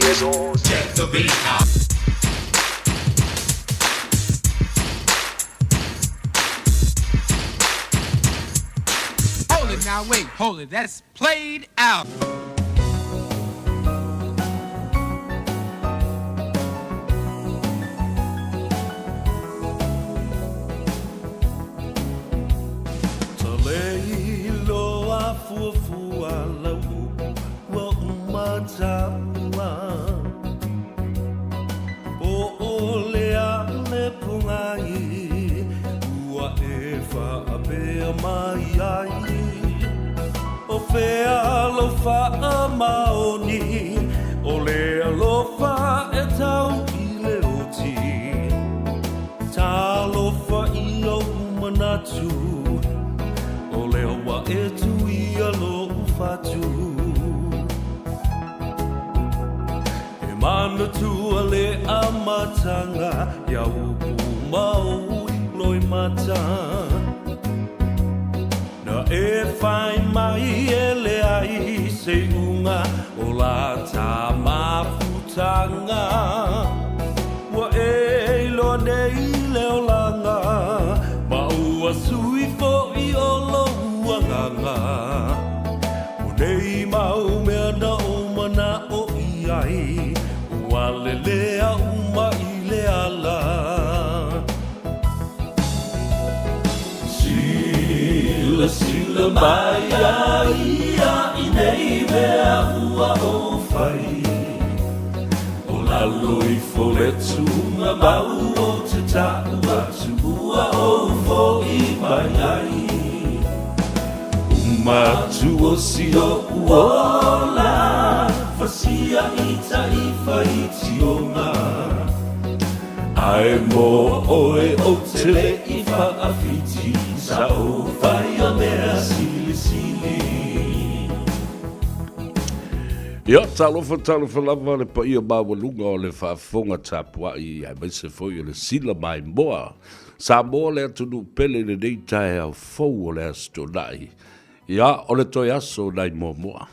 Check the beat out. Hold it now, wait, hold it. That's played out. Talei loa fuafua lau upu ua uma taua Po o le ale pogai ua e faapea mai ai O fea lou faamaoni o le alofa e tau i le oti Talofa i ou manatu O lea ua e tuia lou fatu E manatua le amataga Ia upu ma ou loimata Na e fai mai e leai se iuga o la ta mafutaga Ua e iloa nei le olaga Ma ua sui foi o lou agaga O nei mau mea na ou mana'o i ai Ua lelea uma i le ala Silasila mai a ia i nei mea ua ou fai O lalo ifo le tugamau ou te ta'u atu ua ou fo'i mai ai Uma atu o si o'u ola Fasia i ta'i faitioga Ae mo oe ou te le i faawhiti Sa ou whaia mea silisili. Ia, talofa, talofa lava le paia maualuga o le faafofoga tapuai aemaise foi o le sila maimoa Samoa le atunuu pele i lenei taeao fou o le Aso Toonai. Ia, o le toe aso nai Moamoa,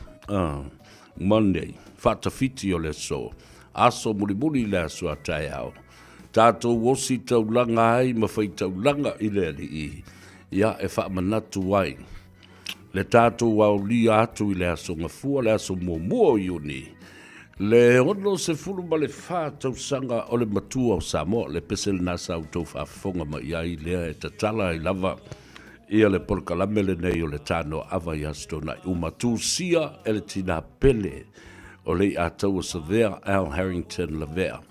Monday, faatafiti o le aso, aso mulimuli i le aso a taeao. Tatou osi taulaga ai ma faitaulaga i le Alii, ia, e faamanatu ai le tatou aolia atu i le aso Gafua, le aso muamua o Iuni, le 64 tausaga o le matua o Samoa, le pese lena sa outou faafofoga mai ai lea e tatala ai lava ia le polokalame lenei o le Tanoa-ava i Aso Toonai uma tusia e le tinā pele o Leiataua Savea Al Harrington Lavea.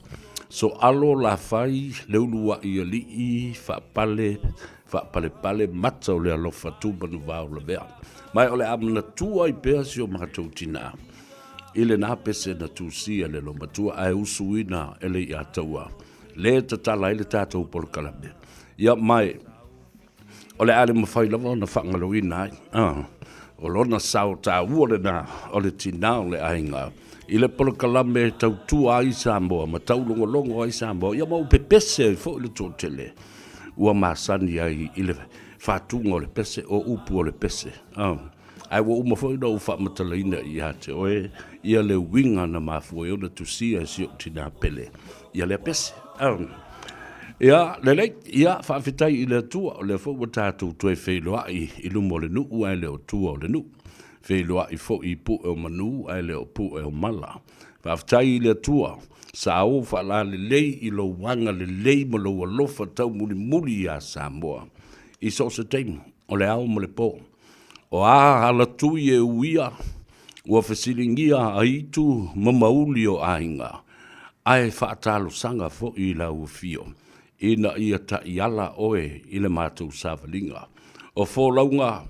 So alo lafai le ulua'i alii faapale faapalepale mata o le alofa Tumanuvao Lavea. Ma o le a manatua ai pea si o matou tinā i lena pese na tusia e le lomatua ae usuina e Leiataua le tatala ai le tatou polokalame. Ia mai O le a le mafai lava ona faagaloina ai. O lona sao taua lena o le tinā o le aiga i le polokalame e tautua ai Samoa ma taulogologo ai Samoa, ia ma ua pepese ai foi le toatele ua masani ai i le faatuga o le pese, o upu o le pese. Ae ua uma foi ona ou faamatalaina ia te oe ia le uiga na mafua ai ona tusia e si ou tinā pele ia lea pese. Ia, lelei, ia, faafetai i le Atua, o lea foi ua tatou toe feiloai i luma o le nuu ae le o tua o le nuu. Feiloai foi i pue o manu ae le o pue o mala. Faafetai i le Atua, sa ou faalalelei i lou agalelei ma lou alofa taumulimuli iā Samoa i so o se taimi, o le ao ma le po. O a alatui e uia, ua fesiligia aitu ma mauli o aiga, ae faatalosaga foi i lau afio ina ia taiala oe i le matou savaliga. O folauga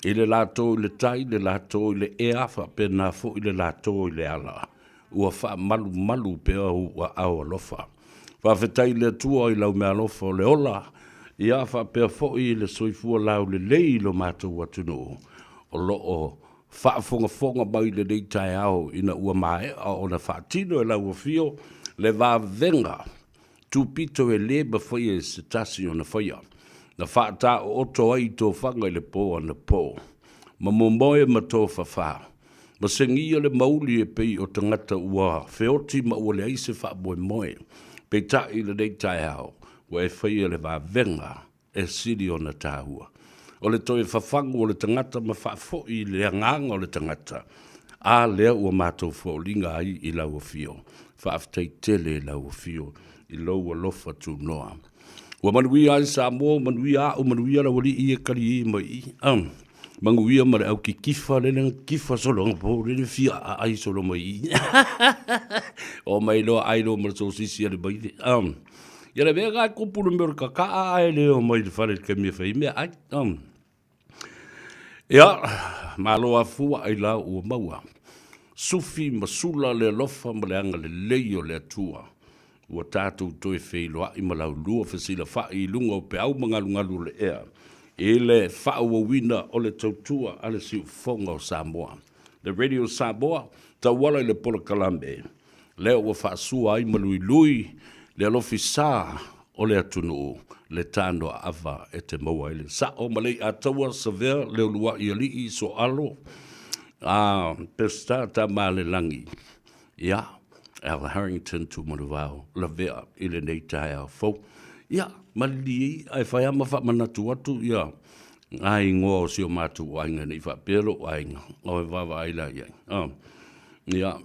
i le latou i le tai, le latou i le ea, faapena foi le latou i le ala, ua faamalumalu pea ou aao alofa. Faafetai i le Atua i lau meaalofa o le ola, ia faapea foi le soifua laulelei i lo matou atunuu o lo o faafogafoga mai i lenei taeao ina ua maea ona faatino e lau Afio le vavega tupito e le mafai e se tasi ona faia, na faataooto ai tofaga i le po anapo, ma momoe ma tofafa. Ma segia le mauli e pei o tagata ua feoti ma ua leai se faamoemoe. Peitai i lenei taeao, ua e faia le vavega e sili ona taua. O le toe fafagu o le tagata ma faafoi le agaga o le tagata, a lea ua matou foliga ai i lau afio. Faafetai tele i lau afio i lou alofa tunoa. Ua manuia ai Samoa, ua manuia au, manuia lau alii e kali mai i. Manuia ma le au kikifa lele na kikifa solo na po lele fia aai solo mai i. O mai loa ai loa ma le sosisi a le maile. Ia le mea ka kupu le mea o le kakaa ae le o mai le fale i le taimi e fai mea ai. Ia, malo afua ai la ua maua. Sufi ma sula le alofa ma le agalelei o le Atua. Ua tatou toe feiloai ma laulua fesilafai i luga o peau ma galugalu o le ea i le faaauauina o le tautua a le siufofoga o Samoa. Le Radio Samoa, tauala i le polokalame lea ua faasua ai ma luilui le alofisa o le atunuu, le tanoaava e te maua ai le sao ma Leiataua Savea Leuluai Alii Soalo a Peseta Tamalelagi. Ia, Al Harrington Tumanuvao lavea i lenei taeao fou. Ia, malilie ia, ae fai lava ma faamanatu atu ia ngā ingoa o si o matou aiga ne i faapea lou aiga, o e vaavaai la i ai. Oh. Ia,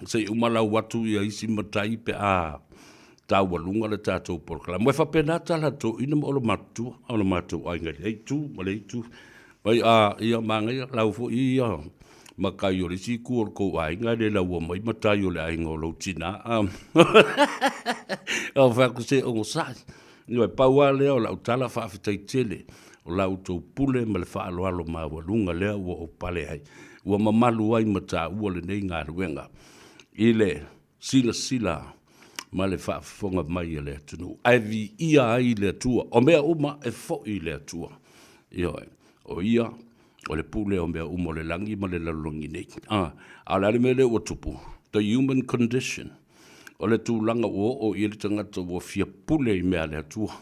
se i uma lau atu ia isi matai pe a taualuga le tatou polokalame. Ua faapena tala a toeaiina ma olomatua, o le matou aiga i lea itu ma lea itu. Mai a ia manaia lau foi ia matai o le isi itu o le tou aiga e le laua mai matai o le aiga o lou tina. Ou fai atu se onosai. Ioe, pau lava lea o lau tala faafetai tele o la outou pule ma le faaaloalo maualuga lea ua ou pale ai, ua mamalu ai ma taua lenei galuega i le silasila ma le faafofoga mai a le atunuu, ae viia ai le Atua. O mea uma e foi i le Atua. Ioe, o Ia o le pule o mea uma o le lagi ma le lalolagi nei. A, a o le a le mea lea ua tupu? The human condition. O le tulaga ua oo i ai le tagata ua fia pule i mea a le Atua.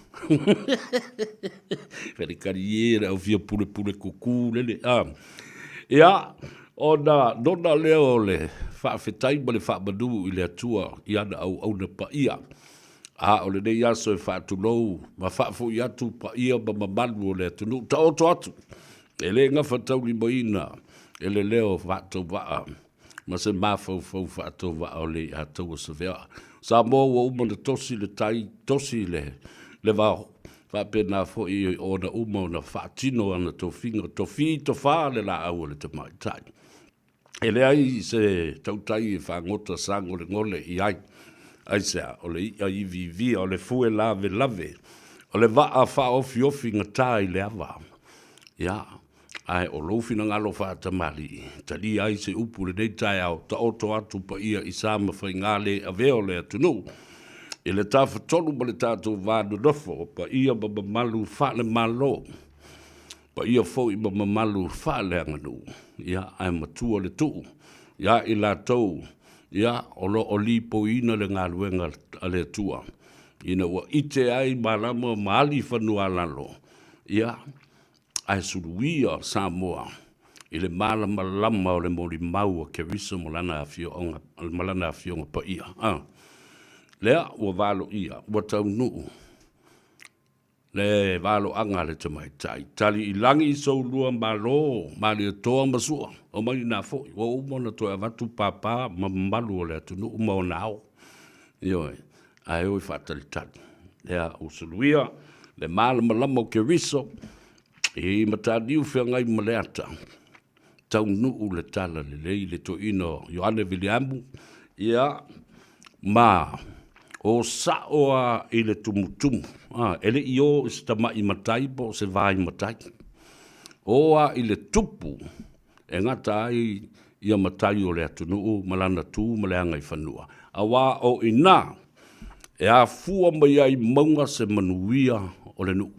Felikali e le au fia pulepule kuku lele. A, ia, ona nona lea o le faafetai ma le faamanu i le Atua i ana auauna paia. A o lenei aso e faatulou ma faafoi atu paia ma mamalu o le atunuu. Taoto atu, e le gafataulimaina e le leo faatauvaa ma se mafaufau faatauvaa o Leiataua Savea. Samoa ua uma ona tosi le tai, tosi le, le vao, faapena foi ona uma ona faatino ana tofiga, tofi tofa le laau a le tamaitai. E leai se tautai e fagota sagolegole i ai. Aisea? O le i'a iviivia, o le fue lavelave, o le vaa faaofiofi gata i le ava. Ia, ae o lou finagalo faatamalii, talia ai se upu i lenei taeao, taoto atu paia i sa ma faiga le avea o le atunuu, i le Tafatolu ma le tatou va nonofo, o paia ma mamalu faale-Malo, paia foi ma mamalu faaleaganuu, ia, ae matua le tuu ia i latou, ia, o lo o lipoiina le galuega a le Atua, ina ua ite ai malama ma ali fanua-a-lalo, ia, ae suluia Samoa i le malamalama o le molimau a Keriso ma lana afioga, ma lana afioga paia. A, lea ua valoia, ua taunuu le valoaga a le tamaitai. Tali i lagi soulua malo, Malietoa ma Sua, omai ina foi, ua uma ona toe avatu papa ma mamalu o le atunuu ma ona ao. Ioe, ae o e faatalitali. Lea ua suluia le malamalama o Keriso i Mataniu Feagai ma Leata, taunuu le tala lelei le toeaina o Ioane Viliamu, ia, ma o sao lava i le tumutumu, a, e le i o i se tamai matai po o se vai matai. O lava i le tupu e gata ai ia matai o le atunuu ma lana tu ma le agaifanua, aua o i ina e afua mai ai mauga se manuia o le nuu.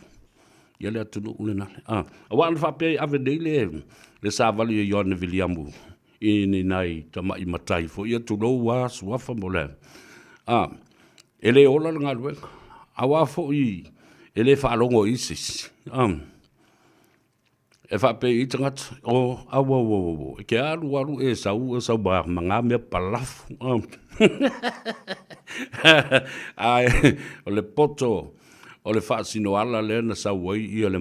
Ia le atunuu lena. A, aua ana faapea e ave nei le, le savali a Ioane Viliamu i ni nai tama'i matai foi ia, tulou a suafa mo le, a, e le ola le galuega, aua foi e le faalogo i se isi. A. E faapea i ai tagata, o, au, au, au, au, e ke alu alu e sau, e sau ma, ma ngā mea palafu. Ae, o le poto o le faasinoala lea na sau ai ia le,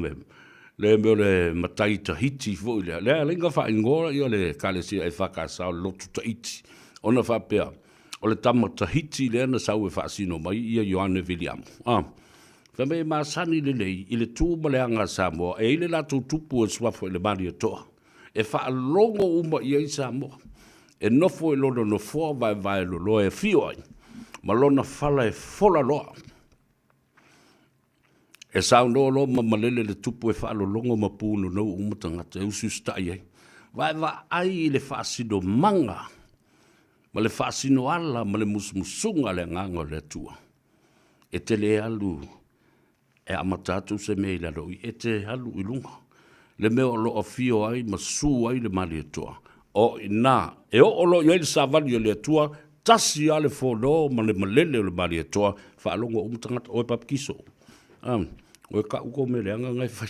le mea o le matai Tahiti foi lea. Lea ala ai na faaigoa ia le Ekalesia EFKS o le Lotu Tahiti, ona faapea, o le tama Tahiti lea na sau e faasino mai ia Ioane Viliamu. Ah. Fai mai e masani lelei i le tu ma le aga a Samoa, e i ai le latou tupu o le suafa i le Malietoa, e faalogo uma i ai Samoa, e nofo i lona nofoa vaevae loloa e afio ai, ma lona fala e fola loa. E saunoa loa ma malele le tupu e faalologo ma punonou uma tagata e usiusitai ai. Vaevaai i le faasinomaga ma le faasinoala ma le musumusuga a le Agaga o le Atua. E te le alu e amata atu se mea i lalo i, e te alu i luga. Le mea o lo o afio ai ma su ai le Malietoa, o i ina e oo loa i ai le savali a le Atua, tasi lava le fono ma le malele o le Malietoa, faalogo uma tagata, oe papatiso, oe kau kou mea leaga na e fai.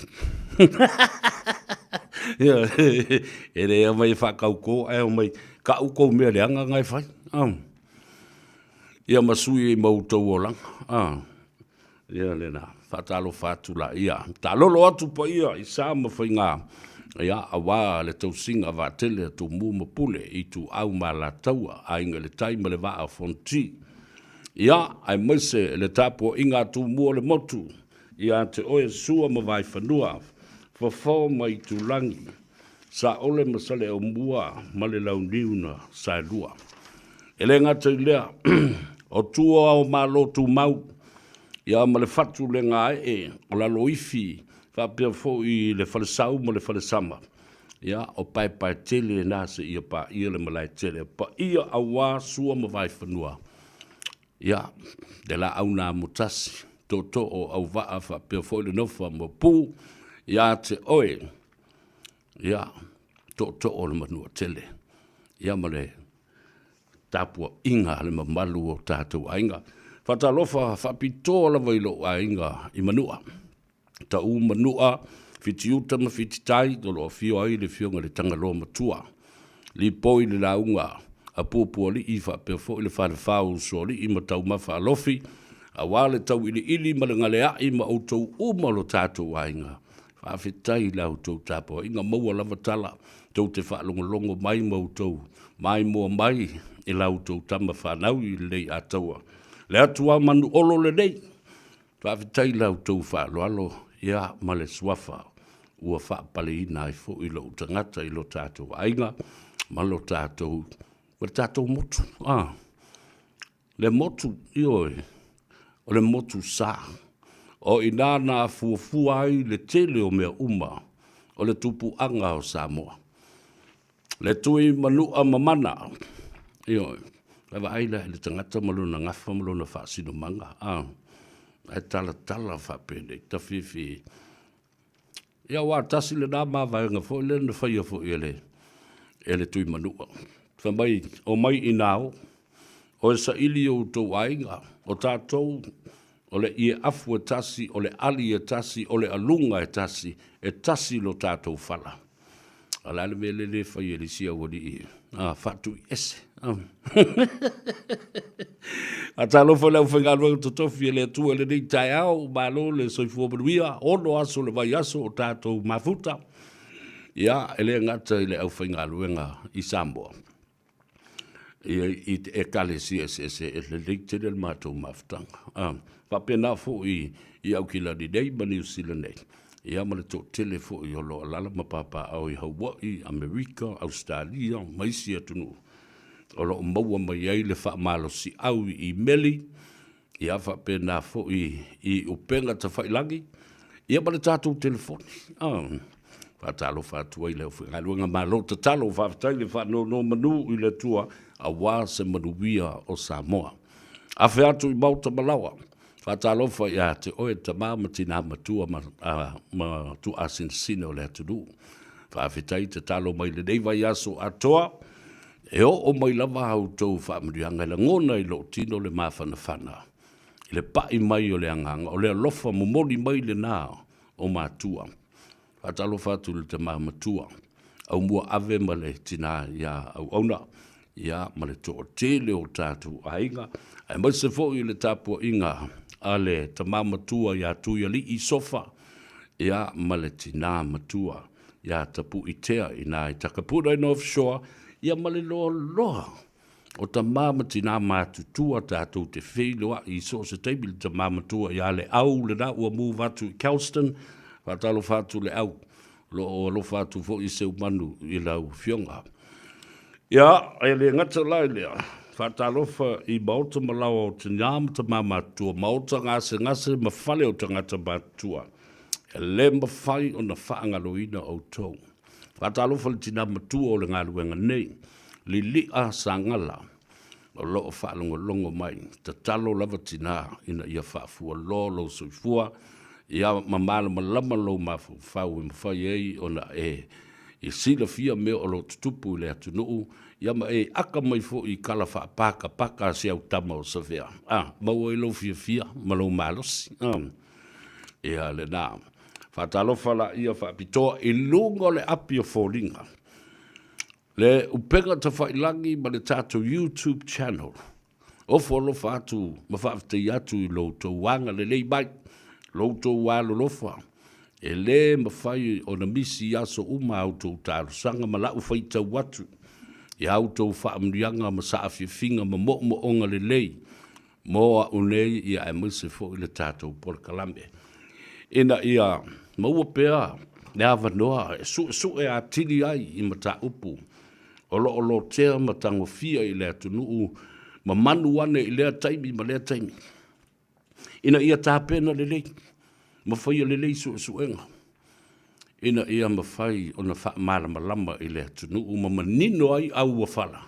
E le aumai e faatautō, ae aumai kau kou mea leaga na e fai. Ia ma sui ai ma outou olaga. A, ia lena, faatalofa atu la, ia, taalolo atu paia i sa ma faiga, ia, aua le tausiga vaatele a Tumua ma Pule, Ituau ma Alataua, Aiga i le Tai ma le Vaa o Fonoti. Ia, aemaise le tapuaiga a Tumua o le motu, ia te oe Sua ma Vaifanua, Fofo ma Itulagi, Saole ma Saleaaumua ma le Launiu na Saelua. E le gata i lea, o tua o Malo Tumau, ia ma le fatu le gaee o Laloifi faapea foi le Falesau ma le Falesama, ia o Paepaetele na seia paia le Malaetele, paia aua Sua ma Vaifanua, ia le laau na amotasi, tootoo o Auvaa faapea foi le nofo a Maopu, ia te oe Ia, tootoo o le Manuatele, ia ma le tapuaiga a le mamalu o tatou aiga. Faatalofa faapitoa lava i lou aiga i Manua. Tau Manua, Fitiuta ma Fititai, o lo o afio ai le Afioga i le Tagaloa Matua. Lipoi le lauga a Puapualii faapea foi le Falefa o Usoalii ma Taumafa Alofi, aua le tauiliili ma le galeai ma outou uma o lo tatou aiga. Faafetai i la outou tapuaiga, maua lava tala tou te faalogologo mai ma outou maimoa mai i la outou tama fanau i lenei Ataua. Le atu a Manuolo lenei, faafetai i la outou faaaloalo ia ma le suafa ua faapaleina ai foi lou tagata i lo tatou aiga ma lo tatou, ma le tatou motu. Ah. Le motu, ioe, o le motu sa. O i inā na afuafua ai le tele o mea uma o le tupuaga o Samoa. Le tui manua mamana, ioe, e vaai la i le tagata ma lona gafa ma lona faasinomaga, a, ae talatala faapenei, tafifi. Ia aua tasi lena mavaega foi lea na faia foi e le, e le Tuimanua. Fai mai, omai i nā o, o e saili i outou aiga, o tatou, o le ie afu e tasi, o le ali e tasi, o le aluga e tasi, e tasi lo tatou fala. A o le a le mea lea le fai e le isi aualii, a, faatuiese. A talofa i le aufaigaluega totofi e le Atua i lenei taeao, malo le soifua manuia, ono aso o le vaiaso o tatou mafuta. Ia, e le gata i le aufaigaluega i Samoa, i Ekalesia eseese, e lelei tele le matou mafutaga. A, faapena foi i Aukilani nei ma Niu Sila nei, ia ma le toatele foi o lo o alaala ma papaaao i Hawaii, Amerika, Ausetalia ma isi atunuu o lo o maua mai ai le faamalosiau i imeli, ia faapena foi i upega tafailagi, ia ma le tatou telefoni. Ah, faatalofa atu ai le aufaigaluega malo tatalo, faafetai le faanonomanu i le Atua aua se manuia o Samoa. Afe atu i maota ma laoa, faatalofa ia te oe tama ma tina matua ma, ma tuaasinasina o le atunuu. Faafetai tatalo mai lenei vaiaso atoa, E oo mai lava a outou faamanuiaga e lagona i lou tino le mafanafana i le pai mai o le agaga, o le alofa momoli mai lena o matua. Faatalofa atu i le tama matua, Aumua Ave ma le tinā iā Auauna, ia ma le toatele o tatou aiga, aemaise foi le tapuaiga a le tama matua iā Tuialii Sofa, ia ma le tinā matua iā Tapuitea inā i Takapuna i North Shore, ia ma le loaloa o tama ma tinā matutua tatou te feiloai i so o se taimi le tama matua ia Leau lena ua move atu i Kelston, faatalofa atu Leau, o lo o alofa atu foi Seumanu i lau afioga. Ia, e le gata la i lea, faatalofa i maota ma laoa o tinā ma tama matutua, maota gasegase ma fale o tagata matutua, e le mafai ona faagaloina outou. Faatalofa i le tina matua o le galuega nei, Lili'a Sagala, o lo o faalogologo mai. Tatalo lava tina ina ia faafualoa lou soifua, ia ma malamalama lou mafaufau e mafai ai ona e i silafia mea o lo o tutupu i le atunuu, ia ma e aka mai foi i kala faapakapaka a si au tama o Savea, a maua ai lou fiafia ma lou malosi. Ia lena. Faatalofa laia faapitoa i luga o le api o foliga. Le upega tafailagi ma le tatou YouTube channel. Ofo alofa atu ma faafetai atu i lo outou agalelei mai, lo outou alolofa. E le mafai ona misi i aso uma a outou talosaga ma la'u faitau atu i a outou faamanuiaga ma saafiafiga ma moomooga lelei mo a'u nei ia aemaise foi le tatou polokalame ina ia maua pea le avanoa e su'esu'e atili ai i mataupu o lo o lotea ma tagofia i le atunuu ma manu ane i lea taimi ma lea taimi ina ia tapena lelei ma faia lelei su'esu'ega ina ia mafai ona faamalamalama i le atunuu ma manino ai auuafala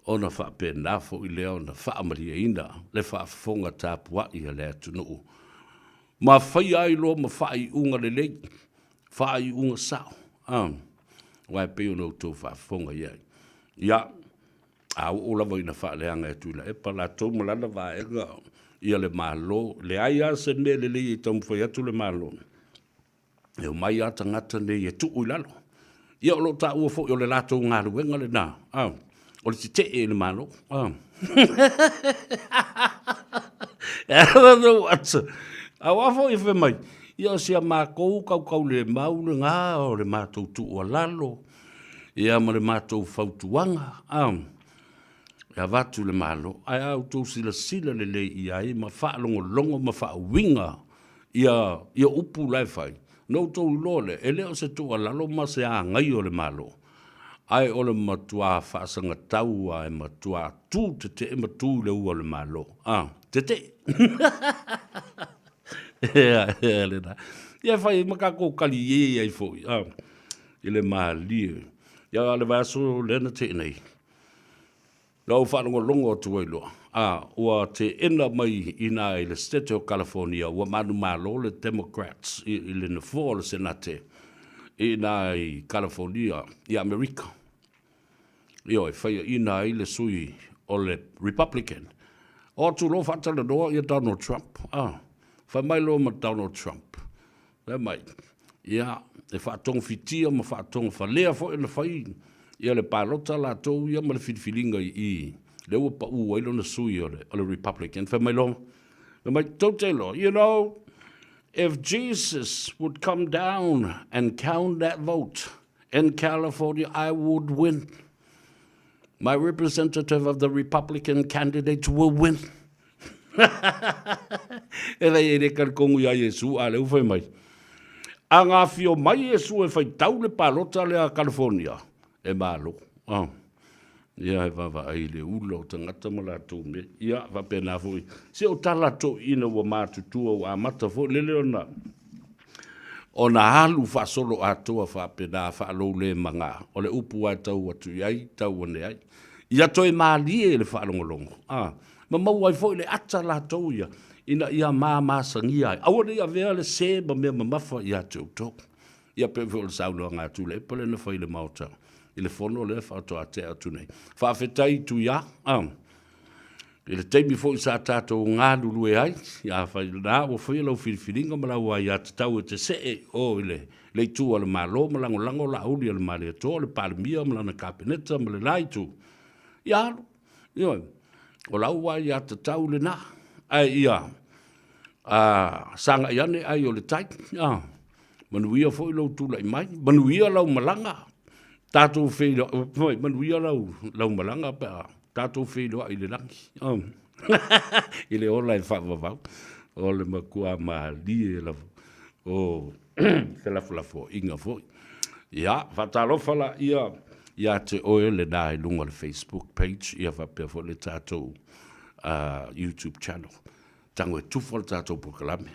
ona faapena foi lea ona faamalieina le faafofoga tapuai a le atunuu ma faia ai loa ma faaiuga lelei, faaiuga sao, a, aua e pei ona outou faafofoga i ai. Ia, a oo lava ina faaleaga e Tuilaepa latou ma lana vaega ia le Malo, leai lava se mea lelei e taumafai atu le Malo, E omai lava tagata nei e tuu i lalo. Ia o lo o taua foi o le latou galuega lena, a, o le tetee i le Malo. A. E ala lou ata. Aua foi e fai mai, ia o si a matou kaukaulemau lena o le matou tuualalo, ia ma le matou fautuaga, a, e avatu i le Malo. Ae a outou silasila lelei i ai ma faalogologo ma faauiga ia, ia upu la e fai, na outou iloa lea, e le o se tuualalo ma se agai o le Malo, ae o le matuā faasagatau a e matuā tu tetee ma tu i le ua o le Malo. A, tetee! Ea, ea lena. Ia e fai ai ma tatou kaliē ai foi, a, i le malie. Ia a o le vaiaso lea na tea nei, Na ou faalogologo atu ai loa, a ua teena mai i ina i le Setete o California, ua manumalo le Democrats i, i le nofoa o le Senate i ina i California i Amerika. Ioe, faiaina ai le sui o le Republican. O atu loa faatalanoa ia Donald Trump, a, fai mai loa ma Donald Trump, Fai mai, ia, e faatogafitia ma faatogafalea foi ona fai ia le palota latou ia ma le filifiliga i i, lea ua pau ai lona sui o le, o le Republican. Fai mai loa, fai mai, tou te iloa, you know, if Jesus would come down and count that vote in California, I would win. My representative of the Republican candidate will win. E lei e le talitonu iā Iesu, a lea ua fai mai, A na afio mai Iesu e faitau le palota lea a California, e malo. Ah. Ia, e vaavaai i le ula o tagata ma latou mea. Ia, faapena foi. Se o tala toeaiina ua matutua ua amata foi lele ona ona alu faasolo atoa faapena faaloulemaga o le upu lava e tau atu i ai, tau ane ai. Ia toe malie le faalogologo. Ah. Ma maua ai foi le ata latou ia, ina ia mamasagia ai. Aua ne i avea le se ma mea mamafa ia te outou. Ia pei foi o le saunoaga a Tuilaepa lea na fai i le Maota i le fono lea faatoa tea atu nei. Faafetai Tuia. Ah. I le taimi foi sa tatou galulue ai, afai la ua faia lau filifiliga ma lau aiatatau e te see i o i le le itu a le Malo ma lagolago Laauli a le Malietoa, le Palemia ma lana Kapeneta ma le la itu, ia alu. Ioe, o lau aiatatau lena, ae ia sagai ane ai o le tai. Manuia foi lou tulai mai, manuia lau malaga, tatou feiloai, manuia lau, lau malaga pe a tatou feiloai i le lagi. I le ola e faavavau, o le matua malie lava o felafolafoaiga foi. Ia, faatalofa laia ia te oe lena i luga o le Facebook page, ia faapea foi le tatou YouTube channel. Tago e tufa le tatou polokalame.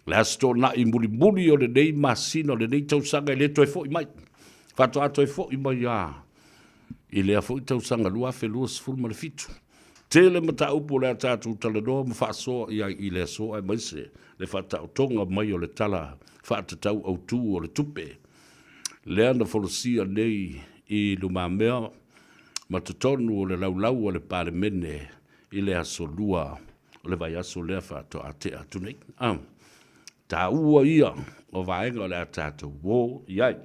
Le Aso Toonai mulimuli o lenei masina, o lenei tausaga e le toe foi mai. Faatoa toe foi mai lava i lea foi tausaga 2027. Tele mataupu o le a tatou talanoa ma faasoa i ai i le aso aemaise le faataotoga mai o le Tala Faatatau Autu o le Tupe lea na folasia nei i lumamea ma totonu o le laulau a le Palemene i le aso Lua o le vaiaso lea faatoa tea atu nei. Taua ia o vaega o le a tatou o i ai.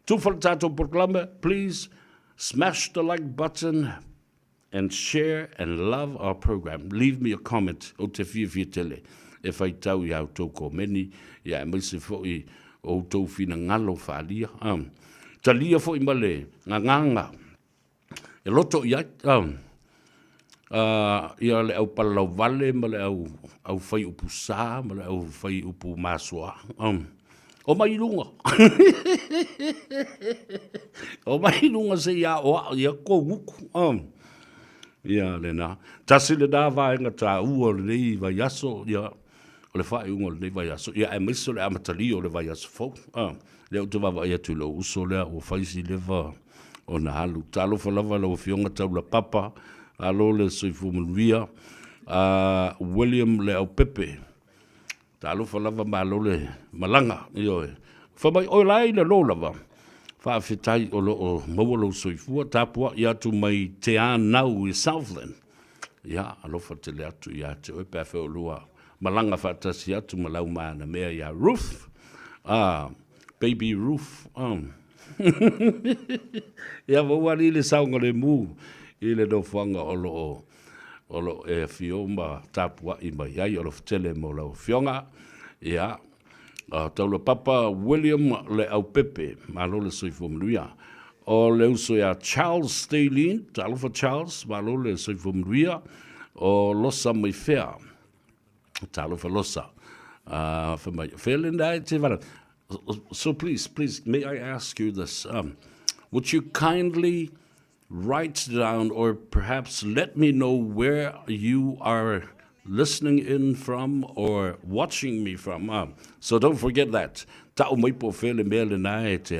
Tufa le tatou polokalame, please smash the like button and share and love our program. Leave me a comment, ou te fiafia tele e faitau i a outou komeni, ia aemaise foi o outou finagalo faaalia. Talia foi ma le gagaga e loto i ai ia le au palalauvale ma le au au fai upu sa ma le au fai upu masoa. Omai i luga. Omai i luga se i aoao ia kou uku. Ia lena. Tasi lena vaega taua o lenei vaiaso, ia, o le faaiuga o lenei vaiaso, ia aemaise o le amatalia o le vaiaso fou. Lea ou te vaavaai atu i lou uso lea ua fai si leva ona alu. Talofa lava lau Afioga Taulapapa, malo le soifua manuia. William Leaupepe, talofa lava malo le malaga. Ioe. Fai mai oe la e i lalo lava, faafetai o lo o maua lou soifua, tapuai atu mai Te Anau i Southland. Ia, alofa tele atu ia te oe pe afai o lua malaga faatasi atu ma lau manamea ia Ruth. Ah, baby Ruth. Ah. Ia, maua alii le saogalemu i le nofoaga o lo o o lo o e afio ma tapuai mai ai. Alofa tele mo lau afioga. Ia, Taulapapa William Leaupepe, malo le soifua manuia. O le uso ia Charles Stalin, talofa Charles, malo le soifua manuia. O Losa Maifea, talofa Losa. Fai mai, fea lena e te vala. So please, please, may I ask you this? Would you kindly write down or perhaps let me know where you are listening in from or watching me from. So don't forget that. Ta'u mai po o fea le mea lena e te,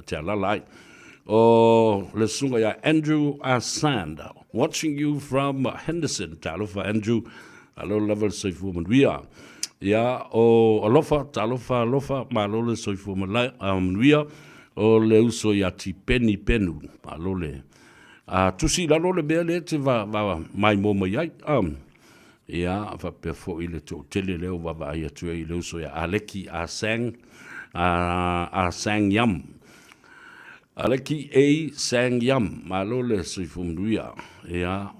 te alala ai. O le susuga ia Andrew Asand, watching you from Henderson. Talofa Andrew, alo lava le soifua manuia. Ia, o alofa, talofa, alofa, malo le soifua manuia. O le uso ia Tipeni Penu, malo le a tusi i lalo le mea lea e te va, va maimoa mai ai. Ia, faapea foi le toatele lea ua vaavaai atu ai i le uso ia Aleki A Sang, A Sang Yam. Aleki A Sang Yam, malo le soifua manuia. Ia,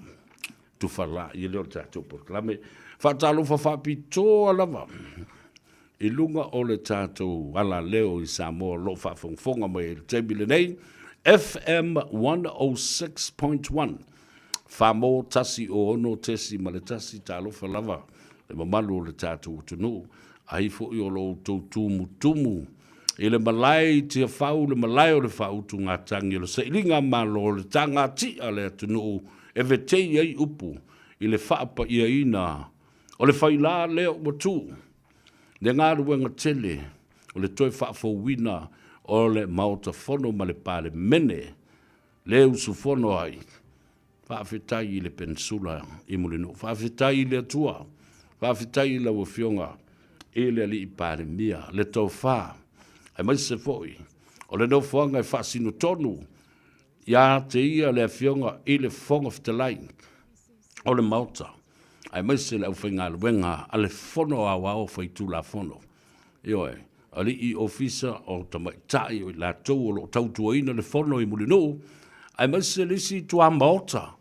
tufa la ia lea o le tatou polokalame. Faatalofa faapitoa lava i luga o le tatou alaleo i Samoa o lo o faafogafoga mai i le taimi lenei, FM 106.1, Famo 106.1, talofa lava le mamalu o le tatou atunuu, ai foi o lo outou tumutumu i le malae i Tiafau, le malae o le faautugatagi o le sailiga malo o le tagati'a a le atunuu e vetei ai upu i le faapaiaina O le failā lea ua tu le galuega tele o le toe faafouina o le Maota Fono ma le Palemene le usufono ai. Faafetai i le Penisula i Mulinuu, faafetai i le Atua, faafetai i lau Afioga i le Alii Palemia, le tofa, aemaise foi o le nofoaga e faasino tonu ia te ia le Afioga i le Fofoga Fetalai. o le Maota, aemaise le aufaigaluega a le Fono Aoao Faitulafono. Ioe, alii ofisa o tamaitai o i latou o lo o tautuaina le Fono i Mulinuu, aemaise le isi tuamaota.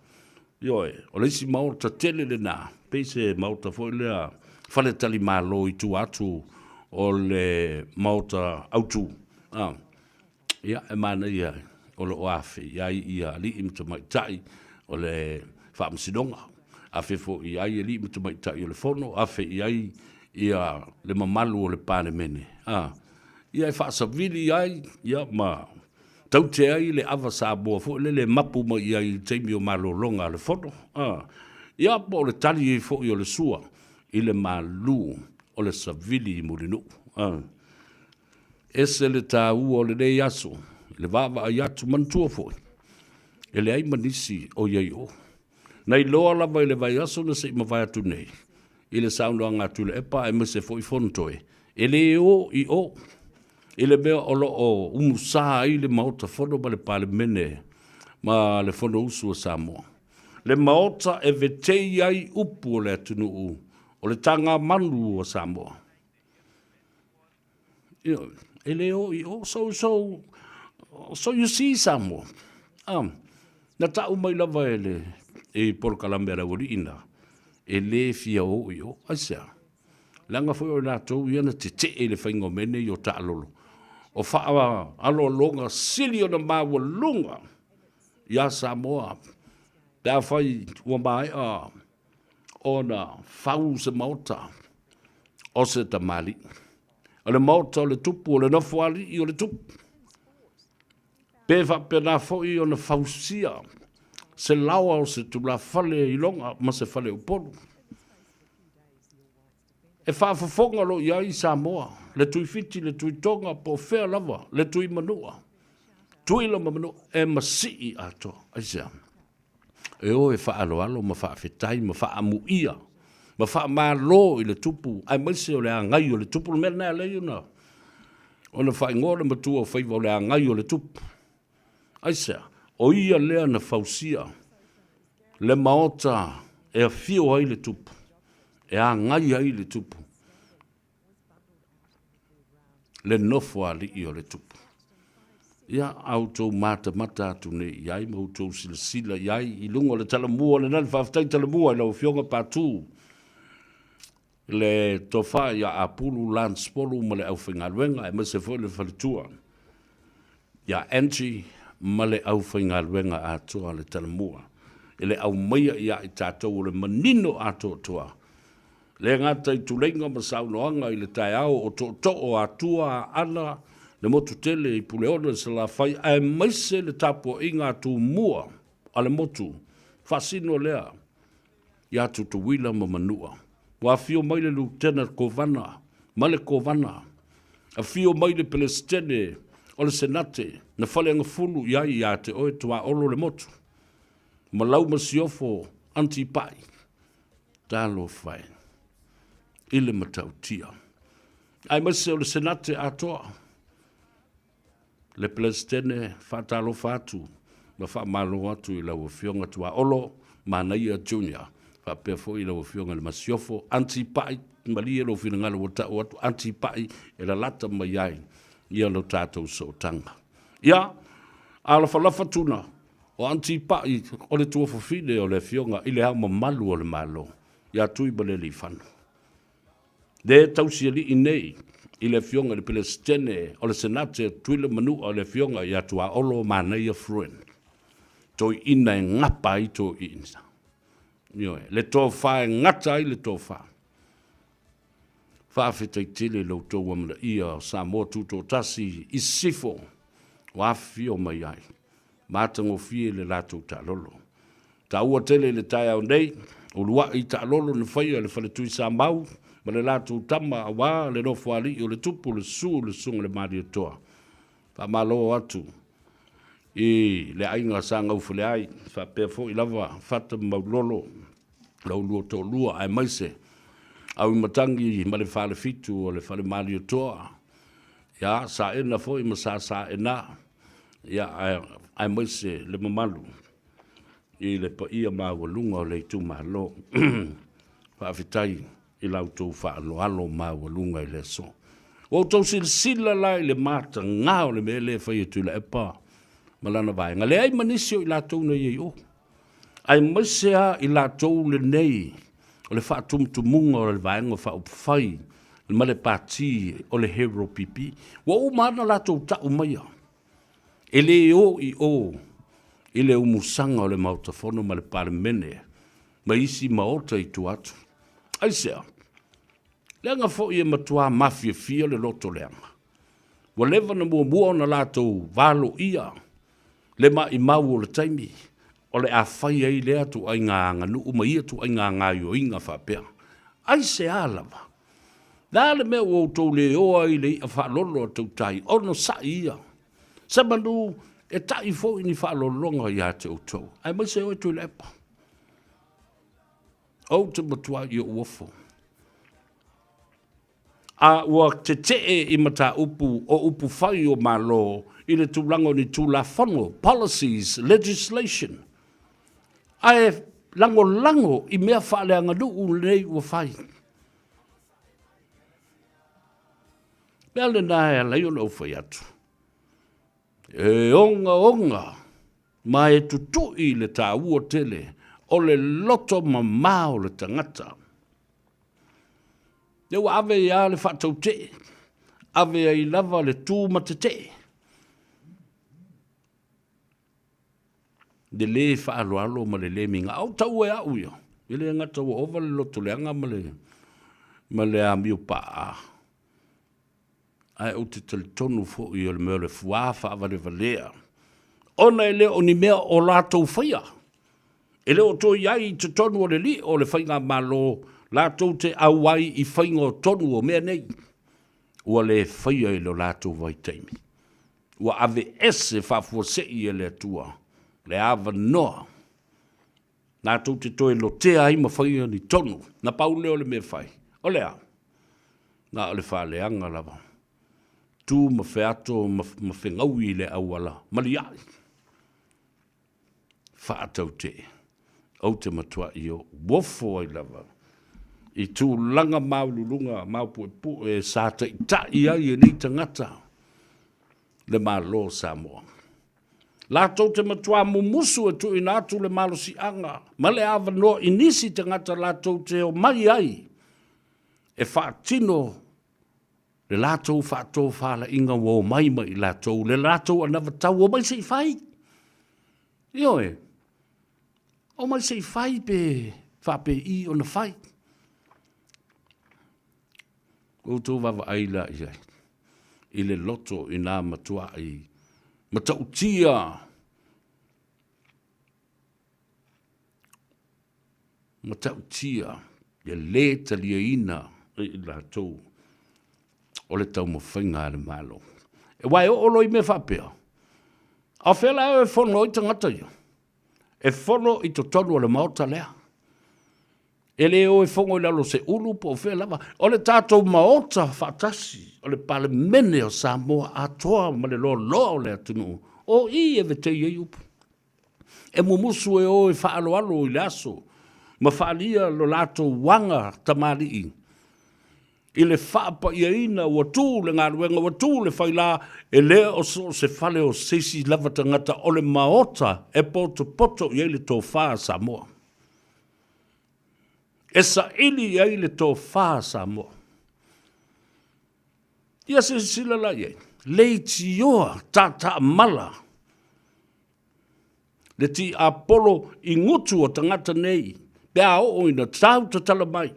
Ioe, o le isi maota tele lena, pei se maota foi lea faletalimalo i tua atu o le maota autu. Ah. Ia, e manaia o lo o afe i ai ia alii ma tamaitai o le Faamasinoga, afe foi i ai alii ma tamaitai o le Fono, afe i ai ia le mamalu o le Palemene, a, ia e faasavili ai ia ma taute ai le ava Samoa foi lele e mapu mai i ai i le taimi o malologa a le Fono, a, ia po o le tali ai foi o le sua i le malu o le savili i Mulinuu, a. Ese le taua o lenei aso i le vaavaai atu, manatua foi, e leai ma nisi o i ai i o. Na iloa lava i le vaiaso na se i mavae atu nei, i le saunoaga a Tuilaepa aemaise foi Fonotoe, e le o i o i le mea o lo o umusa ai le Maota Fono ma le Palemene ma le Fonousu a Samoa. Le Maota e vetei ai upu o le atunuu o le tagamanu a Samoa. E le o i o. So, so, so you see Samoa, na tau mai lava e le i polokalame a le aualii na, e le fia o i o. Aisea? Leaga foi o i latou ia na tetee i le faiga o mea nei o taalolo. O faaaloaloga sili ona maualuga ia Samoa pe afai ua maea ona fau se maota o se tamalii. O le maota o le tupu, o le nofoalii o le tupu. Pe faapena foi ona fausia se laoa o se tulafale i Loga ma se fale Upolu. E faafofoga loa i ai Samoa, le Tuifiti, le Tuitoga, po o fea lava, le Tuimanua, Tuila ma Manua, e masii atoa. Aisea? E o e faaaloalo ma faafetai ma faaamuia ma faamalo i le tupu, aemaise o le agai o le tupu. O le mea lena e ala ai ona faaigoa le matua o faiva o le agai o le tupu. Aisea? O ia lea na fausia le maota e afio ai le tupu, e agai ai le tupu, le nofoalii o le tupu. Ia, a outou matamata atu nei i ai ma outou silasila i ai i luga o le Talamua lena, le faafetai Talamua i lau Afioga Patu, le tofa ia Apulu Lance Polu ma le aufaigaluega, aemaise foi le faletua ia Angie ma le aufaigaluega atoa a le Talamua i le aumaia ia i tatou o le manino atoatoa. Le gata i tuleiga ma saunoaga i le taeao o tootoo o Atua, Aana, le motu tele i Puleono i Salafai aemaise le tapuaiga a Tumua a le motu faasino lea ia Tutuila ma Manua. Ua afio mai le Lutena Kovana ma le Kovana, afio mai le Pelesitene o le Senate na faleagafulu i ai ia te oe Tuaolo le motu ma lau masiofo Antipa'i. Talofa e i le matautia, aemaise o le Senate atoa, le Peresetene, faatalofa atu ma faamalo atu i lau Afioga Tuaolo Manaia Junior, faapea foi lau Afioga i le Masiofo, Aunty Pai, malie lou finagalo ua tau atu Aunty Pai e lalata mai ai ia lo tatou sootaga. Ia, alafalafa tuna, O Aunty Pa'i o le tuafafine o le Afioga i Le Ao Mamalu o le Malo ia Tuimalealiifano. Le tausialii nei i le Afioga i le Pelesitene o le Senate o Tutuila Manua le Afioga ia Tuaolo Manaia Fruen. Toeaina e gapa ai toeaina. Ioe, le tofa e gata ai le tofa. Faafetai tele i lo outou amanaia o Samoa Tutoatasi i Sisifo ua afifio mai ai. Matagofie le latou taalolo. Taua tele i le taeao nei, uluai taalolo na faia e le Faletui Samau ma le latou tama aua le Nofoalii o le Tupu, le Susu, le Susuga i le Malietoa. Faamalo atu i le aiga Sa Gaufeleai, faapea foi lava Fata ma Maulolo, la ulua toalua aemaise Auimatagi ma le Falefitu o le Fale Malietoa, ia Saena foi ma Sa Saena, ia aemaise le mamalu. i le paia maualuga o le itumalo. Faafetai i la outou faaaloalo maualuga i le aso. Ua outou silasila la i le mataga o le mea lea e fai e Tuilaepa ma lana vaega. Leai ma nisi o i latou na i ai i o, aemaise lava i latou lenei o le faatumutumuga o le Vaega Faaupufai ma le Pati o le Hero PP. Ua uma lava ona latou tau maia, e le o i o i le umusaga o le Maota Fono ma le Palemene ma isi maota i tua atu. Aisea? Leaga foi e matua mafiafia le loto leaga. Ua leva ona muamua ona latou valoia le maimau o le taimi o le a fai ai lea ituaiga aganuu ma ia ituaiga gaoioiga faapea. Aisea lava? Le a le mea ua outou le o ai i le i'a faalolo a tautai, onosai ia. Semanu e ta'i foi ni faalologa ia te outou, aemaise oe Tuilaepa. Ou te matuai ou ofo. A ua tetee i mataupu o upufai o Malo i le tulaga o ni Tulafono, policies, legislation, ae lagolago i mea faaleaganuu lenei ua fai. O le mea lena e ala ai ona ou fai atu, e ogaoga ma e tutui le taua tele o le loto mama o le tagata. Lea ua ave ai lava le faatautee, ave ai lava le tu ma tetee. Le lē faaaloalo ma le lē migao. Ou taua e au ia, e le gata ua ova le loto leaga ma le amio paa, ae ou te talitonu foi o le mea o le fuā faavalevalea, ona e le o ni mea o latou faia. E le o toe i ai i totonu o le lio o le Faigamalo latou te auai i faiga o tonu o mea nei, ua le faia i lo latou vaitaimi. Ua aveese faafuasei e le Atua le avanoa latou te toe lotea ai ma faia ni tonu. Na pau lea o le mea e fai, o le a? Na o le faaleaga lava, tu ma feato ma fegaui i le auala maliai. Faatautee, ou te matuai ofo ai lava i tulaga maualuluga maupuepue sa taitai ai e nei tagata le Malo o Samoa. Latou te matua mumusu e tuuina atu le malosiaga ma le avanoa i nisi tagata latou te omai ai e faatino le latou faatofalaiga ua omai ma i latou, le latou anavatau, omai se i fai. Ioe, omai se i fai pe faapei ona fai. Ua outou vaavaai la i ai i le loto ina matuai matautia matautia le lē taliaina e i latou o le taumafaiga a le Malo. Aua e oo loa i mea faapea, a o fea la e fono ai tagata ia? E fono i totonu o le Maota lea. E le o e fono i lalo o se ulu po o fea lava. O le tatou Maota faatasi, o le Palemene o Samoa atoa ma le loaloa o le atunuu, o i e vetei ai upu. E mumusu e o e faaaloalo i le aso ma faaalia lo latou aga tamalii i le faapaiaina ua tu le galuega, ua tu le faila, e le o so o se fale o se isi lava tagata, o le Maota e potopoto i ai le tofa a Samoa. E saili i ai le tofa a Samoa. Ia silasila la i ai, leitioa tataamala le tiapolo i gutu o tagata nei pe a oo ina tau tatala mai,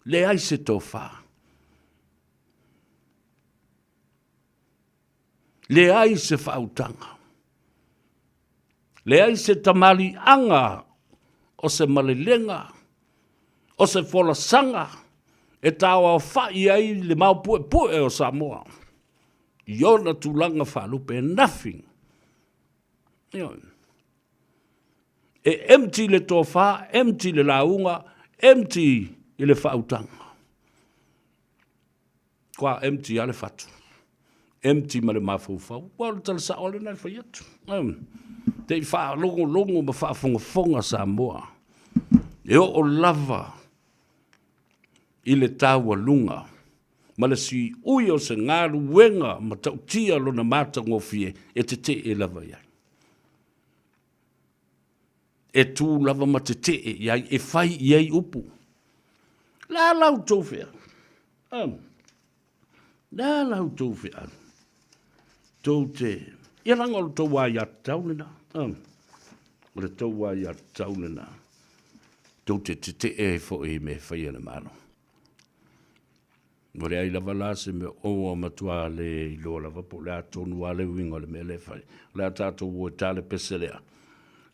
leai se tofa. Leai se faautaga. Leai se tamaliiaga o se malelega, o se folasaga e taoaofa'i ai le maopuepue o Samoa i ona tulaga faalupe. Nothing. Ioe. E empty le tofa, empty le lauga, empty i le faautaga. Kua empty lava le fatu. Empty ma le mafaufau. Ua o le tala sao lena e fai atu. Te i faalogologo ma faafogafoga Samoa. E oo lava i le taualuga ma le siui o se galuega matautia lona matagofie e tetee lava i ai. E tu lava ma tetee i ai, e fai i ai upu. Le a la outou feau? Le a la outou feau? Tou te... Ia leaga o le tou aiatatau lena. O le tou aiatatau lena. Tou te tetee ai foi i mea e faia e le Malo. Ua leai lava la se mea ua matua le iloa lava po o le a tonu lava le uiga o le mea lea e fai. O le a tatou o e ta le pese lea,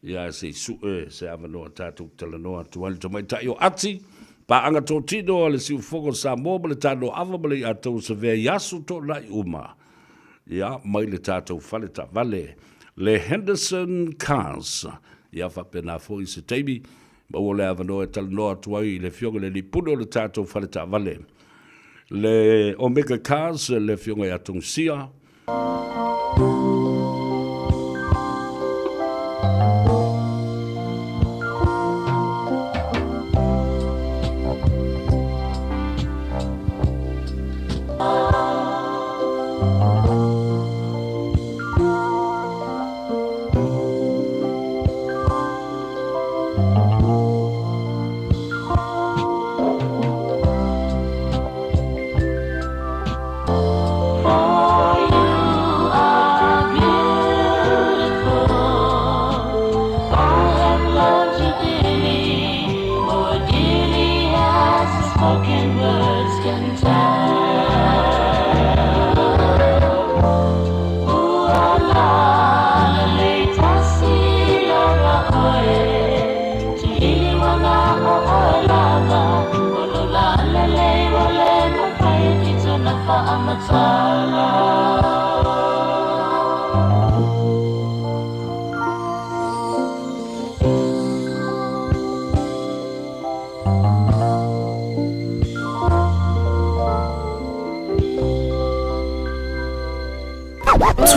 ia ae se i sue se avanoa tatou talanoa atu ai le tamaitai o Ati, paaga totino a le Siufogo o Samoa ma le Tanoava ma le Iatau o Savea i aso toonai uma. Ia, mai le tatou fale taavale, le Henderson Cars. Ia faapena foi se taimi Maua le avanoa e talanoa atu ai i le Afioga i le Alii Pule o le tatou fale taavale, le Omega Cars, le Afioga ia Togusia.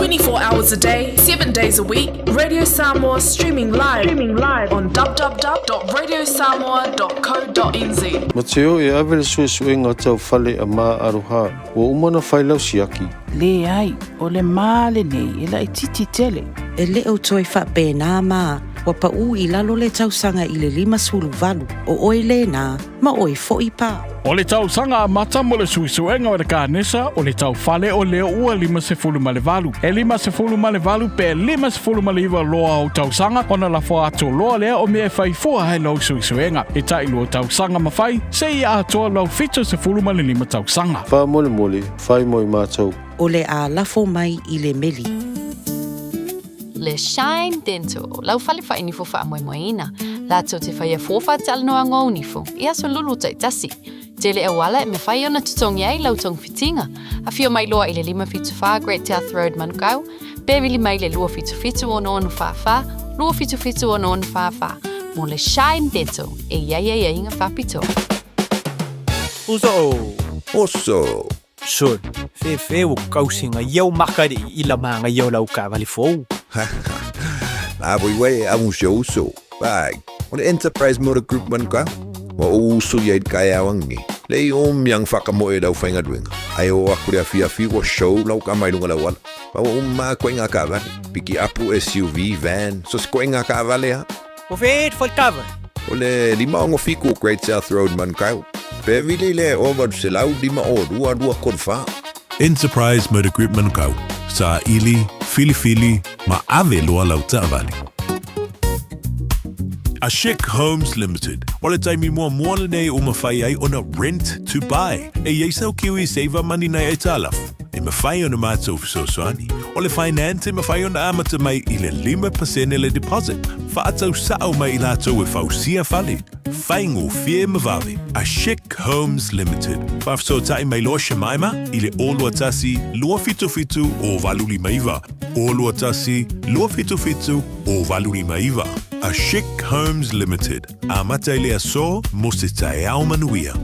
24 hours a day, 7 days a week, Radio Samoa streaming live, streaming live on www.radiosamoa.co.nz. Mateo e ave le suesuega tau fale a Ma Aroha, ua uma ona fai lau siaki. Leai, o le ma lenei e laitiiti tele. E le o toe faapena ma ua paʻu i lalo le tausaga i le 58, o oe lena, ma oe foʻi pa. O le tausaga amata mo le suesuega o le kanesa o le taufale o lea ua 58. E 58 pe 59 loa ou tausaga ona lafo atu loa lea o mea e fai fua ai lou suesuega. E tailua tausaga ma fai, seia atoa lou 75 tausaga. Faamolemole, fai mo i matou. O le a lafo mai i le meli. Le Shine Dental, lau fale whainifo whaamoemoeina. Latou te whaia fōwha talanoa ngō nifo, i aso lulu taitasi. Tele auala e mawhai ona tutongi ai lau tongfitinga. Awhio mai loa i le 574 Great South Road Manukau, pe vili mai le 277 6644, 277 6644, mo le Shine Dental e iai ai ai inga whapitoa. Uso! Oso! Sol, fefe ua kausiga ia o makaliʻi i la magaia o lau taavale fou. La voi uai e amu si ou uso. Pai, o le Enterprise Motor Group man ka. Ua ou uso ia i le kaeao angi. Le i om yang whakamoe lau whaingaluenga. Ai o aku le afiafi ua show lau ka mai lunga lau ala. Ma ua uma koe ngā kaavale. Piki apu SUV, van, so se koe ngā kaavale ha. O fea e te whale O le 567 o Great South Road Manukau. Pe vili le o 852 234. Enterprise Motor Group Manukau, saili, filifili, ma ave loa lau taavale. A Chic Homes Limited, o le taimi muamua lenei ua mafai ai ona rent to buy. E i ai sau kiwi saver money nai aitalafu, e mafai ona matou fesoasoani. O le finance e mafai ona amata mai i le 5% le deposit, faatau sao mai i latou e fausia fale. Faigofie ma vave. A Chic Homes Limited. Faafesootai mai loa Shemaima i le 021 277 0859, 021 277 0859. A Chic Homes Limited. Amata i le aso mo se taeao manuia.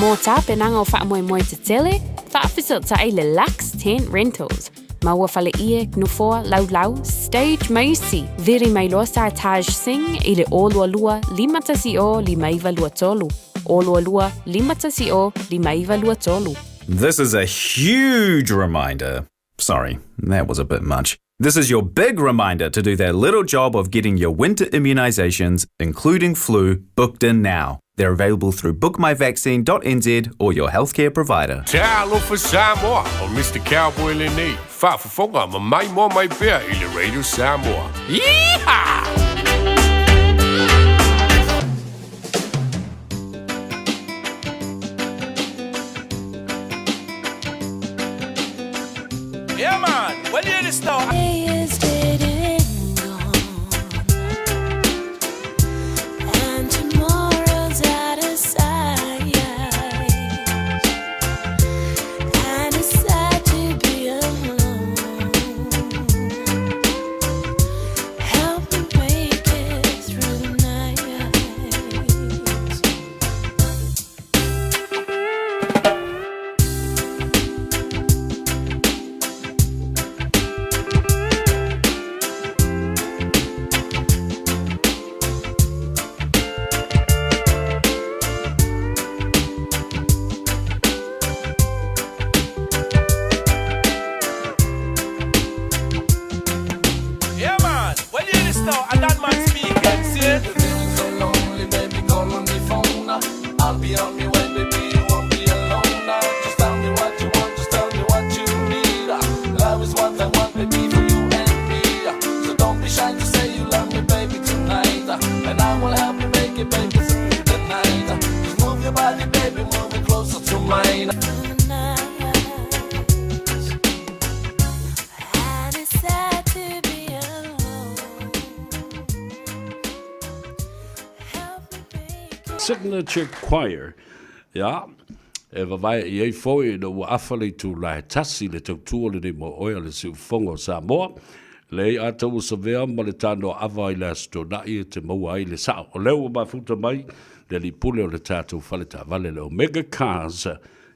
Mō tapenaga o faamoemoe tetele. Faafesootai le Lux Tent Rentals. Maua faleie, nofoa, laulau, stage ma isi. Vili mai loa Sartaj Singh i le 022 510 5923. 022 510 5923. This is a huge reminder. Sorry, that was a bit much. This is your big reminder to do that little job of getting your winter immunisations, including flu, booked in now. They're available through bookmyvaccine.nz or your healthcare provider. Talofa Samoa, o Mr. Cowboy lenei, faafofoga ma maimoa mai pea i le Radio Samoa. Yeehaw! Yeah, man. Well, you this now. Day is dead and gone, and tomorrow's out of sight. And it's sad to be alone. Help me make it through the night. Yeah, man. Well, you this now. And that man speaking. See? Feeling so lonely, baby, call on me phone. I'll be on my way, baby, you won't be alone. Just tell me what you want, just tell me what you need. Love is what I want, baby, for you and me. So don't be shy to say you love me, baby, tonight. And I will help you make it, baby, through the night. Just move your body, baby, move it closer to mine. And it's sad to be alone. Signature Choir, ia, e vavae i ai foi ina ua afa le itula e tasi le tautua lenei mo oe a le Siufofoga o Samoa. Leai a taua savea ma le tanoa ava i le Aso Toonai e te maua ai le sao. O lea ua mafuta mai le alii pule o le tatou fale taavale le Omega Cars,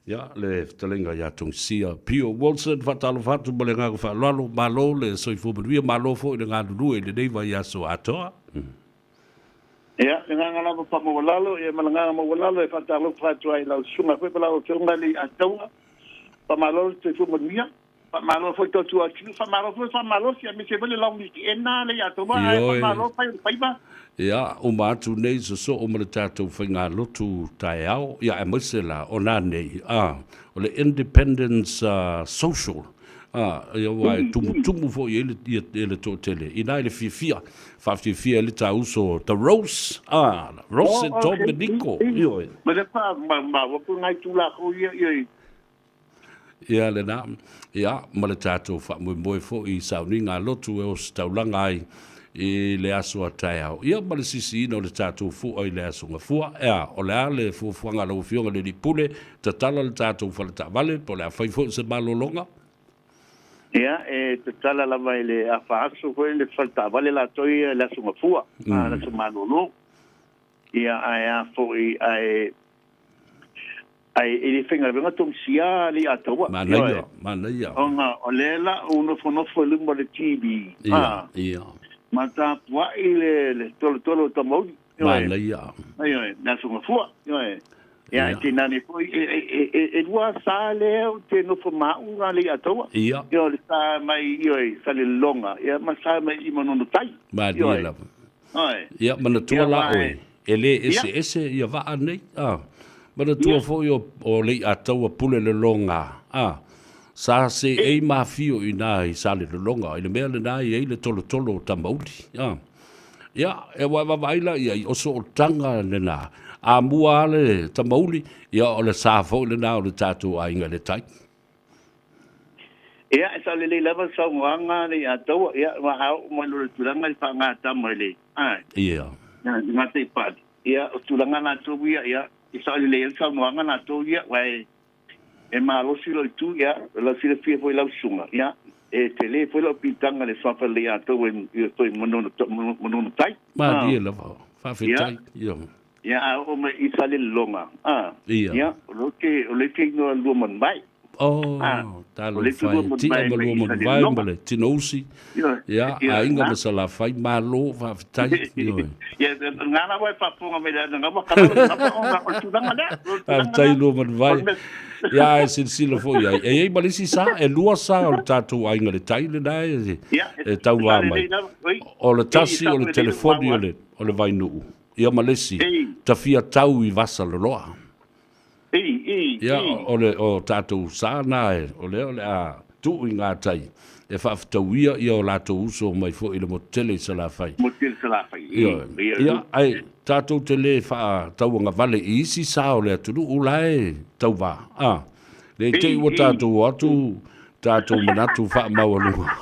ia, le fetalaiga ia Tongisia Pio Wilson. Faatalofa atu ma le agaga faaaloalo, malo le soifua manuia, malo foi le galulue i lenei vaiaso atoa. Ia, le agaga lava faamaualalo, ia ma le agaga maualalo e faatalofa atu ai i lau susuga foi ma lau Afioga i le Ataua. Faamalo le soifua manuia, faamalo foi tautua atunuu, faamalo foi le faamalosi, aemaise foi le long weekend le Ataua, ae Ioe. faamalo fai o le faiva. Ia, uma atu nei sosoo ma le tatou faigalotu taeao, ia aemaise la o nanei, a, o le Independence Social, a, ia aua e tumutumu foi i ai le, ia, ia le toatele, ina i le fiafia, faafiafia ai le ta uso The Rose, a, Rose Oh, okay. Dominico, ioe. Ma le fa, ma, ma, ua ku ngai tūlako ia, ia i. Ia lena, ia, ma le tatou faamoemoe foi i sauniga a lotu e ositaulaga ai i le aso a taeao. Ia, ma le sisiina o le tatou fua i le aso Gafua. Ea, o le a le fuafuaga a lau Afioga i le Alii Pule, tatala le tatou fale taavale, po o le a fai foi se malologa? Ia, e tatala lava i le afa aso foi le fale taavale latou ia i le aso Gafua, a le aso malolo. Ia, ae a foi, ae, ae e le faigaluega Tongisia le Ataua. Manaia, manaia. Ona o lea la ou nofonofo i luma o le TV, Ia, a, ia. ma tapuai le, le tolotolo o Tamauli. Ioe. Manaia. Ioe, le Aso Gafua. Ioe. Ia, e te nane foi, e, e, e, e, e lua sa lea o te nofo maʻu a le Ataua. Ia. Ioe, le sa mai, ioe, Salelologa, ia, ma sa mai i Manono Tai. Malie Ioe. lava. Ioe. Ia, manatua Ia, la ma oe, e. e le Ia. eseese ia vaa nei, a. Manatua Ia. foi o, o Lei'ataua Pulelologa, a, sa seei ma afio i ina i Salelologa, i le mea lena e i ai le tolotolo o Tamauli, a. Ia, e aua e vaavaai la i ai, o sootaga lena, a mua lava le Tamauli, ia o le sa foi lena o le tatou aiga i le tai. Ia, e sao lelei lava le saunoaga le ia taua, ia, aua a oo mai loa i le tulaga i le faagatama i le, a, Ia. le gataifale, ia, o tulaga latou ia, ia, e sao lelei ai le saunoaga latou ia, aua e, e malosi lou itu, ia, o lau silafia foi i lau susuga, ia, e tele foi lau piitaga i le suafa lelei atoa i, i toi Manono, Manono Tai. Malie lava. Faafetai. Ia. Ia. Ia, a oo mai i Salelologa, a, Ia. ia, o lea ou te, o lea ou te inoa lua manuvai. Oh, talofa e, tia ma lua manuvae ma le Tinousi, ia, aiga ma Salafai, malo, faafetai. Ioe. Faafetai lua manuvae. Ia, ae silasila foi i ai, e i ai ma le isi sa, e lua sa o le tatou aiga le tai lena e, e tauva mai. O le tasi o le telefoni o le, o le Vainuu, ia ma le isi, tafia tau i Vasaloloa. Ia, o le o tatou sa na e, o lea o le a tuu i gatai e faafetauia ia o latou uso mai foi i le motu tele i Salafai. Motu tele i Salafai, Ioe. Ia, ae tatou te le faatauagavale i isi sa o le atunuu la e tauva, a. Ne i te i ua tatou o atu tatou manatu faamaualuga.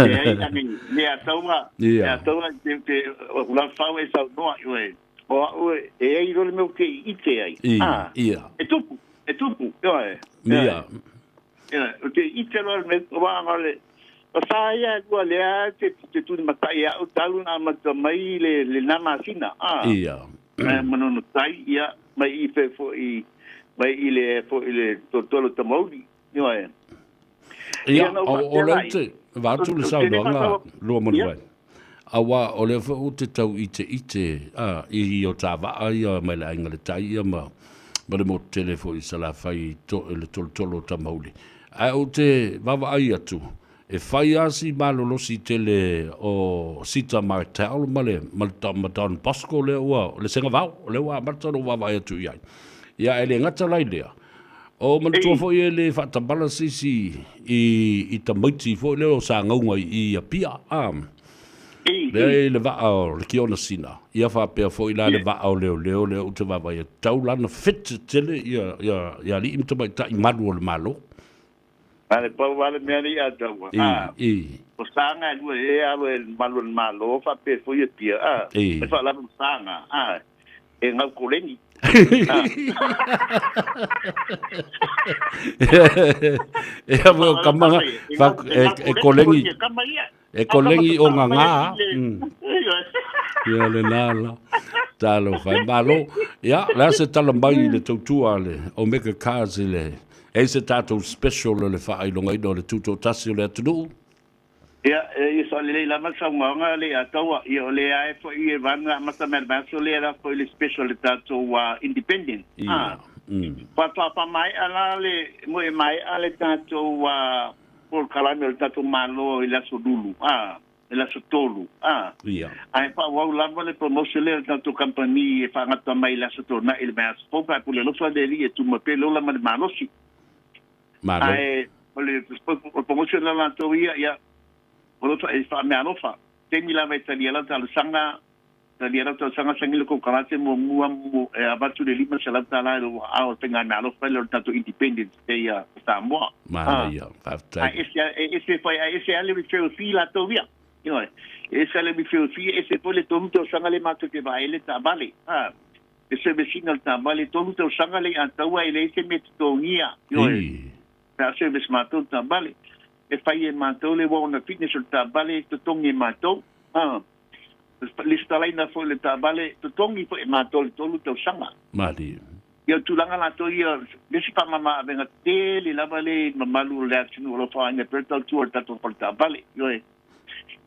Leai, ani, mea taua, mea taua te, te, o lau fau e saunoa, ioe. O au e ai loa le mea ou te ite ai. I, ia. E tupu, e tupu, ioe. Ia. Ioe, ou te ite loa le mea, aua o le, o sa ia e lua lea te, te tulimatai e au talu ona amata mai le, lena masina, a. Ia. Mai Manono Tai, ia, mai i pea foi, mai i le, foi le toatolu o Tamauli, ioe. Ia, o lea ou te vaatu le saunoaga Luamanuvae, aua o lea foi ou te tau iteite i o ta vaa ia mai le Aiga i le Tai ia ma le motu tele foi i Salafai i le tolotolo o Tamauli. Ae ou te vaavaai atu, e fai lava si malolosi tele o Sita Martell ma le ma Don Bosco lea ua, le Segavao, lea ua amata ona ou vaavaai atu i ai. Ia, ae le gata la i lea, O manatua foi e le faatamala se isi i tamaiti foi lea o Sagauga i Apia, a. Lea e i le vaa o le Kiona Sina, ia faapea foi la le vaa o leoleo lea ou te vaavaai atu, tau la na fit tele ia alii ma tamaitai malu o le Malo. A le pau lava le mea lea ia taua, a. O Saga e lua e alo e malu o le Malo faapea foi Apia, a. E faalava ma Saga, a. E gau koleni. E awe o kamaga, e koleni, e koleni o ngā. Ia le nā la. Talofa e malo. Ia, le a se tala mai i le tautua a le Omega Cars i le, e se tatou special o le faailogaina o le tutoatasi o le atunuu? Ia, e sao lelei lava le saunoaga le Ataua. Ia, o lea e foi e vana amata mai le vaiaso lea la foi le special le tatou Independence. Ia. Faatoa faamaea la le, mo e maea le tatou polokalame o le tatou Malo i le aso Lulu, i le aso 3. Ia. Ae faaauau lava le promotion lea a le tatou kamupani e faagata mai i le aso Toonai i le vaiaso fou pe a pule alofa le Alii e tuma pea le ola ma le malosi. Malo. Ae o le promotion la latou ia, ia, o lo e faameaalofa. Taimi lava e talia lau talosaga, talia lau talosaga sagi le kokarate muamua mo e avatu le $500 i lou aao o le faigameaalofa lea o le tatou Independence Day a Samoa. Manaia, faafetai. Ae ese, e ese foi, ae ese lava le referral fee latou ia. Ioe. E ese lava le referral fee, e ese foi le 3 tausaga lea matou te vaai ai le taavale. Le service ina o le taavale, 3 tausaga le i ataua e leai se mea e totogia, ioe, pe a service matou le taavale. E fai e matou le warrant of fitness o le taavale, e totogi e matou. Lesitalaina foi o le taavale, totogi foi e matou le 3 tausaga. Malie. Ia, o le tulaga latou ia, le isi faamama-avega tele lava lea i mamalu o le atunuu o lo o faaaogaina pea le tautua o le tatou fale taavale, ioe.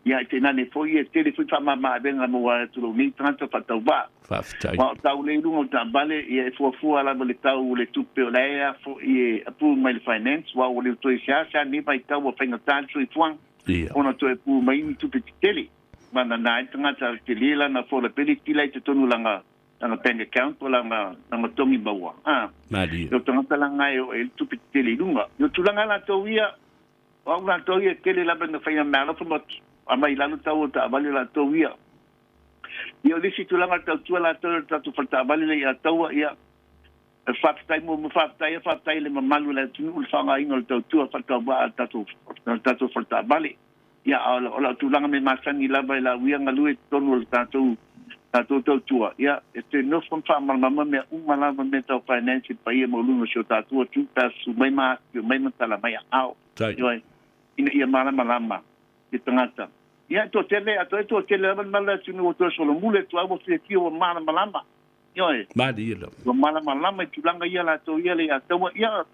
Ia, e tainane foi e tele foi faamama-avega maua atu lou nei tagata faatauvaa. Faafetai. Aua o tau lea i luga o le taavale, ia e fuafua lava le tau o le tupe o la e a foi e approve mai le finance, aua ua le toe seasea nei vaitau ua faigata le soifuaga ona toe approve mai ni tupe tetele. Vagana ai le tagata tele lana affordability la i totonu o lana lana bank account po o lana lana togi maua. A. Malie. O tagata la na e oo ai le tupe tetele i luga. I o tulaga latou ia, O au latou ia e tele lava ina fai meaalofa ma aumai i lalo tau o taavale latou ia. Ia o le isi tulaga o le tautua latou i le tatou fale taavale lea i Ataua, ia e faafetai muamua, faafetai lava faafetai i le mamalu o le atunuu i le faaaogaina o le tautua faatauvaa a le tatou, le tatou fale taavale. Ia a o lau tulaga mea masani lava i lau ia galue i totonu o le tatou tatou tautua, ia e te nofo ma faamalamalama mea uma lava mea tau finance i le paia maualuga o si o tatou atunuu pe a susu mai ma afifio mai ma tala mai aao. Ioe, ina ia malamalama le tagata. Ia, e toatele, e toatele lava le mamalu o le atunuu ua toe solomuli atu ai ua fiafia ua malamalama. Ioe. Malie lava. Ua malamalama i tulaga ia latou ia le Ataua, ia,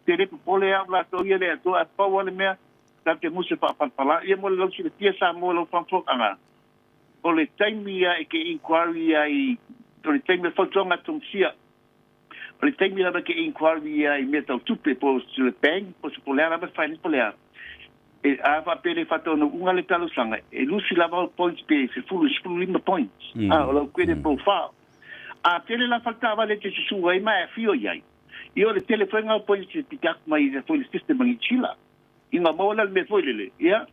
te le popole au latou ia le Atua, ae pau lava le mea, tatou te musu e faapalapala. Ia mo le lausilafia Samoa lau faafofoga, o le taimi ia e te inquiry ai, o le taimi o le fautuaga a Tongisia, o le taimi lava e te inquiry ai i mea tau tupe, po o le bank, po o le a lava le finance po o le a, e, a faapea e le faataunuuga le talosaga, e lusi lava au points pe 10 i 15 points, a, o lau credit profile. A tele la faletaavale e te susu ai ma e afio i ai, ia o le tele foi lena o points e deduct mai foi i le system a Niu Sila. Ina maua la le mea foi lele, ia,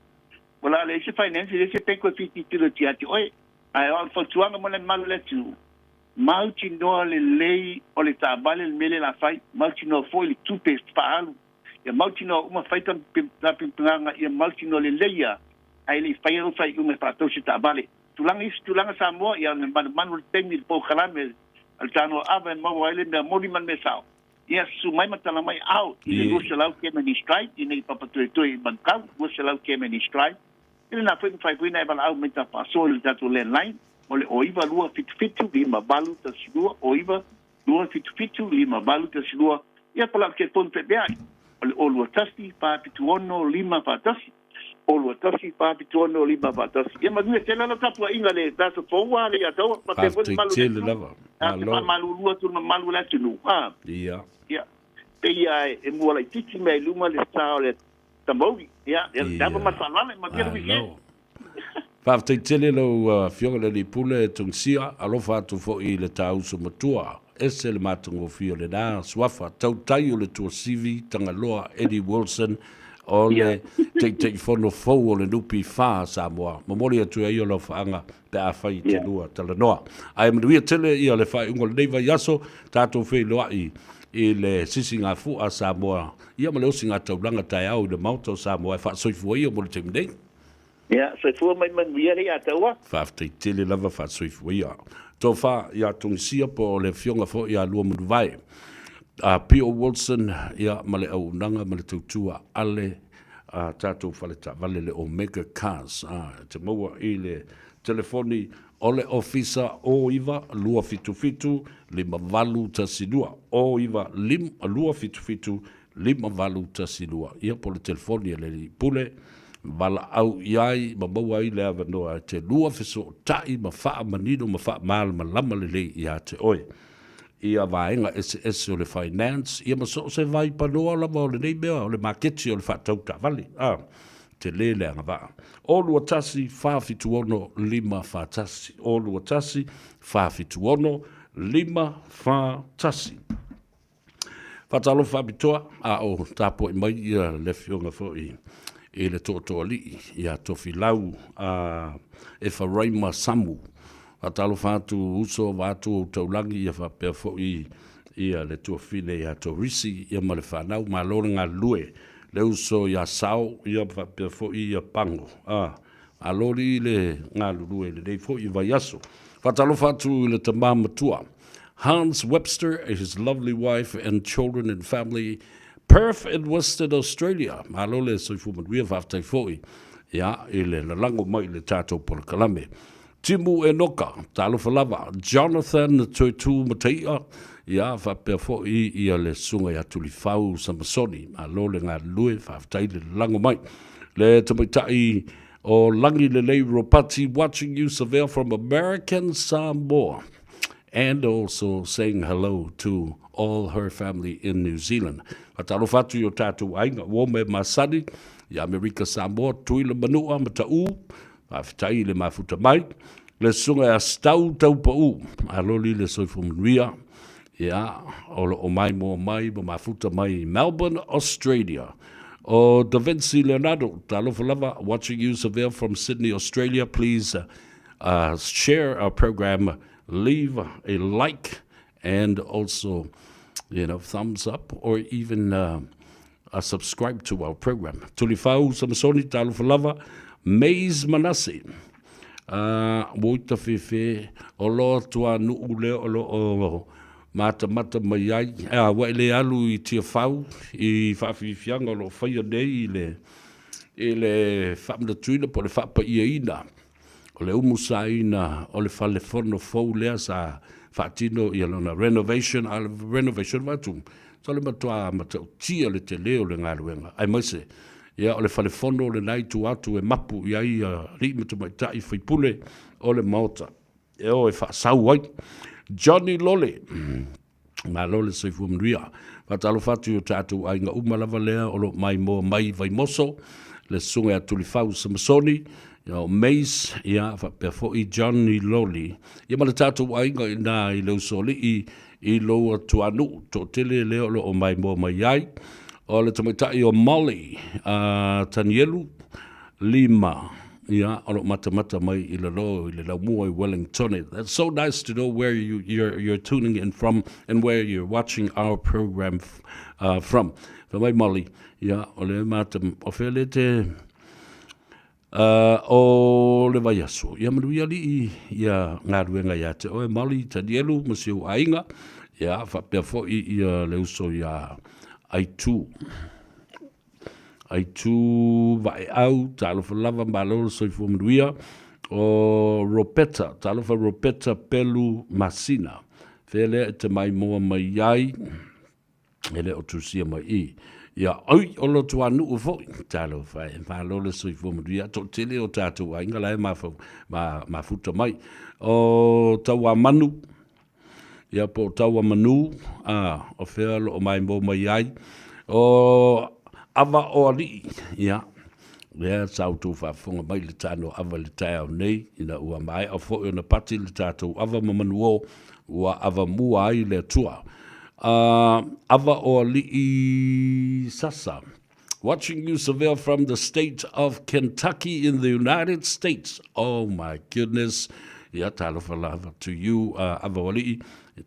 ua la leai se finance, leai se bank e fia tilotilo ia te oe. Ae o le fautuaga mo le mamalu o le atunuu, mautinoa lelei o le taavale le mea lea o le a fai, mautinoa foi le tupe e faaalu, ia mautinoa uma fai ta tapenapenaga ia mautinoa lelei lava ae le i faia lou faaiuga e faatau se taavale. Tulaga isi tulaga Samoa, ia o le manumanu o le taimi i le polokalame a le Tanoa Ava e maua ai le mea moni ma le mea sao. Ia susu mai ma tala mai ao i le 200 km each drive ina i Papatoetoe i Manukau, 200 km each drive. I lena foi mafai foi ona e valaau mai ta faasoa i le tatou landline o le 09277 5812, 09277 5812. Ia po o lau telefoni peapeai o le 021 476 541. 021 476 541. Ia manuia tele lau tapuaiga le aso fou a le Ataua faapea foi le Faafetai mamalu o le tele atunuu. lava. A te Malo. faamalulu atu i le mamalu o le atunuu. A. Ia. Ia. Pei lava e mua laitiiti mea i luma le sa o le Tamauli. Ia, ia le ava ma le faaaloalo, manuia le weekend. Malo. Faafetai tele lau Afioga i le Alii Pule Tungisia, alofa atu foi i le Taauso Matua. Ese le matagofie o lena suafa tautai o le Tuasivi Tagaloa Eddie Wilson o le Taitaifono fou o le NPF a Samoa. Momoli atu ai o alofaaga pe afai e te lua talanoa. Ae manuia tele ia le faaiuga o lenei vaiaso, tatou feiloai i le sisigafua a Samoa ia ma le osigataulaga taeao i le Maota o Samoa e faasoifua ia mo le taimi nei. Ia, soifua mai manuia le ia taua. Faafetai tele lava faasoifua ia. Tofa ia Togisia po o le afioga foi ia Luamanuvae, a P.O. Wilson ia ma le auaunaga ma le tautua a le a tatou fale taavale le Omega Cars. A, e te maua i le telefoni o le ofisa 09 277 5812, 09 277 5812, ia po o le telefoni a le Alii Pule, valaau i ai ma maua ai le avanoa e te lua fesootai ma faamanino ma faamalamalama lelei ia te oe ia vaega eseese o le finance, ia ma so o se vaipanoa lava o lenei mea o le maketi o le faatau taavale. A, tele le agavaa. O 21 476 541. O 21 476 541. Faatalofa faapitoa a o tapuai mai ia le afioga foi i le Tootooalii ia Tofilau a Efaraima Samu. Faatalofa atu uso vaeatu ou taulagi ia faapea foi ia le tuafine ia Torisi ia ma le fanau. Malo le galulue le uso ia Sao ia faapea foi ia Pago. A malo alii le galulue i lenei foi vaiaso. Faatalofa atu i le tama matua Hans Webster his lovely wife and children and family Perth in Western Australia. Malo le soifua manuia, faafetai foi ia i le lalago mai i le tatou polokalame. Timu Enoka, talofa lava, Jonathan Toetū Mataia, ia faapea foi ia le susuga ia Tulifau Samasoni. Malo le galulue, faafetai le lalago mai. Le tamaitai o Lagilelei Ropati watching you Savea from American Samoa. And also saying hello to all her family in New Zealand. Faatalofa atu i o tatou aiga ua oma e masani i Amerika Samoa, Tuila Manua ma Taʻu, faafetai i le mafuta mai. Le susuga ia Stau Taupau, aloli le soifua manuia, ia, o lo o maimoa mai ma mafuta mai i Melbourne, Australia. O Da Vinci Leonardo, talofa lava, watching you Savea from Sydney, Australia, please uh, share our program, leave a like, and also, you know, thumbs up or even uh, uh, subscribe to our program. Tulifau Samsoni talofa lava, Maze Manase. Uh, ua fefe o loa tuanu'u lea o lo o matamata mai ai, a ua e le alu i Tiafau i faafiafiaga o lo o faia nei i le, i le faamanatuina po o le faapaiaina. O le umusaina o le fale fono fou lea sa faatino ia lona renovation, a o le renovation vaeatu, sa o le matua matautia le tele o le galuega, aemaise ia o le fale fono lena i tua atu e mapu i ai ia alii ma tamaitai faipule o le Maota e o e faasau ai. Johnny Lole. Malo le soifua manuia. Faatalofa atu i o tatou aiga uma lava lea o lo o maimoa mai i Vaimoso, le Susuga ia Tulifau Samasoni, ia o Mace, ia faapea foi Johnny Loli, ia ma le tatou aiga i ina i le Usoalii i Lower Tuanuu, toatele lea o lo o maimoa mai ai. O le tamaitai o Molly uh, Tanielu, Lima, ia, o lo o matamata mai i lalo i le laumua i Wellingtone. That's so nice to know where you, you're, you're tuning in from and where you're watching our program uh, from. Fa mai Molly, ia, o le mata, o fea le te, uh, o le vaiaso. Ia manuia alii, ia galuega ia te oe Molly, Tanielu, ma si ou aiga, ia, faapea foi ia le uso ia Aitu. Aitu Vaeau, talofa lava, malo le soifua manuia. O Ropeta, talofa Ropeta Pelu Masina. Fea lea e te maimoa mai ai, e le o tusia mai i. Ia, oi, o lo tuanuu foi, talofa e, malo le soifua manuia. Toatele o tātou aiga la e mafau, ma, mafuta mai. O Tauamanu, Ia, po o Tauamanū, ā, o fea o lo o maimoa mai ai? O Ava o Alii, ia, lea sa outou faafofoga mai i le tano ava i le taeao nei, ina ua maea foi ona pati le tatou ava ma manuō, ua avamua ai le Atua. Ā, Ava o Alii Sasa, Watching you Seville from the state of Kentucky in the United States. Oh my goodness. Ia, talofa lava to you, uh, Avawali'i,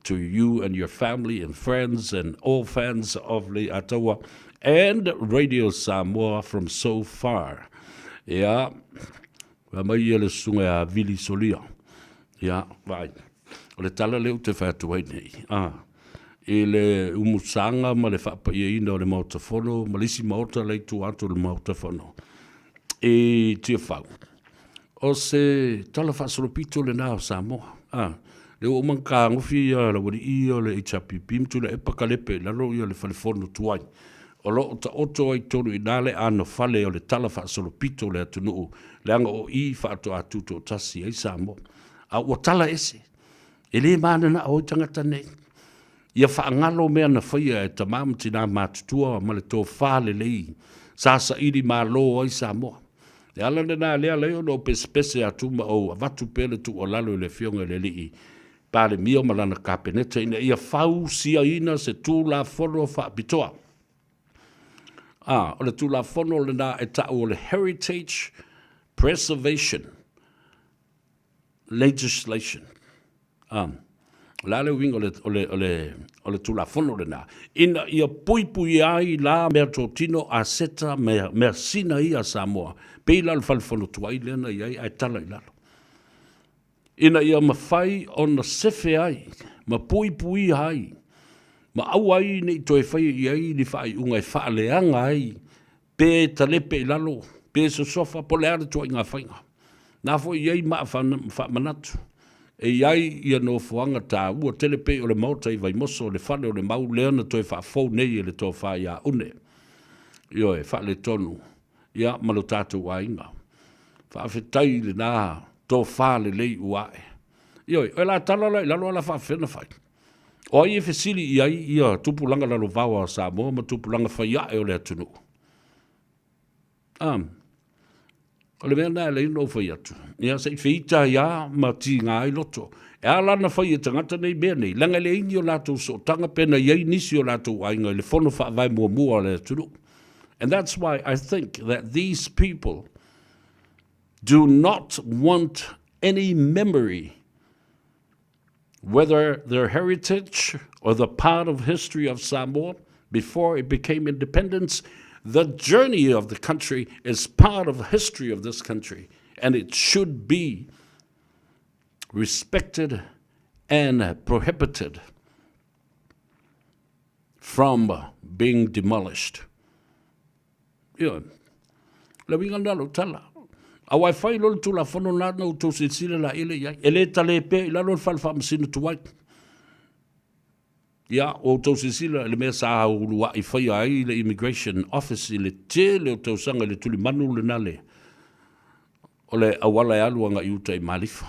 to you and your family and friends and all fans of Lei'ataua and Radio Samoa from so far. Ia, mai ia le susuga ia Vili Solia. Ia, vaai. O le tala lea ou te fai atu ai nei, a, i le umusaga ma le faapaiaina o le Maota Fono ma le isi Maota la i tua atu o le Maota Fono i Tiafau, o se tala faasolopito lena o Samoa. A, lea ua uma ona tagofi ia laualii ia o le HRPP ma Tuilaepa Kalepe i lalo ia le Fale Fono tuai, o lo o taoto ai tonu i ina le anofale o le tala faasolopito o le atunuu, leaga o i faatoa tutoatasi ai Samoa. A ua tala ese, e le mananao ai tagata nei. Ia faagalo mea na faia e tamā ma tinā matutua ma le tofa lelei sa saili malo ai Samoa. Le ala lena lea ala ai ona ou pesepese atu ma ou avatu pea le tuualalo i le Afioga i le Alii Palemia ma lana Kapeneta ina ia fausiaina se Tulafono faapitoa. A, o le Tulafono lena e ta'u o le Heritage Preservation legislation. Um, o le a le uiga o le, o le, o le, o le Tulafono lena, ina ia puipuia ai la meatotino aseta mea, measina ia a Samoa, pei la o le Fale Fono Tuai lea na i ai ae tala i lalo. Ina ia mafai ona sefe ai ma puipuia ai ma aua ai ne i toe faia i ai ni faaiuga e faaleaga ai pe talepe i lalo, pe sosofa, po o le a le tuaiga faiga. Na foi i ai maa faamanatu, e i ai ia nofoaga taua tele pei o le Maota i Vaimoso, le fale o le mau lea na toe faafou nei e le Tofa ia Une. Ioe, faaletonu, ia, ma lo tatou aiga. Faafetai i lena tofa lelei ua ae. Ioe, o le a tala la i lalo a o le a faafefea ona fai? O ai e fesili i ai ia tupulaga lalovaoa a Samoa ma tupulaga faiae o le atunuu? A, o le mea lena e alai ona ou fai atu, ia se i feita ai a ma tiga ai loto. E a la na fai e tagata nei mea nei, leaga e leai ni o latou sootaga pe na i ai nisi o latou aiga i le fono faavae muamua a le atunuu. And that's why I think that these people do not want any memory whether their heritage or the part of history of Samoa before it became independence, the journey of the country is part of the history of this country and it should be respected and prohibited from being demolished. Ioe. Le uiga lena o lau tala. Aua e fai loa le Tulafono lena ona outou silasila laia lea i ai. E le tale pea i lalo le fale faamasino tuai. Ia, ua outou silasila i le mea sa uluai faia ai le Immigration Office i le tele o tausaga i le tulimanu lena le o le auala e alu agai i uta i Malifa,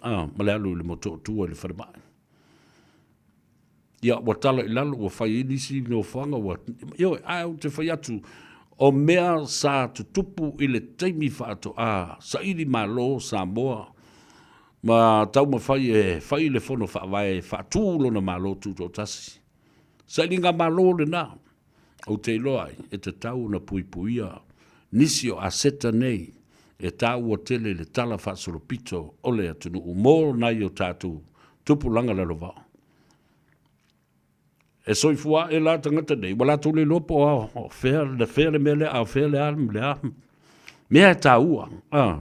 a, ma le alu i le Motootua i le falemai. Ia, ua tala i lalo, ua fai ai nisi nofoaga, ua, ioe, ae ou te fai atu, o mea sa tutupu i le taimi faatoa saili malo Samoa ma taumafai e fai le fono faavae e faatu lona Malo Tutoatasi. Sailigamalo lena, ou te iloa ai e tatau ona puipuia nisi o aseta nei e taua tele i le tala faasolopito o le atunuu mo nai o tatou tupulaga lalovaoa. E soifua ae la tagata nei, ua latou le iloa po o fea le fea le mea lea, a o fea le a le a. Mea e taua. Ah.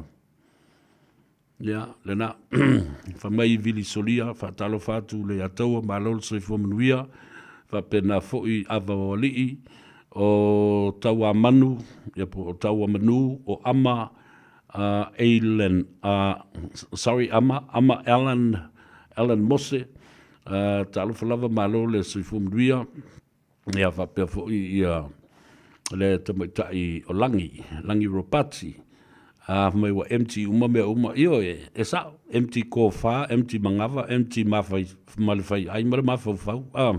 Ia, lena. Fai mai Vili Solia, faatalofa atu i le Ataua, malo le soifua manuia. Faapena foi Ava o Alii, o Tauamanu, ia po o Tauamanu, o Ama, uh, Ailen, uh, sorry, Ama, Ama Alan, Alan Mose, uh, talofa lava, malo le soifua manuia. Ia faapea foi ia le tamaitai o Lagi, Lagi Ropati, a fai mai ua empty uma mea uma. Ioe, e sao, empty kofa, empty manava, empty mafai, ma le faiai ma le mafaufau. A,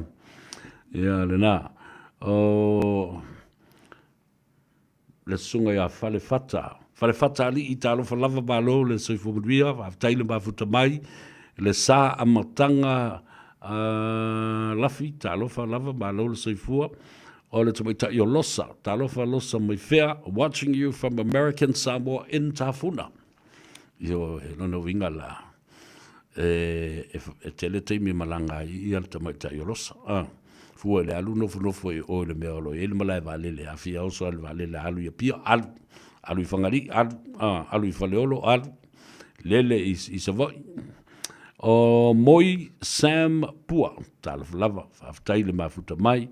ia lena. O le susuga ia Falefata. Falefata Alii, talofa lava malo le soifua manuia, faafetai le mafuta mai, le sa amataga uh, Lafi, talofa lava malo le soifua. O le tamaitai o Losa, talofa Losa mai fea, watching you from American Samoa in Tafuna. Io, e lona uiga la, e, e, e tele taimi e malaga ai ia le tamaitai o Losa. Ah, fua i le alu nofonofo i o i le mea o lo o i ai le malae vaalele, a fia oso lava i le vaalele, alu i Apia, alu, alu i Fagalii, alu, ah, alu i Faleolo, alu, lele i, i Savaii. O Moi Sam Pua, talofa lava, faafetai le mafuta mai.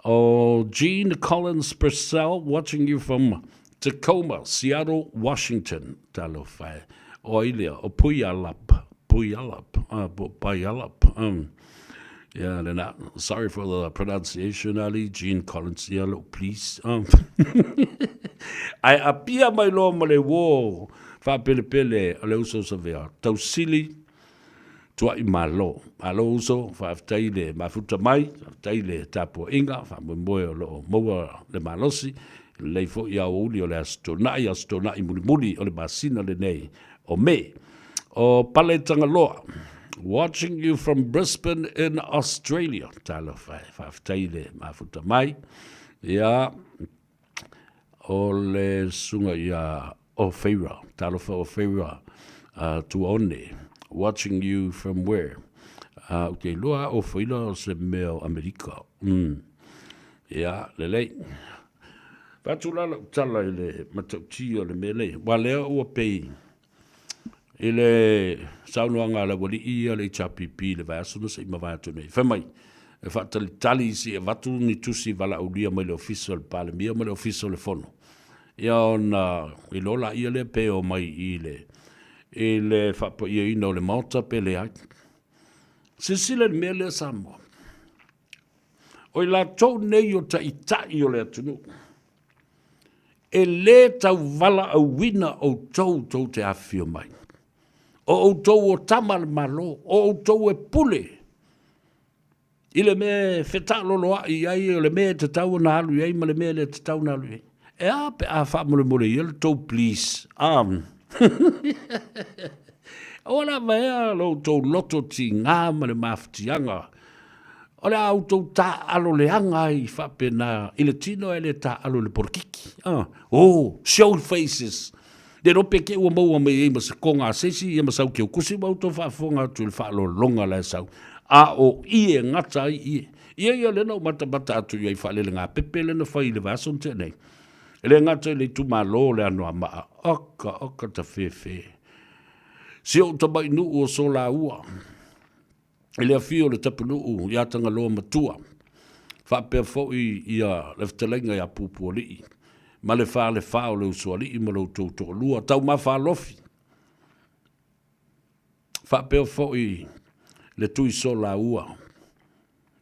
O Jean Collins Purcell, watching you from Tacoma, Seattle, Washington. Talofa e. O ai lea? O Puyallup. Puyallup. Ah, po Puyallup. Um, yeah, lena. Sorry for the pronunciation, Ali. Jean Collins. Yeah, look, please. Um. Ai apia mai loa ma le uō faapelepele o le uso Savea. Tausili Tua'i Malo. Malo uso, faafetai le mafuta mai, faafetai le tapuaiga, faamoemoe o lo o maua le malosi, lelei foi aoauli o le Aso Toonai, Aso Toonai mulimuli o le masina lenei o Me. O Pale Tagaloa, watching you from Brisbane in Australia. Talofa e, faafetai le mafuta mai. Ia, o le susuga ia Ofeira, talofa Ofeira uh, Tuaone, watching you from where? Uh, ou te iloa Ofeira o se mea o Amerika. Mm. Ia, lelei. Fatu la lau tala i le matautia o le mea lei. Wa lea ua pei I le saunoaga a le aualii ia le HRPP i le vaiaso na se i mavae atu nei, fai mai, e faatalitali se i avatu ni tusi valaaulia mai le Ofisa o le Palemia ma le Ofisa o le Fono, ia ona iloa laia lea pe omai i le i le faapaiaina o le Maota pe leai. Silasila i le mea lea Samoa. O i latou nei o taitai o le atunuu, E lē tauvalaauina outou tou te afifio mai. O outou o tama a le Malo, o outou e pule i le mea e fetaaloloai ai, o le mea e tatau ona alu i ai ma le mea e le tatau ona alu i ai. E a pe a faamolemole ia le tou please? Um. Aua lava ea lo outou loto tigā ma le mafatiaga O le a outou taaalo leaga ai faapena i le tino ae le taaalo i le polokiki. Ah, oh, show faces. Le iloa pe te i ua maua mai ai ma se koga a se isi ia ma sau keukusi ma outou faafofoga atu i le faaaloaloga la e sau. A o ie e gata ai ie. Ia ia lea na ou matamata atu i ai faalelegāpepe lea na fai i le vaiaso na tea nei. E le gata i le itumalo o le Anoamaa. Oka, oka tafefe. Si ou tamai nuu o Solaua. I le afio o le Tapunuu ia Tagaloa Matua, faapea foi ia le fetalaiga ia Pupualii. ma le falefa o le usoalii ma lo outou toalua, Taumafalofi, faapea foi le Tui Solaua,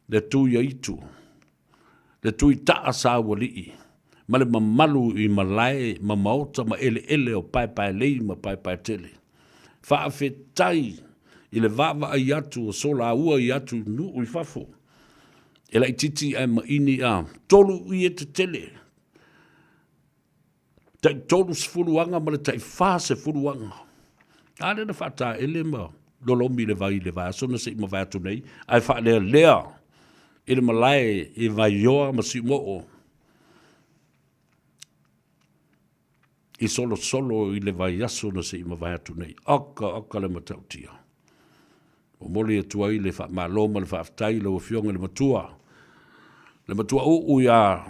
le Tui Aitu, le Tui Taa Saualii, ma le mamalu i malae ma maota ma eleele o Paepaelei ma Paepaetele. Faafetai i le vaavaai atu o Solaua i atu nuu i fafo, e laitiiti ae maini a tolu ie tetele, tai 30 aga ma le tai 40 aga. A lea na faataele ma lolomi i le vai i le vaiaso na se i mavae atu nei, ae faalealea i le malae i Vaioa ma Siumoo i solosolo i le vaiaso na se i mavae atu nei. Oka, oka le matautia. Momoli atu ai le faamalo ma le faafetai i lau Afioga i le Matua, le Matua uu iā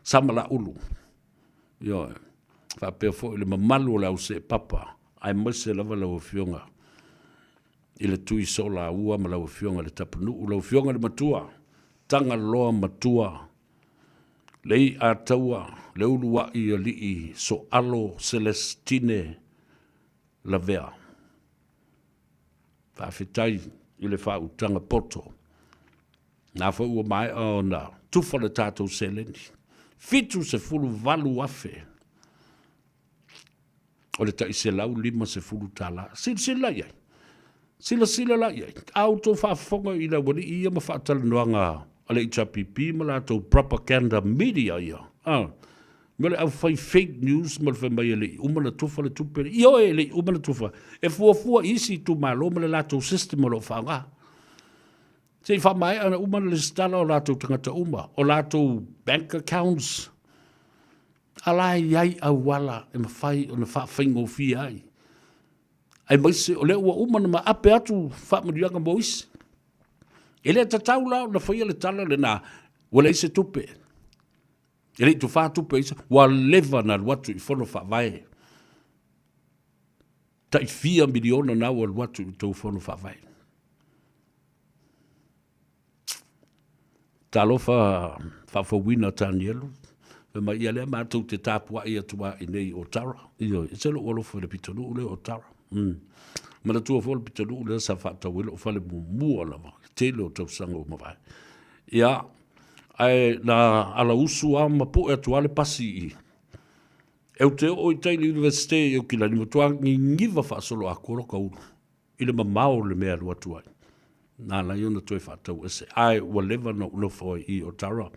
Samalaulu, ioe, faapea foi le mamalu o le au seepapa, aemaise lava lau Afioga i le Tui Soolaua ma lau Afioga i le Tapunuu, lau Afioga i le Matua, Tagaloa Matua, le i'a taua, le ulua'i alii Soalo Selestine Lavea. Faafetai i le faautaga poto. Na foi ua maea ona tufa le tatou seleni. 78,000 o le tai $150. Silasila la i ai. Silasila la i ai. A outou faafofoga i le aualii ia ma faatalanoaga a le HRPP ma latou propaganda media ia, a, ma le aufai fake news ma le fai mai e le i uma ona tufa le tupe. Ioe, e le i uma ona tufa. E fuafua i isi itumalo ma le latou system o lo o faaaoga. Se i faamaea ona uma ona lesitala o latou tagata uma, o latou bank accounts, a la e i ai auala e mafai ona faafaigofie ai. Aemaise o lea ua uma ona maape atu faamanuiaga mo isi. E le tatau la ona faia le tala lena, ua leai se tupe. E le i tufā tupe isa, ua leva ona alu atu i fono faavae. Tai fia miliona na ua alu atu i tou fono faavae. Talofa faafouina Tanielu, fai mai ia lea matou te tapuai atu lava i inei i Otara. Ioe, e ese lou alofa i le pitonuu lea o Otara. Manatua foi le pitonuu lea sa faatau ai lou fale muamua lava, le tele o tausaga ua mavae. Ia, ae na alausu lava ma pue atu lava le pasi i i. Eu te oo i tai i le Universite i Aukilani, matua niniva faasoloatoa loka ulu. i le mamao o le mea e alu atu ai. Na ala ai ona toe faatau ese, ae ua leva ona ou nofo ai i Otara.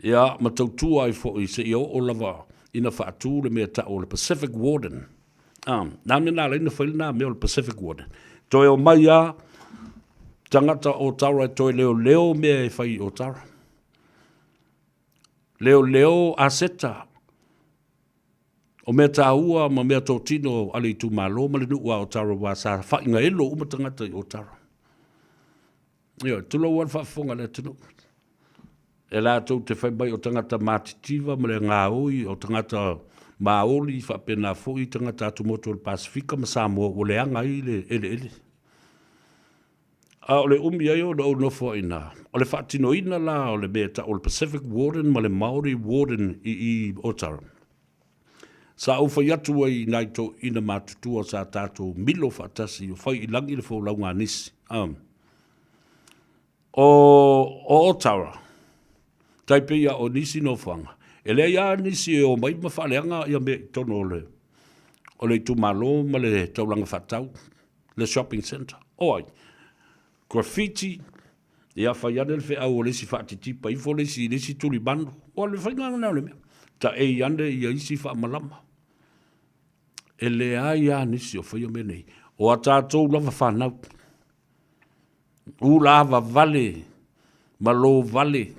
Ia, ma tautua ai foi seia oo lava ina faatu le mea tau o le Pacific Warden. Ah, na mea na ala ai ona fai lena mea o le Pacific Warden. Toe omai lava tagata o Otara e toe leoleo mea e fai i Otara. Leoleo aseta. O mea taua ma mea totino a le itumalo ma le nuu a Otara aua sa faigaelo uma tagata i Otara. Ioe, tulou lava le faafofoga a le atunuu. E latou te fai mai o tagata matitiva ma le gaoi, o tagata Maori faapena foi tagata atumotu o le Pasefika ma Samoa ua leaga ai le eleele. A o le umi ai ona ou nofo ai i ina, o le faatinoina la o le mea e tau o le Pacific Warden ma le Maori Warden i i Otara. Sa ou fai atu ai i nai toeaiina matutua sa tatou milo faatasi o fai i lagi le folauga a nisi. O, o Otara, tai pei lava o nisi nofoaga, e leai lava nisi e omai ma faaleaga ia mea i totonu o le, o le itumalo ma le taulaga faatau. le shopping centre. O ai? Graffiti, ia fai ane le feau o le isi faatitipa ifo le isi i le isi tulimanu. O le faiga lena o le mea. Taei ane ia isi faamalama. E leai lava nisi o faia mea nei. O a tatou lava fanau. Ulavavale ma lovale.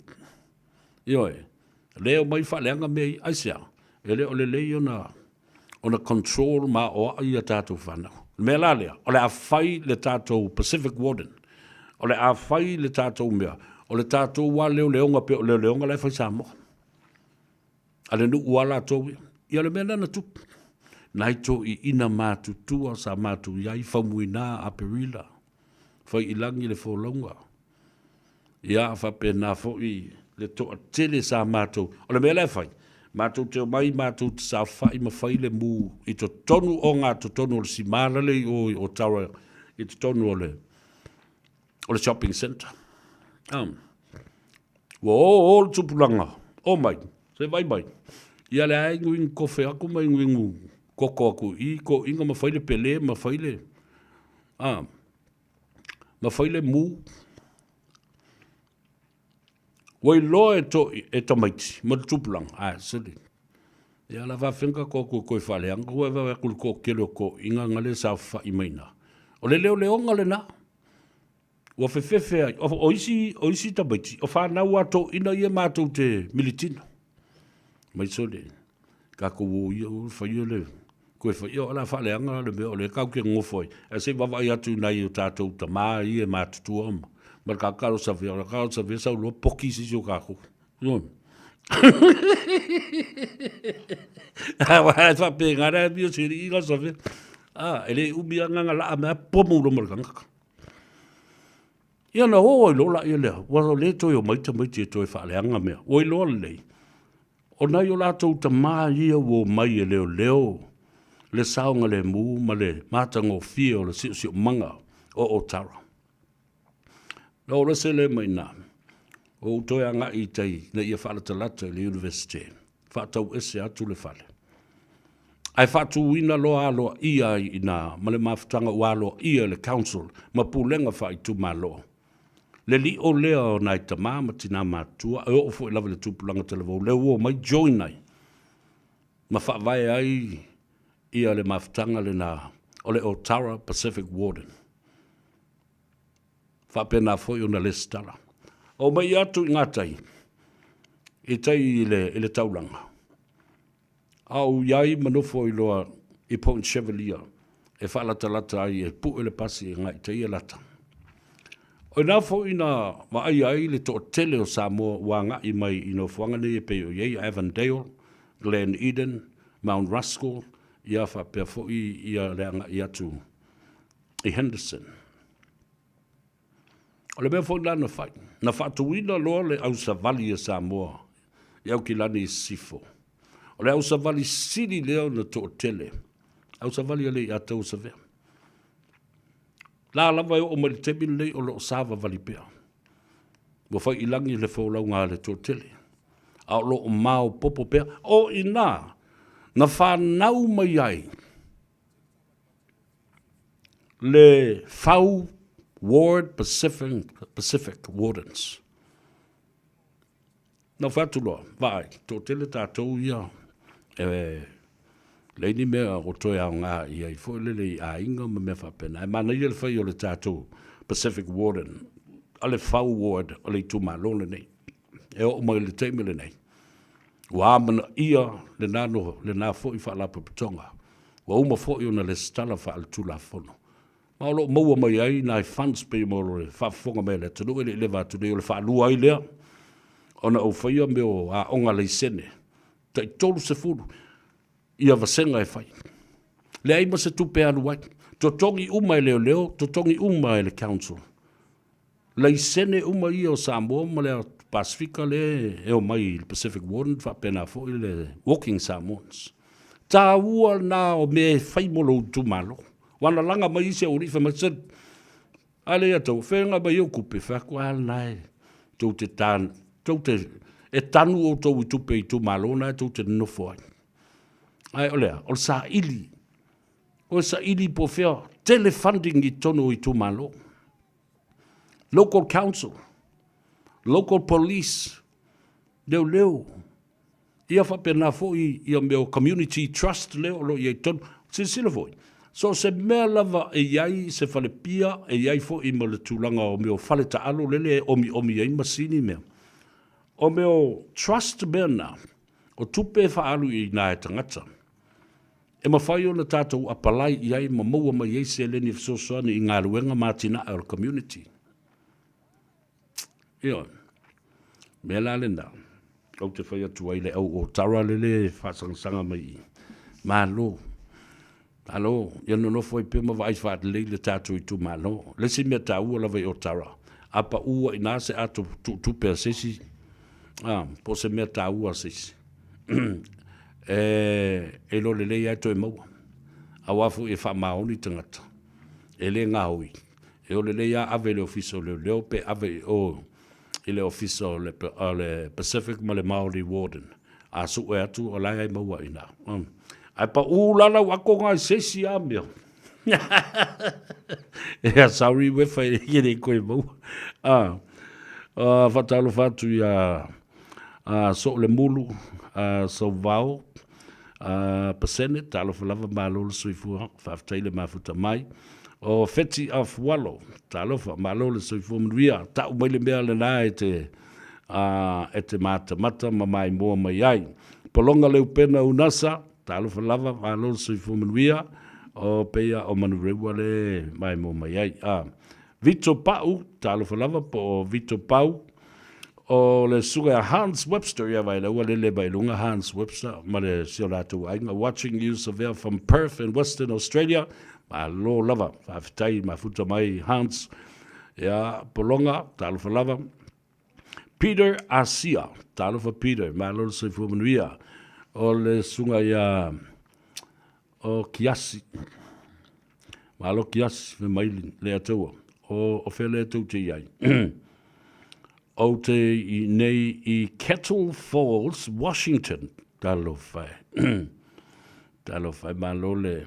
Ioe. Lea e omai faaleaga mea ia. Aisea? E le o lelei ona ona control ma aoai a tatou fanau. O le mea la lea, o le a fai le tatou Pacific Warden, o le a fai le tatou mea, o le tatou lava leoleoga pei o leoleoga la e fai Samoa. A le nuu lava latou ia. Ia o le mea lena na tupu. Nai toeaiina matutua sa matou i ai, Faumuina Aperila, Faiilagi le folauga. Ia faapena foi Le toatele sa matou, o le mea la e fai, matou te omai matou te saofai ma fai le mu i totonu o gatotonu o le sima lale i o i Otara i totonu o le o le shopping centre. Um, ua o o le tupulaga, o mai, se vai mai. Ia le a inguingu kofe aku ma inguingu koko aku i ko inga ma fai le pele ma fai le ah, ma fai le mu. Ua iloa e to e tamaiti ma le tupulaga, ae sili. Ia la faafenga ko ko ko faaleaga ua vaai aku le toatele o toeaiina na le saofai mai ina. O le leoleoga lena. Ua fefefe ai. O isi, o isi tamaiti, o fanau a toeaiina ia matou te militino. Mai sole, tatou o ia, o faia le, toe faia, o la faaleaga le mea o lea tatou te nonofo ai. Ae se i vaavaai atu i nai o tatou tama ia e matutua ma, ma le tatou talosaga, o le talosaga sau loa poki se isi o tatou. Ioe. Aua e faapena le amio se alii la savea. Ah, e le umi lava na laa mai pomu loa ma le tagata. Ia na o ai loa laia lea, ua le toe omai tamaiti e toe faaleaga mea. Ua iloa lelei, o nai o latou tama ia ua omai e leoleo le saogalemu ma le matagofie o le siosiomaga o Otara. Na ou lese lea mai ina, ua ou toe agai i tai ina ia faalatalata i le Universite, faatau ese atu le fale. Ae faatuina loa aloaia ai i ina ma le mafutaga ua aloaia e le Council ma pulega faaitumalo. Le lio lea o nai tama ma tina matutua e oo foi lava i le tupulaga talavou lea ua omai join ai ma faavae ai ia le mafutaga lena o le Otara Pacific Warden. Faapena foi ona lesitala. Omai atu i gatai, i tai i le, i le taulaga. A ou i ai ma nofo ai loa i Point Chevalier e faalatalata ai e pue le pasi e agai i tai e lata. O ina foi na vaaia ai le toatele o Samoa ua agai mai i nofoaga nei e pei o i ai Avondale, Glen Eden, Mount Ruskell, ia faapea foi ia le agai atu i Henderson. O le mea foi lena na fai, na faatuina loa le ausavali a Samoa i Aukilani i Sisifo. O le ausavali sili lea ona toatele, ausavali a Leiataua Savea. La lava e oo mai le taimi lenei o lo o savavali pea. Ua fai i lagi le folauga a le toatele, a o lo o maopoopo pea. O i ina na fanau mai ai le Fau Ward Pacific, Pacific Wardens. Na fai atu loa, vaai, toatele tatou ia, e leai ni mea o toe aoga i ai foi lele i aiga ma mea faapena. E manaia le fai o le tatou Pacific Warden, a le Fau Ward o le itumalo lenei. E oo mai le taimi lenei, ua amanaia lena, no, lena foi faalapotopotoga. Ua uma foi ona lesitala faaletulafono, ma o lo o maua mai ai nai funds pei mo le faafofoga mai a le atunuu e le i leva atu nei, o le faalua ai lea ona ou faia mea o aoga laisene tai 30 ia vasega e fai. Leai ma se tupe e alu ai. Totogi uma e leoleo, totogi uma e le council. Laisene uma ia o Samoa ma le Pasefika lea e omai i le Pacific Warden faapena foi le Walking Samoans. Taua lena o mea e fai mo lou itumalo. Ua na laga mai isi aualii fai mai, Sir, a le ia tau, fea nga mai ou tupe? Fai atu, a lena e tou te tan, tou te, e tanu outou i tupe i itumalo na e tou te nonofo ai. Ae o le a? O le saili. O le saili po o fea, tele funding i totonu o itumalo. Local council, local police, leoleo, ia faapena foi ia mea o community trust lea o lo o i ai i totonu. Silasila foi, so o se mea lava e i ai se falepia, e i ai foi ma le tulaga o mea o fale taalo lele e omiomi ai masini mea. O mea o trust mea na, o tupe e faaalu i ina e tagata. E mafai ona tatou apalai i ai ma maua mai ai seleni e fesoasoani i galuega ma atinae o le community. Ioe. Mea la lena, ou te fai atu ai le au otara lele e faasagasanga mai i. Malo. Malo, ia nonofo ai pea ma vaai faalelei le tatou itumalo. Le isi mea taua lava i Otara, a pau ai i ina se ato tuutupe a se isi, A, po o se mea taua a se isi. E, e iloa lelei lava e toe maua. Aua foi e faamaoni tagata, e le gaoi. E o lelei lava ave i le Ofisa o Leoleo pe ave i o i le Ofisa o le, o le Pacific ma le Maori Warden. A sue atu, o la e maua i ina. Ae pau la lau akoga i se isi lava mea. Ia, sorry Wefa, e le koe maua. Ah, faatalofa atu ia Soolemulu, Sauvao, Pasene, talofa lava, malo le soifua, faafetai le mafuta mai. O Feti Afualo, talofa, malo le soifua manuia, tau mai le mea lena e te, e te matamata ma maimoa mai ai. Pologa Leupena Unasa, Talofa lava, malo le soifua manuia, o peia o Manureua le maimoa mai ai. A Vito Pau, talofa lava po o Vito Pau, o le susuga ia Hans Webster, ia vai ua lele mai luga Hans Webster ma le si o latou aiga, watching you Savea from Perth in Western Australia, malo lava, faafetai mafuta mai Hans, ia Pologa, talofa lava. Peter Asia, talofa Peter, malo le soifua manuia. O le susuga ia o Kiasi, malo Kiasi, fai mai le Atua, o, o fea lea tou te i ai? Ou te i nei i Kettle Falls, Washington. Talofa e. Talofa e, malo le...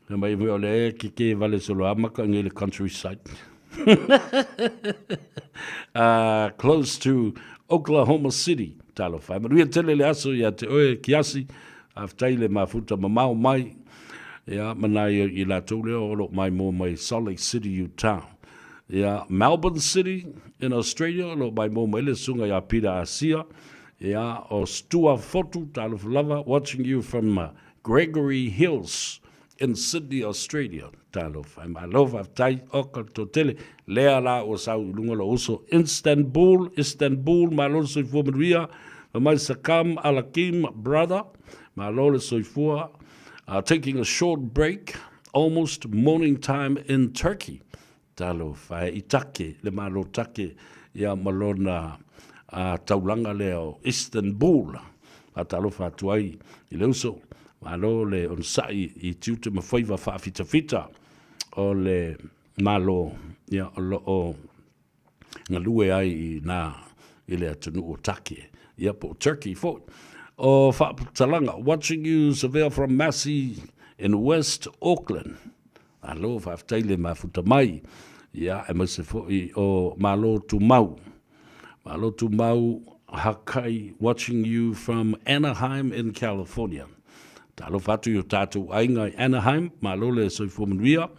Fai mai foi o le keke vale solo amaka ngi le countryside. Close to Oklahoma City. Talofa e. Manuia tele le aso ia te oe Kiasi. Faafetai le mafuta mamao mai. Ia, ma nai i latou lea o lo o maimoa mai Salt Lake City, Utah. Ia, Melbourne City in Australia o lo o maimoa mai le susuga ia Peter Asia. Ia, o Stua Fotu, talofa lava, watching you from Gregory Hills in Sydney, Australia. Talofa e malo faafetai oka le toatele. Lea la ua sau i luga lou uso Istanbul, Istanbul, malo le soifua manuia. Fai mai Sakam Alakim, brother, malo le soifua. Taking a short break, almost morning time in Turkey. Talofa e, i Take, le Malo Take, ia ma lona taulaga lea o Istanbul. Faatalofa atu ai i le uso, malo le onosai i tiute ma faiva faafitafita o le Malo, ia o lo o galue ai i na i le atunuu o Take, ia po o Turkey foi. O Faaputalaga, watching you Savea from Massey in West Auckland. Malo faafetai le mafuta mai, ia aemaise foi o Malo Tumau. Malo Tumau Hakai watching you from Anaheim in California. Talofa atu i o tātou aiga i Anaheim, malo le soifua manuia.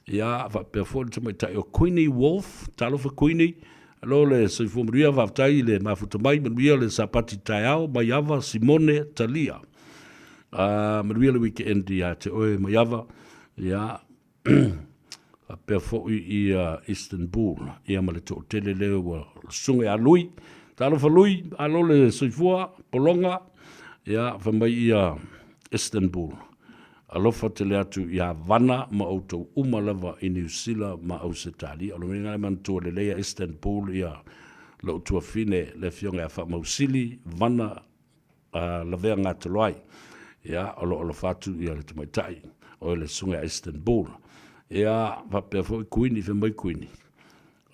Ia, faapea foi le tamaitai o Queenie Wolf, talofa Queenie, alo le soifua manuia, faafetai le mafuta mai, manuia le Sapati taeao, Maiava, Simone, Talia. Manuia le weekend ia te oe Maiava, ia, faapea foi i Istanbul, ia ma le toatele lea ua susuga ia Lui. Talofa Lui, malo le soifua, pologa, ia, fai mai ia Istanbul. Alofa tele atu ia Vana ma outou uma lava i Niu Sila ma Ausetalia. O le uiga e manatua lelei ia Istanbul ia lou tuafine le afioga ia Faamausili Vana a lavea gatoloai, ia, o lo o alofa atu ia le tamaitai o le susuga ia Istanbul. Ia, faapea foi Kuini, fai mai Kuini,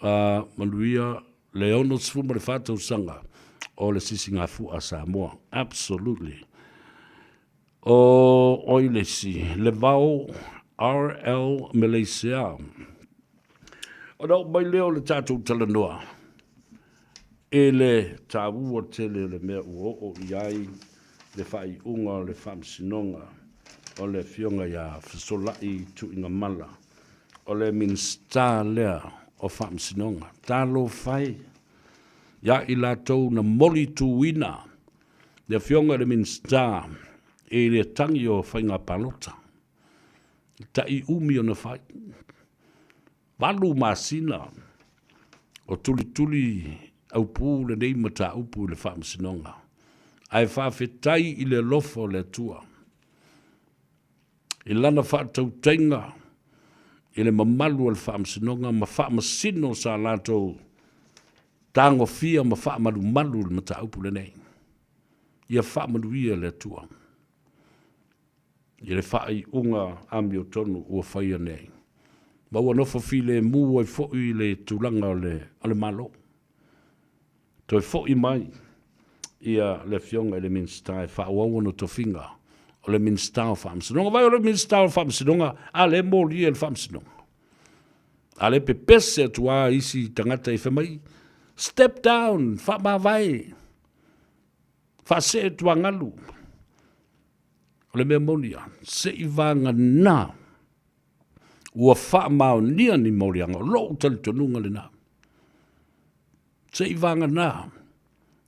a, manuia le 64 tausaga o le sisigafua a Samoa. Absolutely. O, oi le isi, le vao RL Malaysia. Ona oo mai lea o le tatou talanoa i le taua tele o le mea ua oo i ai le faaiuga o le Faamasinoga o le Afioga ia Fesolai Tuigamala, o le Minisita lea o Faamasinoga. Talofa e ia i latou na molituina le Afioga i le Minisita i le tagi o faiga palota. Tai umi ona fai. 8 masina o tulituli aupū lenei mataupu i le Faamasinoga, ae faafetai i le alofa o le Atua i lana faatautaiga i le mamalu o le Faamasinoga ma faamasino sa latou. Tagofia ma faamalumalu le mataupu lenei. Ia faamanuia le Atua i le faaiuga amiotonu ua faia nei, ma ua nofo filemu ai foi le tulaga o le Malo. Toe foi mai ia le Afioga i le Minisita e faaauau ona tofiga o le Minisita o Faamasinoga. Vaai o le Minisita o Faamasinoga, a lea e molia e le Faamasinoga. A lea e pepese atu lava isi tagata e fai mai, step down, faamavae, faasee tuagalu. O le mea moni lava, se i vagana ua faamaonia ni moliaga, o lou talitonuga lena. Se i vagana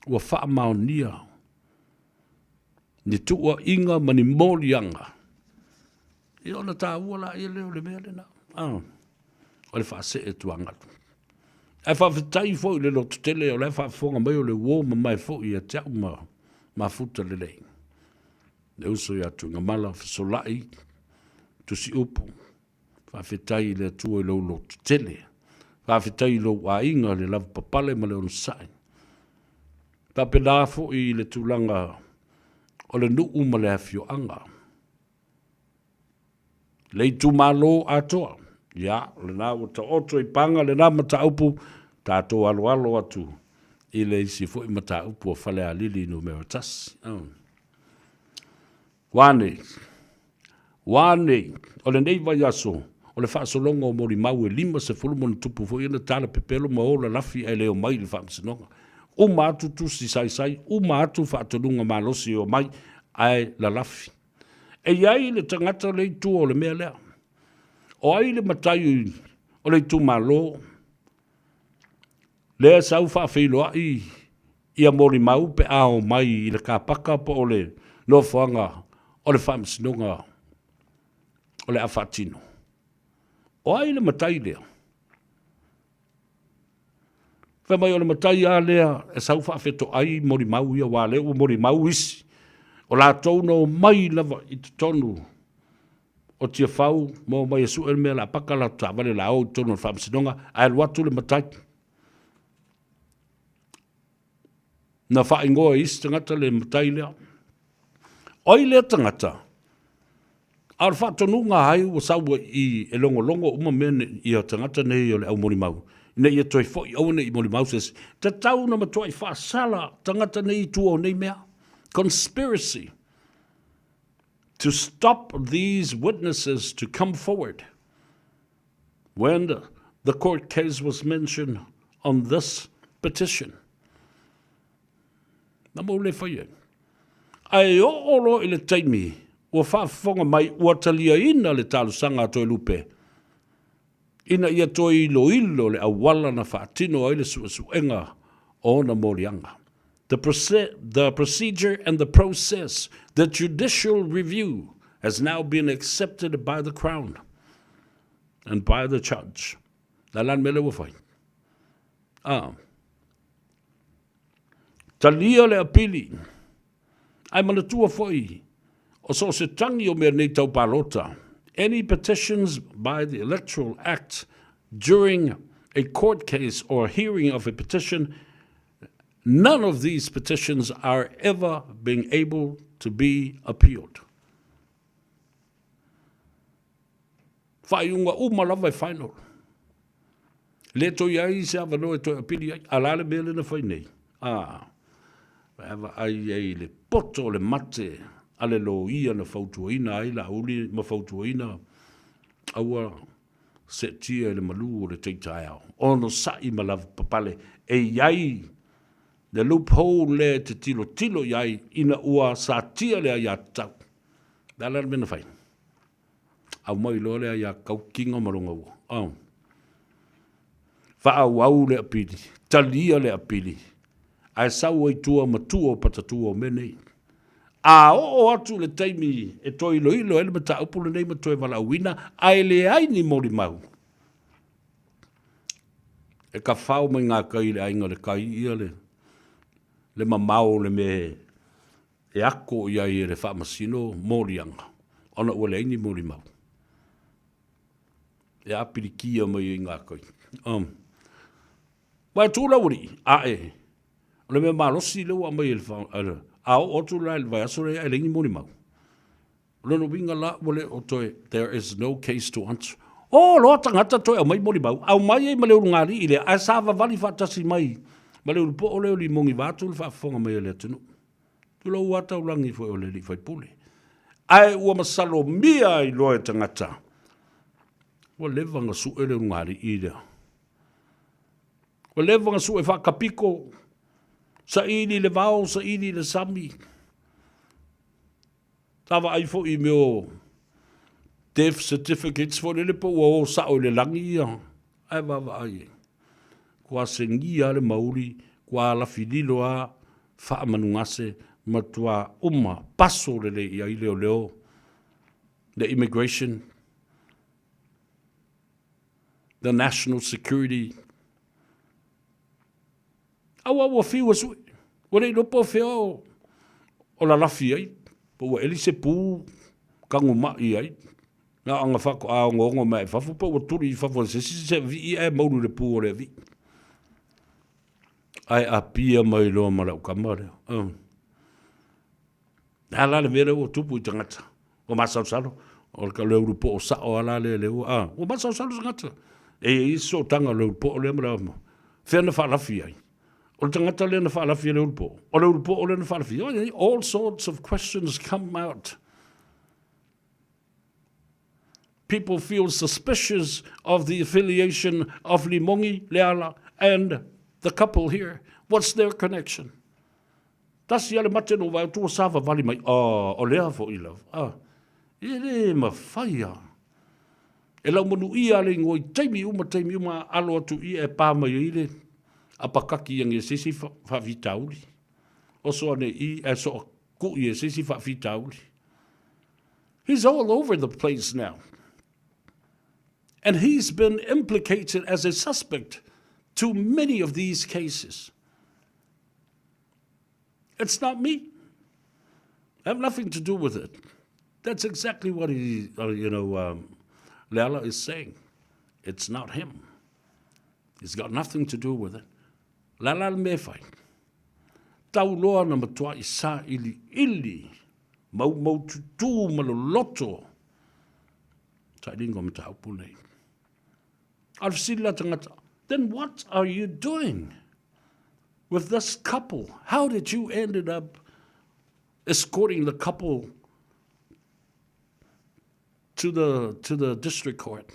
ua faamaonia ni tuuaiga ma ni moliaga, ia ona taua laia lea o le mea lena, ah, o le faasee tuagalu. Ae faafetai foi i le lototele o la e faafofoga mai o le uo mamae foi ia te au ma mafuta lelei. Le uso ia Tuigamala, Fesolai, Tusiupu, faafetai i le Atua i lou lototele. Faafetai i lou aiga le lavapapale ma le onosai. Faapena foi i le tulaga o le nuu ma le afioaga. Le itumalo atoa, ia, o lena ua taoto i paga lena mataupu, tatou aloalo atu i le isi foi mataupu a Falealili numera 1. Ua a nei? Ua a nei? O lenei vaiaso, o le faasologa o molimau e 50 ma ona tupu foi ona tala pepelo ma o lalafi ae le omai i le faamasinoga. Uma atu tusi saisai, uma atu faatonuga malosi e omai ae lalafi. E i ai le tagata lea i tua o le mea lea. O ai le matai o le itumalo lea e sau faafeiloai ia molimau pe a omai i le kapaka po o le nofoaga o le faamasinoga o le a faatino. O ai le matai lea? Fai mai o le matai lava lea e sau faafetoai molimau ia, aua o lea ua molimau isi, o latou na omai lava i totonu o Tiafau ma omai e sue le mea o le a paka latou taavale o le a o i totonu o le faamasinoga, ae alu atu le matai. Na faaigoa e isi tagata le matai lea. O ai lea tagata? A o le faatonuga a ai ua sau ai i e logologo uma mea nei ia tagata nei o le au molimau, ina ia toe foi aua ne i molimau se isi. Tatau ona matuai faasala tagata nei i tua o nei mea. Conspiracy to stop these witnesses to come forward when the court case was mentioned on this petition. Nama ua le fai ai. Ae oo loa i le taimi ua faafofoga mai ua taliaina le talosaga a Toelupe ina ia toe iloilo le auala na faatino ai le suesuega o ona moliaga. The, the procedure and the process, the judicial review has now been accepted by the Crown and by the judge. La la le mea lea ua fai. Ah. Talia le apili, ae manatua foi, o so o se tagi o mea nei tau palota, any petitions by the Electoral Act during a court case or hearing of a petition, none of these petitions are ever being able to be appealed. Faaiuga uma lava e final. Le toe i ai se avanoa e toe apili ai. A la le mea lea na fai nei? A, e vaai ai i le poto o le mate a le loia na fautuaina ai Laauli ma fautuaina aua seetia i le malu o le tai taeao. Onosai ma lavapapale e i ai le loophole lea e te tilotilo i ai ina ua satia le aiatatau. O le a la le mea na fai? Aumai loa lea ia Kaukino ma lona ua. Oh. Faaauau le apili, talia le apili, ae sau ai tua ma tua o patatua o mea nei. A oo atu le taimi e toe iloilo ai le mataupu lenei ma toe valaauina, ae leai ni molimau, e kafao mai ngā kai i le aiga o le kai ia le, le mamao o le mea e ako i ai e le Faamasino moliaga, ona ua leai ni molimau e apilikia mai ai ngā kai. Um, Ua e tu lau alii, ae, o le mea malosi lea ua aumai e le, a oo atu la i le vaiaso lea e leai ni molimau. O lona uiga la ua le o toe, there is no case to answer. O loa tagata toe aumai molimau, aumai ai ma le ulugalii lea, ae savavali faatasi mai ma le ulupoo lea o Limogi vaeatu le faafofoga mai a le atunuu. Tulou lava taulagi foi o le alii faipule. Ae ua masalomia ai loa e tagata, ua leva ona sue le ulugalii lea. Ua leva ona sue faakapiko, saili i le vao, saili i le sami. Sa vaai foi i mea o death certificates foi lele po ua o sao i le lagi ia, ae vaavaai i ai. Ua segia lava le mauli, ua lafi lilo lava faamanugase, matua uma paso lelei i ai leoleo, the immigration, the national security. Aua ua fiu e sue, ua le iloa po o fea o lalafi ai, po ua eli se pu taguma'i ai, na ona faatoa ogoogo mai i fafo po ua tuli i fafo e se isi se vii ae maulu i le pu o le alii. Ae apia mai loa ma lau tama lea. Uh. Le a la le mea lea ua tupu i tagata? Ua masalosalo. O le ulu poo sao lava la lea lea ua, ah, ua masalosalo tagata. E i ai sootaga o le ulu poo lea ma le ama. Fea na faalafi ai? O le tagata lea na faalafi e le ulu poo. O le ulu poo lea na faalafi. All sorts of questions come out. People feel suspicious of the affiliation of Limongi, Leala, and the couple here. What's their connection? Tasi a le mate no vae tua savavali mai. Ah, o lea foʻi lava. Ah, e le mafai a. E laumanuia le ingoa i taimi uma, taimi uma, alo atu i e pā mai ai le apakaki angi e se isi faafitauli. Oso ane i e soo kuʻi e se isi faafitauli. He's all over the place now. And he's been implicated as a suspect to many of these cases. It's not me. I have nothing to do with it. That's exactly what he, you know, Leala is saying. It's not him. He's got nothing to do with it. Lala le mea fai. Tau loa na matuai sailiili, maumaututu ma loloto sailiga o mataupu nei. A o le fesili la tagata, then what are you doing with this couple? How did you ended up escorting the couple to the, to the district court?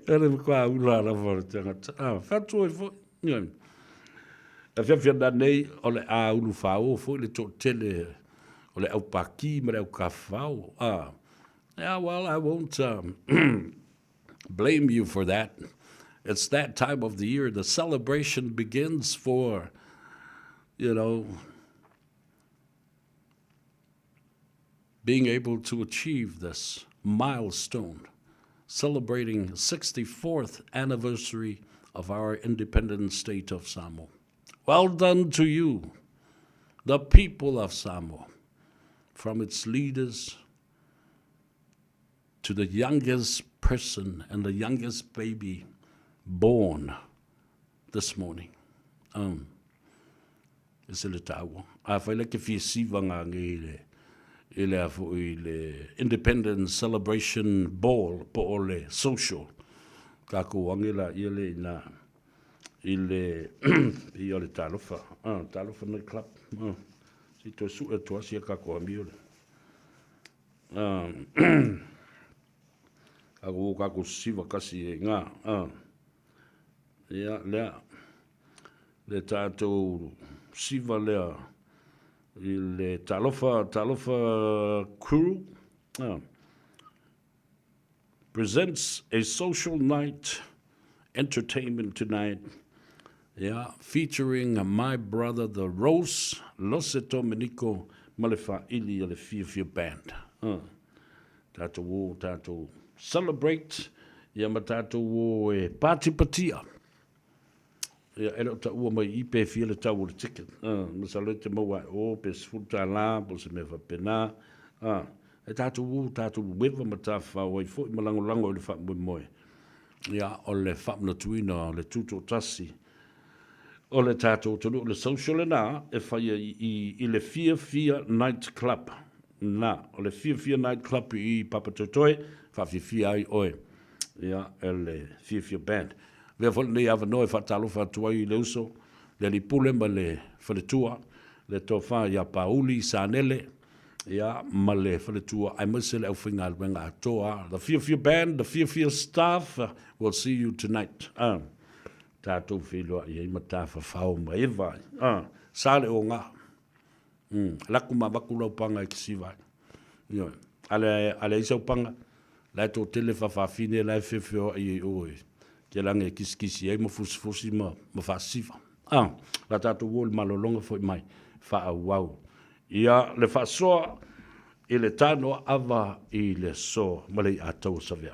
Ere kwa ula lava o le tagata. Ah, whatu ai foi. Ia. E fiafia na nei o le a ulu whao foi le toatele o le au paki ma le au kawhao. Ah, yeah, well, I won't blame you for that. It's that time of the year. The celebration begins for, you know, being able to achieve this milestone, celebrating 64th anniversary of our independent state of Samoa. Well done to you, the people of Samoa, from its leaders to the youngest person and the youngest baby born this morning. Um, e se le taua. A fai le ke fia siva ngā nge i le, i le a foi i le Independence Celebration Ball po o le social. Kākou ange la ia le ina i le i o le talofa, ah, talofa night club. Ah, si toe sue atu asia kākou ami o le. Ah, kākou o kākou siva kasi e ngā. Ah, ia, lea. Le tatou siva lea i le Talofa, Talofa Crew presents a social night entertainment tonight, yeah, featuring my brother the Rose, Lose Dominico ma le Faaili a le Fiafia Band. Tatou o, tatou celebrate, ia ma tatou o e patipatia. Ia, e le o taua mai i i pe fia le tau o le ticket. Uh, masalo e te maua ai o pe $10 po o se mea faapena. Uh, e tatou u, tatou ueva ma tafafao ai foi ma lagolago i le faamoemoe. Ia, o le faamanatuina o le tutoatasi o le tatou atunuu, le social lena e faia i i i le Fiafia Night Club. Na, o le Fiafia Night Club i Papatoetoe, faafiafia ai oe, ia, e le Fiafia Band. Avea foi lenei avanoa e faatalofa atu ai i le uso, le alii pule ma le faletua, le tofa ia Pauli Sanele, ia, ma le faletua aemaise le aufaigaluega atoa. The Fiafia Band, the Fiafia staff, we'll see you tonight. Ah, tatou feiloai ai ma tafafao ma eva ai. Ah, sa le oga. Laku ma vaku lau panga e kisiva ai. Ioe. Ale, ale ai sau panga, la e toatele fafafine la e feofeoai ai o e ke lage e kisikisi ai ma fusifusi ma, ma faasiva. Ah, la tatou o i le malologa foi mai, faaauau. Ia le faasoa i le tanoa ava i le aso ma le iʻa taua Savea.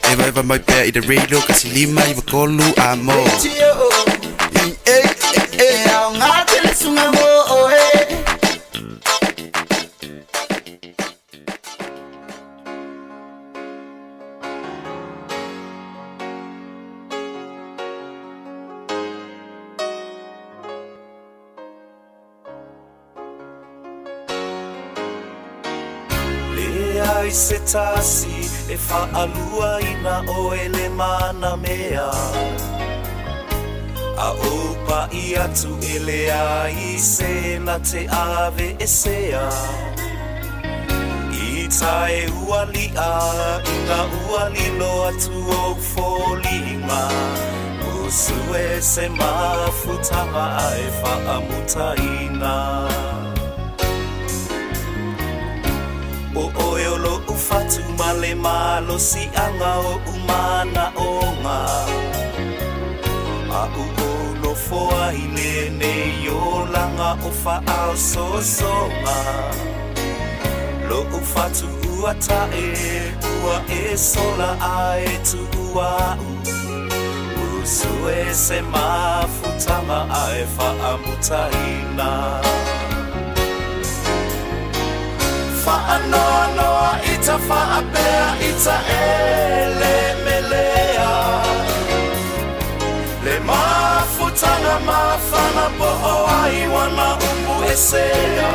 Evaeva mai pea i le radio kasi 593 a mo. Leai se tasi e faaluaina oe le mana mea A ou paʻi atu e leai se na te aveesea I tae ua liʻa ina ua lilo atu ou foliga Usue se mafutaga ae faamutaina O oe o loʻu fatu ma le malosiaga oʻu manaʻoga Aʻu ou nofo ai lenei olaga o faaososoga Loʻu fatu ua tae ua e sola ae tuua aʻu Usue se mafutaga ae faamutaina Faanoanoa ita faapea ita e le melea Le mafutaga mafana po o ai wana upu esea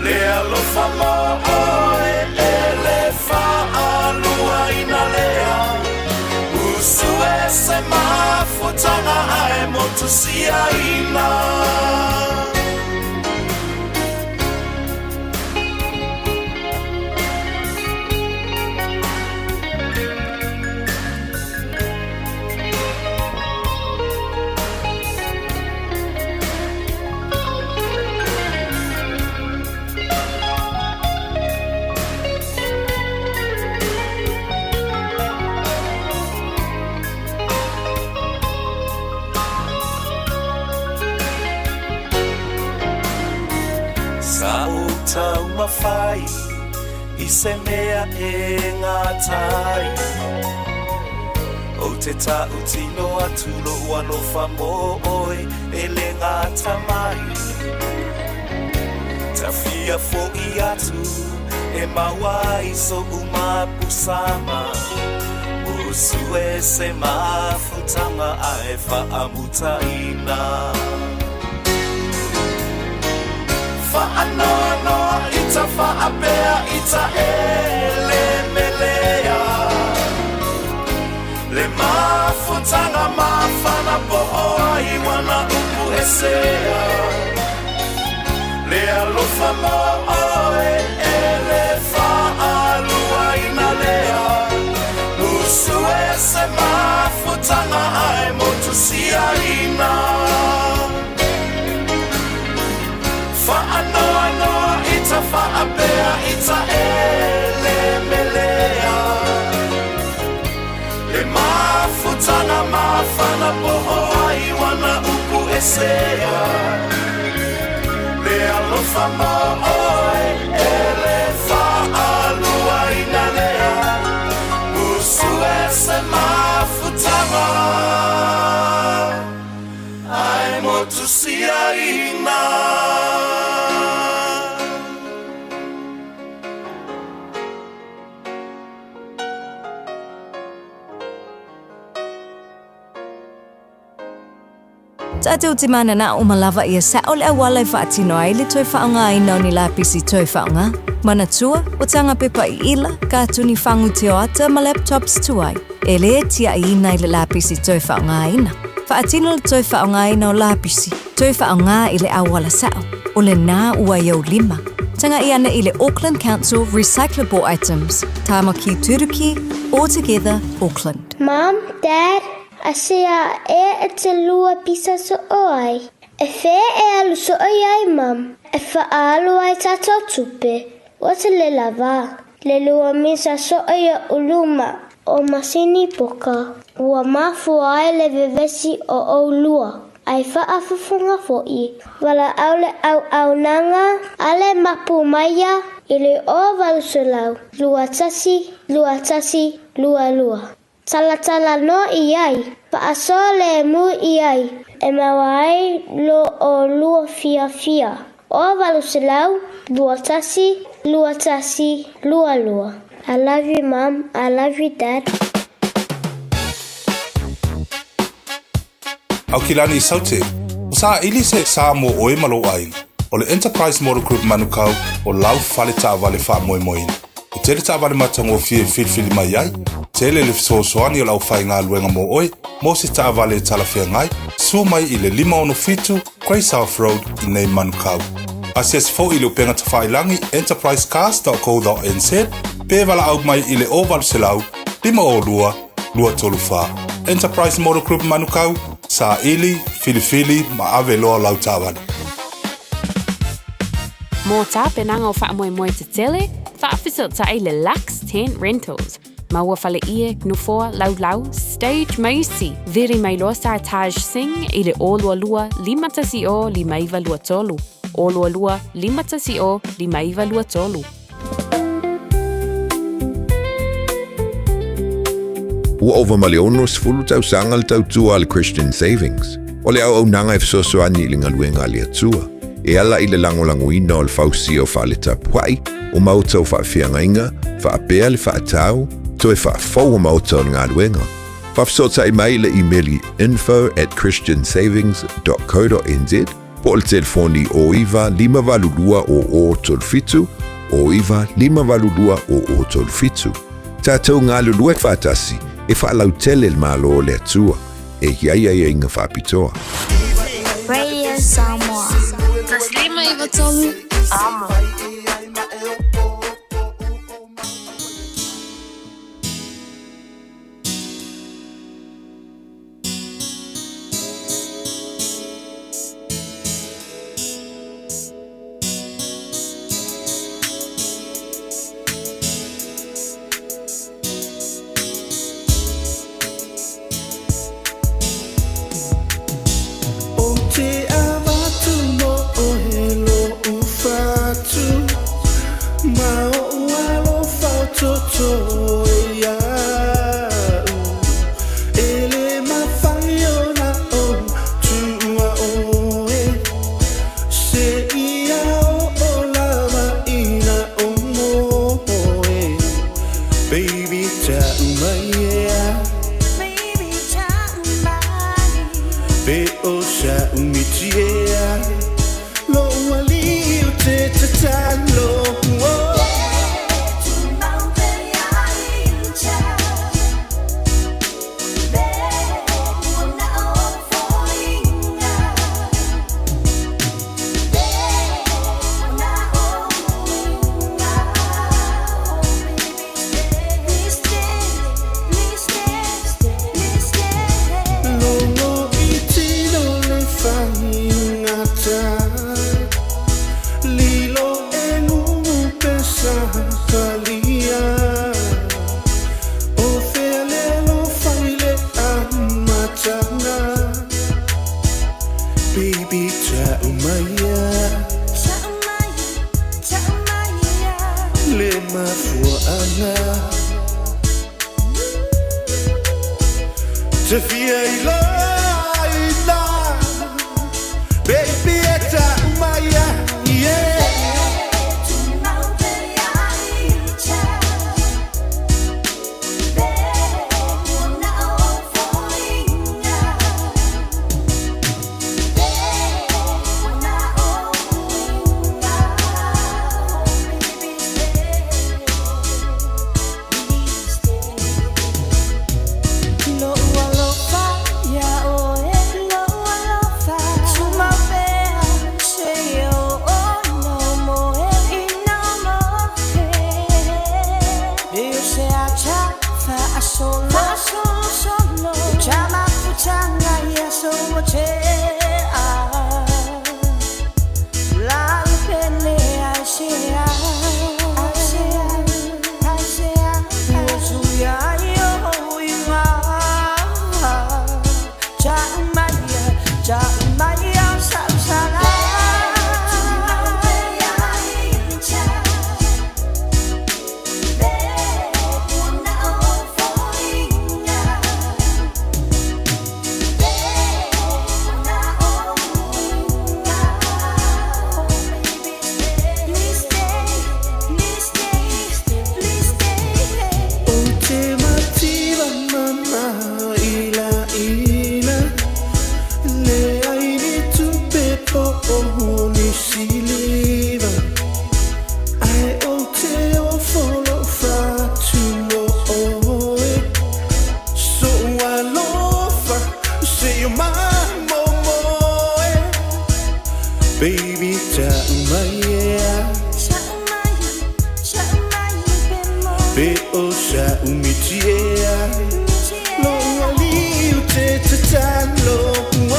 Le alofa mo oe e le faaluaina lea Usue se mafutaga ae motusiaina. Sa ou taumafai i se mea e gata ai. Ou te tautino atu lo'u alofa mo oe e le gata mai. Tafia fo'i atu e maua ai so'u mapusaga. Musu e se mafutaga ae faamutaina. Faanoanoa ita faapea ita e le melea. Le mafutaga mafana po o ai wana upu esea. Le alofa mo oe e le faaluaina lea. Musu e se mafutaga ae motusiaina. Faanoanoa ita faapea ita e le melea. Le mafutaga mafana po o ai wana upu esea. Le alofa mo oe e le faaluaina lea. Musu e se mafutaga ae motusiaina. Tatou te mananao ma lava ia sa'o le auala e faatino ai le toe faaaogaina o ni lapisi toe faaaoga. Manatua, o taga pepa iila, katuni fagu tioata ma laptops tuai, e lē tia'iina i le lapisi toe faaaogaina. Faatino le toe faaaogaina o lapisi, toe faaaoga i le auala sa'o, o lenā ua i ou lima. Taga'i ane i le Auckland Council Recyclable Items, Tāmaki Turuki, All Together Auckland. Mum, Dad, Asea e e te lua pisa so'o ai? E fea e alu so'o i ai, Mum? E fa'aalu ai tatou tupe? Ua te le lava. Le lua misa so'o i luma o masini poka. Ua mafua ai le vevesi o ʻolua. Ai faafofoga fo'i. Valaau le auaunaga a le mapu maia i le 0800 21 21 22. Talatala noa i ai, faasoa lemu i ai, e maua ai lo ʻolua fiafia. 0800 21 21 22. I love you mum, I love you dad. Aukilani Saute, ua saili se sa mo ʻoe ma lou ʻaiga. ʻO le Enterprise Motor Group Manukau o lau fale taavale faamoemoeina. E tele taavale matagofie e filifili mai ai, tele le fesoasoani o le aufaigaluega mo ʻoe mo se taavale e talafeagai, suo mai i le 567 Grey South Road i nei Manukau. Asiasi foi i le upega tafailagi enterprisecars.co.nz pe valaau mai i le 0800 502 234. Enterprise Motor Group Manukau, saili, filifili ma ave loa lau taavale. Mo tapenaga o faamoemoe tetele, faafesootai le Lux Tent Rentals. Maua fale ie, nofoa, laulau, stage ma isi. Vili mai loa Sartaj Singh i le 022 510 5923. 022 510 5923. Ua ova ma le 60 tausaga le tautua a le Christian Savings. O le auaunaga e fesoasoani i le galuega a le Atua, e ala i le lagolagoina o le fausia o fale tapua'i, o maota o faafeagaiga, faapea le faatau, toe faafou o maota o le galuega. Faafesootai mai i le imeli info at christiansavings dot co dot nz po o le telefoni 09 582 0037, 09 582 0037. Tatou galulue faatasi e faalautele le Malo o le Atua e i ai aiaiga faapitoa. Radio Samoa. 153 Amo. Ou te avatu mo oe lo'u fatu Ma o'u alofa o toto iaʻu. ta'u mai ea. Baby, ta'u mai. Pe o sa'u miti ea. Lou alii ou te tatalo. Oh. Logo i tino le faigata. Lilo e gugu pe sakalia. O fea le alofa i le amataga. Baby ta'u mai ia. Le mafuaaga. Te fia iloa ina. Baby e ta'u mai ia. Yeah. Ou te mativa mama ilaila. Leai ni tupe po o ni siliva. Ae ou te ofo lou fatu o oe. So'u alofa seia mamomoe. Baby ta'u mai ea. Pe o sa'u miti ea. Lou alii ou te tatalo. Oh.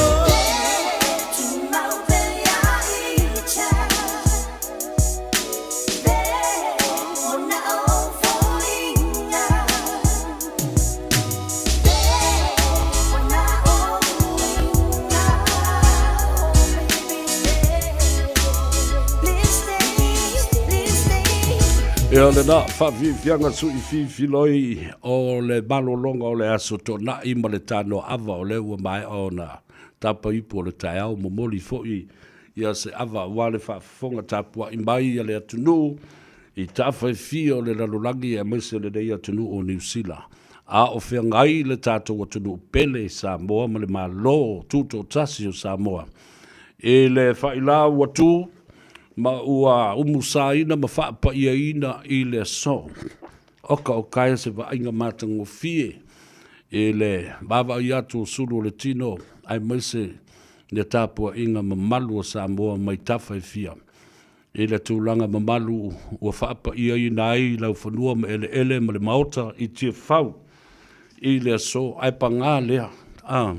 Ia lena faafiafiaga suʻifiifiloi o le malologa o le Aso Toonai ma le tanoa ava o lea ua maea ona tapa ipu o le taeao. Momoli foi ia se ava aua le faafofoga tapuai mai a le atunuu i tafa e fia o le lalolagi aemaise lenei atunuu o Niu Sila a o feagai le tatou atunuu pele i Samoa ma le Malo Tutoatasi o Samoa i le faailau atu ma ua umusaina ma faapaiaina i le aso. Oka o kaea se vaaiga matagofie i le vaavaai atu o sulu o le tino aemaise le tapuaiga mamalu o Samoa mai tafa e fia i le tulaga mamalu ua faapaiaina ai laufanua ma eleele ma le Maota i Tiafau i le aso. Ae pagā lea, a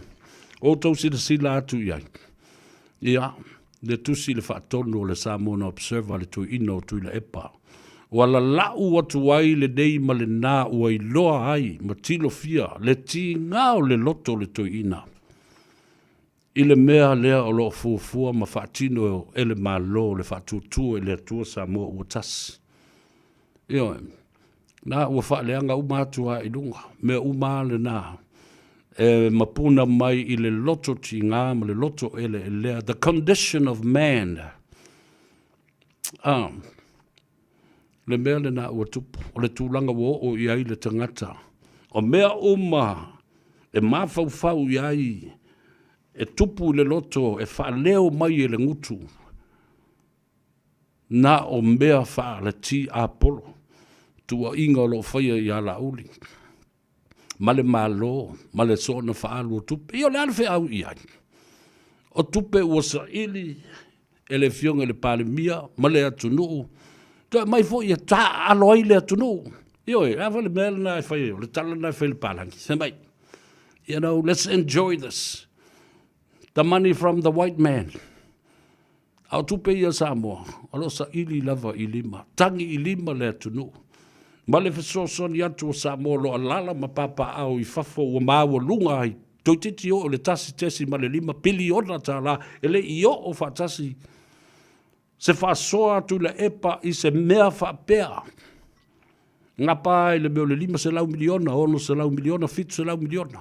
outou silasila atu i ai, ia, le tusi i le faatonu o le Samoan Observer le Toeaina o Tuilaepa, ua lalau atu ai lenei ma lenā ua iloa ai ma tilofia le tiga o le loto o le Toeaina i le mea lea o lo o fuafua ma faatino e le Malo le Faatuatua i le Atua Samoa ua Tasi. Ioe, na ua faaleaga uma atu lava i luga, mea uma lava lena e mapuna mai i le loto tiga ma le loto eleelea, the condition of man. Ah. Le mea lena ua tupu, o le tulaga ua oo i ai le tagata, o mea uma e mafaufau i ai, e tupu i le loto, e faaleo mai e le gutu, na o mea faale-tiapolo, tuuaiga o lo o faia ia Laauli ma le Malo ma le soona faaalu o tupe. Ia o le a le feau i ai? O tupe ua saili e le Afioga i le Palemia ma le atunuu, toe aumai foi e taaalo ai le atunuu. Ioe, a foi le mea lena e fai ai, o le tala lena e fai e le palagi, fai mai, you know, let's enjoy this, the money from the white man. A o tupe ia a Samoa, o lo o saili lava i lima, tagi i lima le atunuu. Ma le fesoasoani atu o Samoa o lo o alaala ma papaaao i fafo ua maualuga ai, toeitiiti oo i le $1.5 piliona tala e le i oo faatasi se faasoa a Tuilaepa i se mea faapea. Gapa ai le mea o le $500 miliona, $600 miliona, $700 miliona.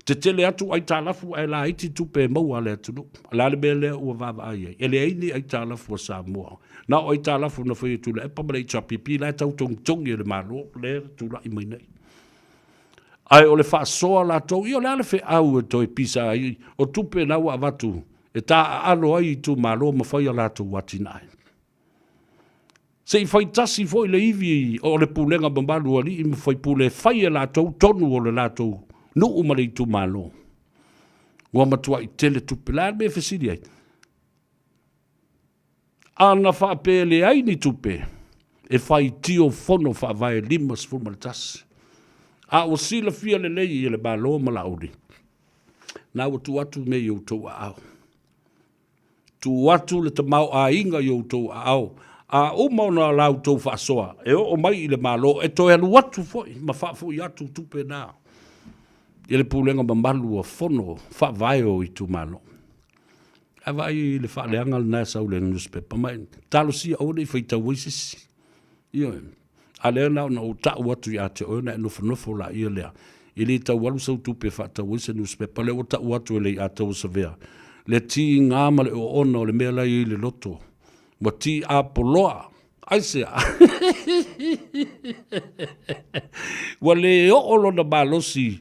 Tetele atu aitalafu ae laiti tupe e maua a le atunuu. O le a le mea lea ua vaavaai ai? E leai ni aitalafu a Samoa. Na o aitalafu na faia e Tuilaepa ma le HRPP la e tau togitogi e le Malo lea e tulai mai nei. Ae o le faasoa latou, ia o le a le feau e toe pisa ai o tupe na ua avatu e taaalo ai itumalo ma fai a latou atinae. Se i fai tasi foi le ivi o le pulega mamalu a alii ma faipule e fai e latou tonu o le latou nuu ma le itumalo. Ua matuai tele tupe. Le a le mea e fesili ai? Ana faapea e leai ni tupe, e faitio fono faavae 51. A ua silafia lelei e le Malo ma Laauli, na ua tuu atu mea i outou aao. Tuu atu le tamaoaiga i outou aao, a uma ona la outou faasoa, e oo mai i le Malo, e toe alu atu foi ma faafoi atu tupe na i le pulega mamalu o fono faavae o itumalo. Ae vaai i le faaleaga lena e sau i le newspaper ma e talosia aua ne i faitau ai se isi. Ioe. A lea na ona ou tau atu ia te oe ona e nofonofo laia lea, e le tau alu sau tupe e faatau ai se newspaper, lea ua tau atu e Leiataua Savea le tiga ma le oona o le mea la e i ai i le loto, ua tiapoloa. Aisea? Ua le oo lona malosi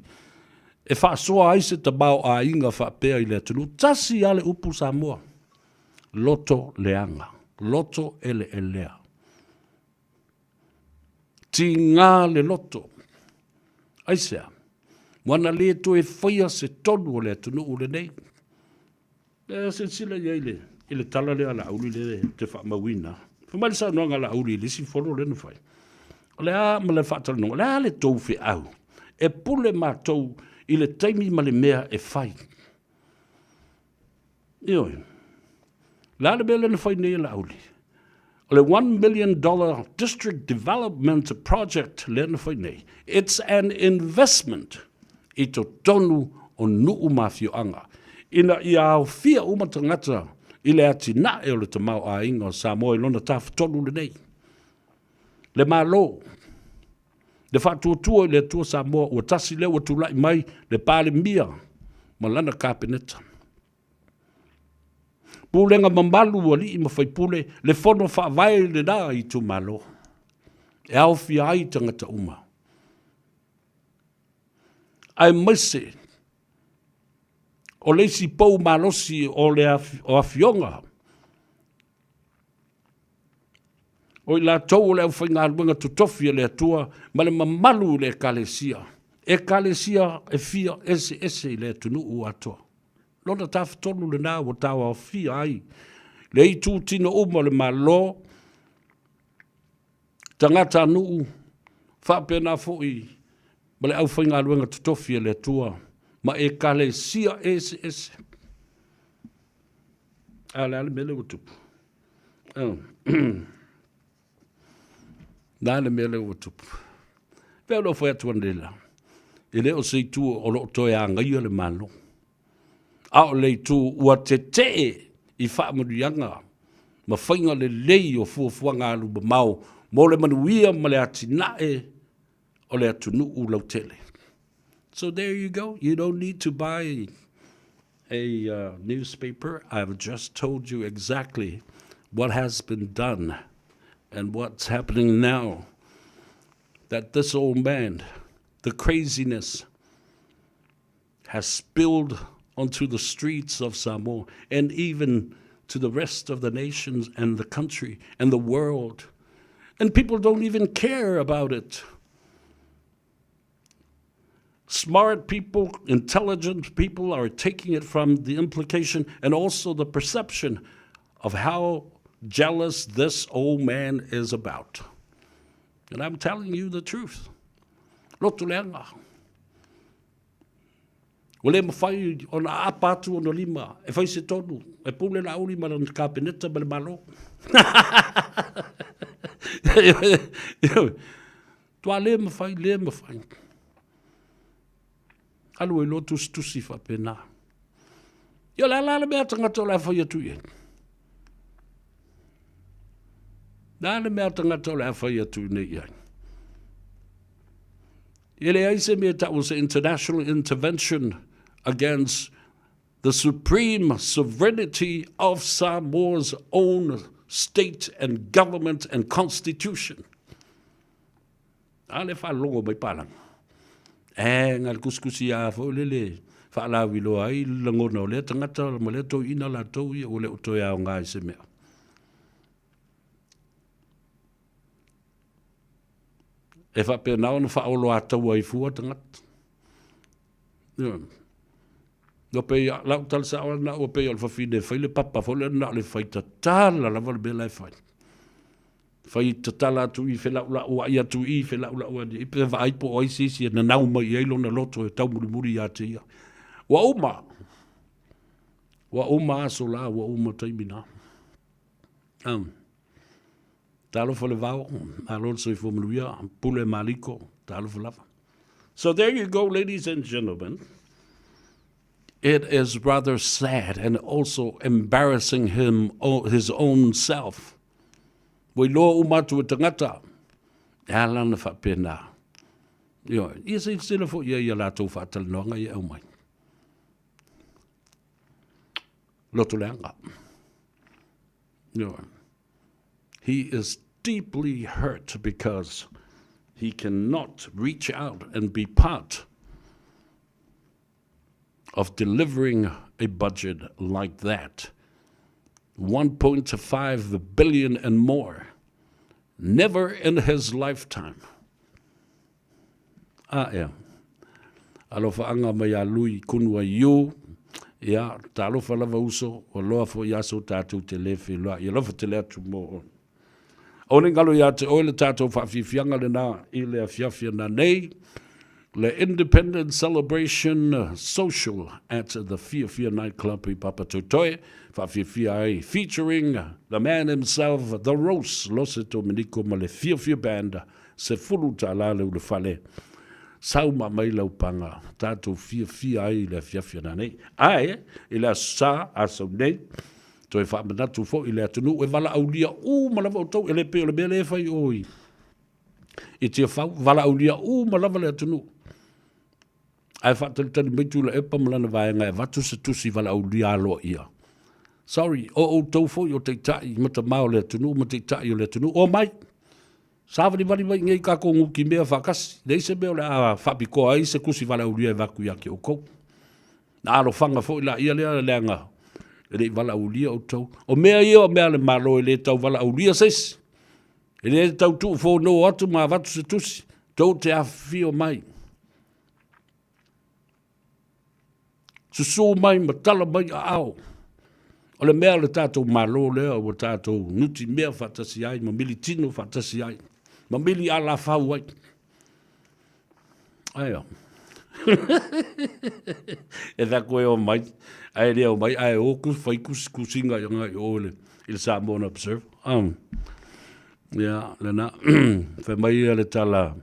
e faasoa ai se tamaoaiga faapea i le atunuu. Tasi lava le upu Samoa, loto leaga, loto eleelea. Tiga le loto. Aisea? Ua na le toe faia se tonu o le atunuu lenei. E silasila i ai i le, i le tala lea a Laauli lea ou te faamauina. Fai mai le saunoaga a Laauli i le isi fono lea na fai. O le a ma le faatalanoaga, o le a le tou feau? E pule matou i le taimi ma le mea e fai. Ioe. Le a le mea lea na fai nei e Laauli? O le $1 million District Development Project lea na fai nei, it's an investment i totonu o nuu ma afioaga, ina ia aofia uma tagata i le atinae o le tamaoaiga o Samoa i lona tafatolu lenei. Le Malo, le faatuatua i le Atua Samoa ua tasi lea ua tulai mai le Palemia ma lana Kapeneta. Pulega mamalu alii ma faipule, le fono faavae lena i itumalo e aofia ai tagata uma. Aemaise o le isi pou malosi o le o afioga o i latou o le aufaigaluega totofi a le Atua ma le mamalu i le Ekalesia, Ekalesia e fia eseese i le atunuu atoa. Lona tafatolu lena ua tauaofia ai le itutino uma o le Malo, tagatanuu, faapena foi ma le aufaigaluega totofi a le Atua ma Ekalesia eseese. A o le a le mea lea ua tupu? Le a le mea lea ua tupu? Pei ona ou fai atu analeila, e le o se itu o lo o toe agaia le Malo, a o le itu ua tetee i faamanuiaga ma faiga lelei o fuafuaga alumamao mo le manuia ma le atinae o le atunuu lautele. So there you go, you don't need to buy a newspaper, I've just told you exactly what has been done. And what's happening now, that this old man, the craziness, has spilled onto the streets of Samoa and even to the rest of the nations and the country and the world. And people don't even care about it. Smart people, intelligent people are taking it from the implication and also the perception of how jealous this old man is about. And I'm telling you the truth. Lotu leaga. Ua le mawhai ona aapa atu ona lima e whai se tonu, e pule la uli ma lana kapeneta ma le malo. Tua le mawhai, le mawhai. Alu e loa tusitusi whapena. Ia le ala le mea tangata o le a whai atu i ai. Nā le mea tangata o le a whai atu nei i ai. E leai se mea that was international intervention against the supreme sovereignty of Samoa's own state and government and constitution. A le faalogo mai palagi. E nga le kusikusi a foi lele faalauiloa ai le lagona o lea tagata ma lea toeaina latou ia ua le o toe aoga i se mea. E faapena ona faaoloataua ai fua tagata. Ioe. Ua pei, lau tala sao lena ua pei o le fafine e fai le papa foi lea na o le fai tatala lava le mea la e fai. Fai tatala atu i felaulau ai atu i felaulau ai i pe vaai po o ai se isi e nanau mai i ai lona loto e taumulimuli ia te ia. Ua uma. Ua uma aso la, ua uma taimi na. Um. Talofa le vao, malo le soifua manuia, pule maliko, talofa lava. So there you go, ladies and gentlemen. It is rather sad and also embarrassing him, his own self. Ua iloa uma atu e tagata, e ala ona faapena. Ioe, ia silasila foi i ai i a latou faatalanoaga ia e aumai. Loto leaga. Ioe. He is deeply hurt because he cannot reach out and be part of delivering a budget like that. 1.5 billion and more. Never in his lifetime. Ah, ea. Alofaaga mai ia Lui Kunua Yu. Ia, talofa lava uso, ua loa foi aso tatou te le feiloai. Alofa tele atu mo oe. Aua ne i galo ia te oe le tatou faafiafiaga lena i le afiafi ananei, le Independence Celebration Social at the Fiafia Night Club i Papatoetoe, faafiafia ai featuring the man himself, The Rose, Lose Dominico ma le Fiafia Band, $10 le ulufale. Sau ma mai lau paga, tatou fiafia ai i le afiafi ananei. Ae, i le Aso Sa, aso nei, toe faamanatu foi i le atunuu e valaaulia uma lava outou, e le pei o le mea lea e fai o i, i Tiafau, valaaulia uma lava le atunuu. Ae faatalitali mai Tuilaepa ma lana vaega e avatu se tusi valaaulia aloaia. Sorry, o outou foi o taitai ma tama o le atunuu ma taitai o le atunuu, omai! Savalivali mai i nei tatou nutimea faatasi, leai se mea o le a faapitoa ai se tusi valaaulia e avatu ia te outou. Na alofaga foi laia lea leaga e le i valaaulia outou. O mea ia o mea a le Malo e le tau valaaulia se isi. E le tau tuufono atu ma avatu se tusi, tou te afifio mai. Susu mai ma tala mai aao. O le mea o le tatou Malo lea ua tatou nutimea faatasi ai ma militino faatasi ai, ma mili alafau ai. Aia. e fai atu e omai, ae le omai, ae o ku fai kusikusiga i agai i o i le, i le Samoan Observer. Um, ia, lena, fai mai ia le tala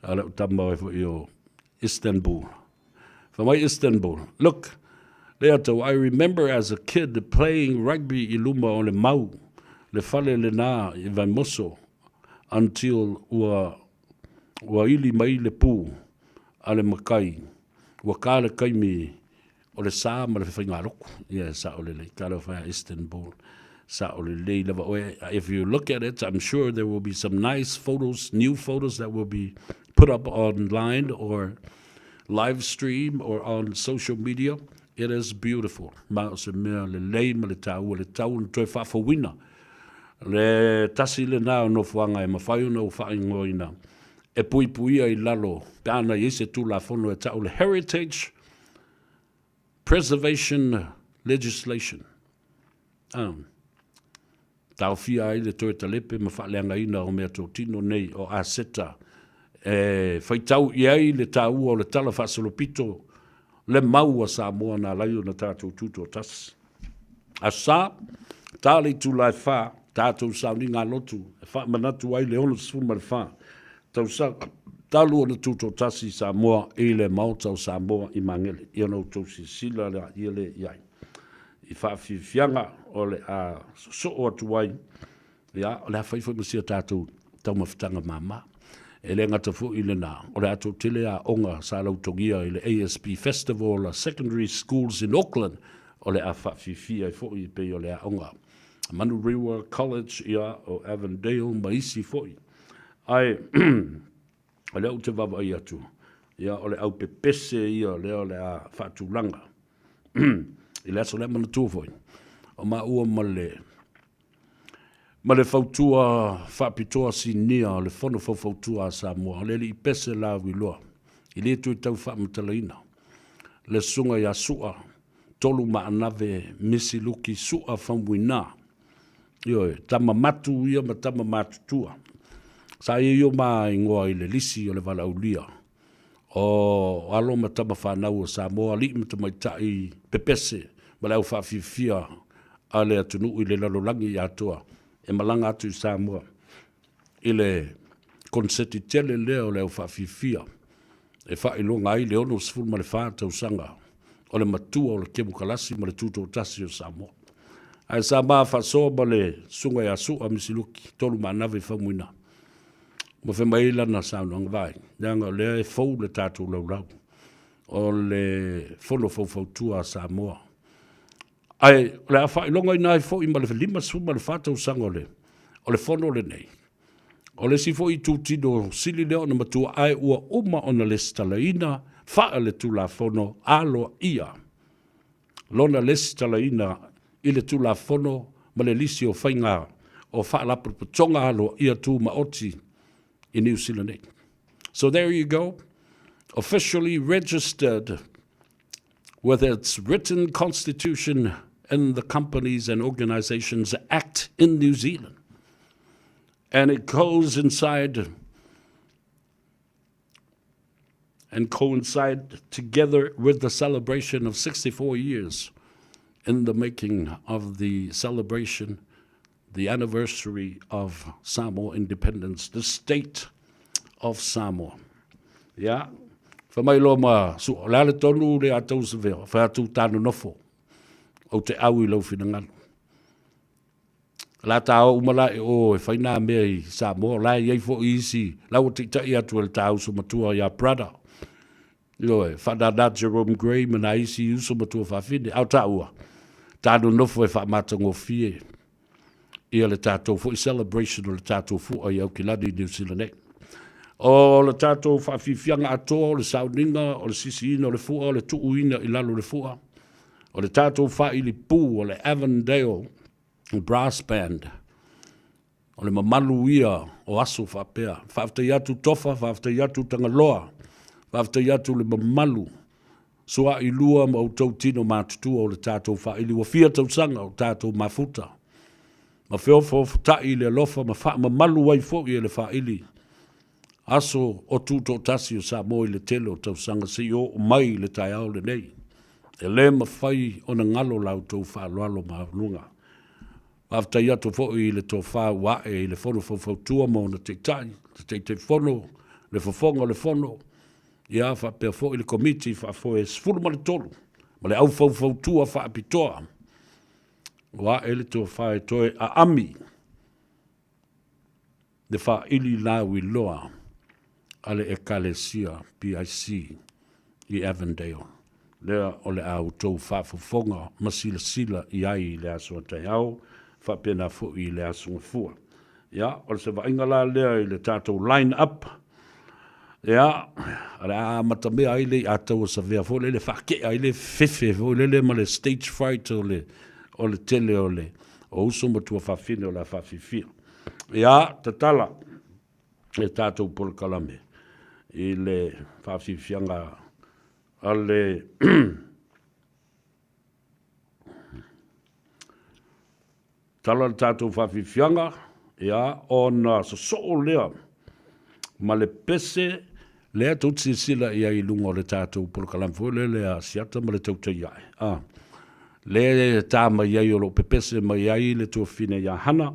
a lau tama ai foi o Istanbul. Fai mai Istanbul, look, Leato, I remember as a kid playing rugby i luma o le mau, le fale lena i Vaimoso, until ua, ua ili mai le pu a le makai, ua ka le kaimi o le sa ma le fefaigalotu. Ia, e sao lelei, talofa ia Istanbul. Sao lelei lava oe. If you look at it, I'm sure there will be some nice photos, new photos that will be put up online or live stream or on social media. It is beautiful. Ma o se mea lelei ma le tāua le tau na toe faafouina. Le tasi lenā o nofoaga e mafai ona ou faaigoaina e puipuia i lalo pe ana i ai se Tulafono e ta'u le Heritage Preservation Legislation. Um, taofia ai le toe talepe ma faaleagaina o meatotino nei o aseta e faitau i ai le tāua o le tala faasolopito le mau a Samoa na ala ai ona tatou tutoatasi. Aso Sa, ta le itula e whā, tātou sauniga lotu e faamanatu ai le 64 tausaga talu ona tutoatasi Samoa i le Maota o Samoa i Magele. Ia ona outou silasila laia lea i ai i faafiafiaga o le a sosoo atu ai, ia, o le a fai foi ma si a tatou taumafataga mama. E le gata foi i lena, o le a toatele aoga sa lautogia i le ASB Festival a Secondary Schools in Auckland, o le a faafiafia ai foi e pei o le aoga Manurewa College, ia, o Avondale ma isi foi. Ae, o lea ou te vaavaai atu, ia, o le aupepese ia lea o le a faatulaga. I le aso lea manatua foi, o maua ma le ma le fautua faapitoa sinia o le Fono Faufautua a Samoa, o le alii Pese Lauiloa, i le toe tau faamatalaina le susuga ia Sua Tolu Maanave Misi Luki Sua Faumuina. Ioe, tama matu ia ma tama matutua. Sa ia i o ma ingoa i le lisi o le valaaulia o alo ma tama fanau o Samoa, alii ma tamaitai pepese ma le au faafiafia a le atunuu i le lalolagi atoa e malaga atu i Samoa i le koneseti tele lea o le au faafiafia e faailoga ai le 64 tausaga o le matua o le kemukalasi ma le tutoatasi o Samoa. Ae sa ma faasoa ma le susuga ia Sua Misiluki, Tolumaanave Faumuina. Ma fai mai ai lana saunoaga, Vaai, leaga o lea e fou le tatou laulau o le Fono Faufautua a Samoa. Ae o le a faailogaina ai foi ma le 54 tausaga o le, o le fono lenei. O le isi foi itutino sili lea ona matua ae ua uma ona lesitalaina faaletulafono aloaia lona lesitalaina i le Tulafono ma le lisi o faiga o Faalapotopotoga Aloaia Tumaoti i Niu Sila nei. So there you go, officially registered with its written constitution in the Companies and Organisations Act in New Zealand. And it goes inside and coincide together with the celebration of 64 years in the making of the celebration, the anniversary of Samoa independence, the state of Samoa. Ia, fai mai loa ma Sua, o le a le tonu le a tou savea, fai atu tā nonofo, ou te au i lou finagalo. O le a ta o uma la e o e fai nā mea i Samoa, o la e i ai foi isi, la ua taitai atu e le tā uso matua ia Brother. Ioe, whaanana Jerome Gray ma nā isi uso matua whawhine, a o tāua, tā nonofo e whaamatagofie ia le tātou foi celebration o le tātou fua i Aukilani i New Zealand nei. O le tātou whaafifianga atoa o le sauniga, o le sisiina o le fua, o le tuuina i lalo o le fua, o le tātou whaili pū o le Avondale Brass Band, o le mamalu ia o aso faapea. Faafetai atu Tofa, faafetai atu Tagaloa, faafetai atu le mamalu suailua ma outou tino matutua o le tatou faaili ua fia tausaga o tatou mafuta ma feofoofotai i le alofa ma faamamalu ai foi e le faaili aso o Tutoatasi o Samoa i le tele o tausaga seia oo mai i le taeao lenei. E le mafai ona galo la outou faaaloalo maualuga. Faafetai atu foi i le tofa ua ae i le Fono Faufautua ma ona Taitai, le Taitaifono, le Fofoga o le Fono, ia faapea foi le Komiti Faafoe 13 ma le Au Faufautua Faapitoa. Ua ae le tofa e toe aami le faaili lauiloa a le Ekalesia PIC i Avondale, lea o le a outou faafofoga ma silasila i ai i le aso a taeao. faapena foi i le Aso Gafua. Ia, o le vaaiga la lea i le tatou line up, ia, o le a amatamea ai le iataua savea foi lele, faakea ai le fefe foi lele ma le stage fright o le, o le tele o le o uso ma tuafafine o le a faafiafia. Ia, tatala le tatou polokalame i le faafiafiaga a le Tala le tatou faafiafiaga, ia, ona sosoo lea ma le pese lea tou te silasila i ai i luga o le tatou polokalame foi lele a Asiata ma le Tautai Ae, a, lea e ta mai ai o lo o pepese mai ai le tuafafine ia Hana,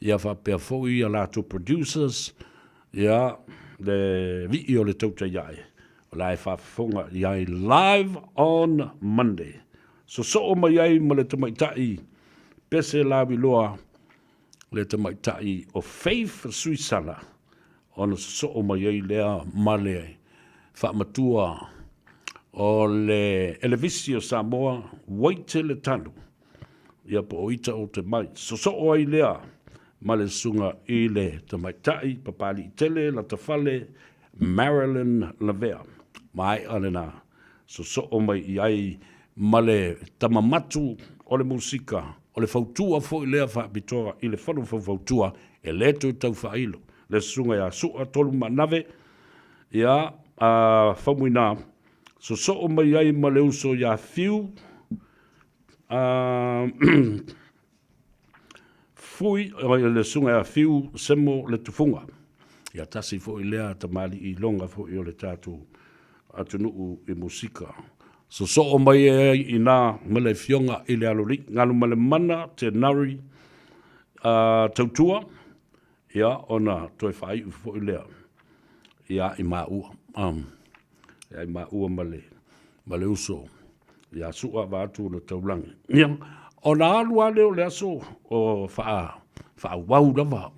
ia faapea foi a latou producers, ia, le vii o le Tautai Ae, o la e faafofoga i ai live on Monday. Sosoo mai ai ma le tamaitai pese laviloa le tamaitai o Faith Suisala ona sosoo mai ai lea ma le faamatua o le Elevisi o Samoa Waite le Tanu ia po o Ita o te Mai. Sosoo ai lea ma le susuga i le tamaitai Papaliitele Latafale Marilyn Lavea. Maea lena sosoo mai i ai ma le tama matu o le musika, o le fautua foi lea faapitoa i le Fono Faufautua e le toe tau faailo le susuga ia Su'a Tolumaanave, ia, a Faumuina, sosoo mai ai ma le uso ia Fiu, a, Fui, le susuga ia Fiu Semo le Tufuga. Ia tasi foi lea tamalii iloga foi o le tatou atunuu i musika. Sosoo mai ai i ina ma le afioga i le Alolii Galumalemana Tenari Tautua, ia ona toe faaiu foi lea ia i maua, ia i maua ma le, ma le uso ia Su'a vaeatu ona taulagi. Ia, ona alu lava lea o le aso o faaauau lava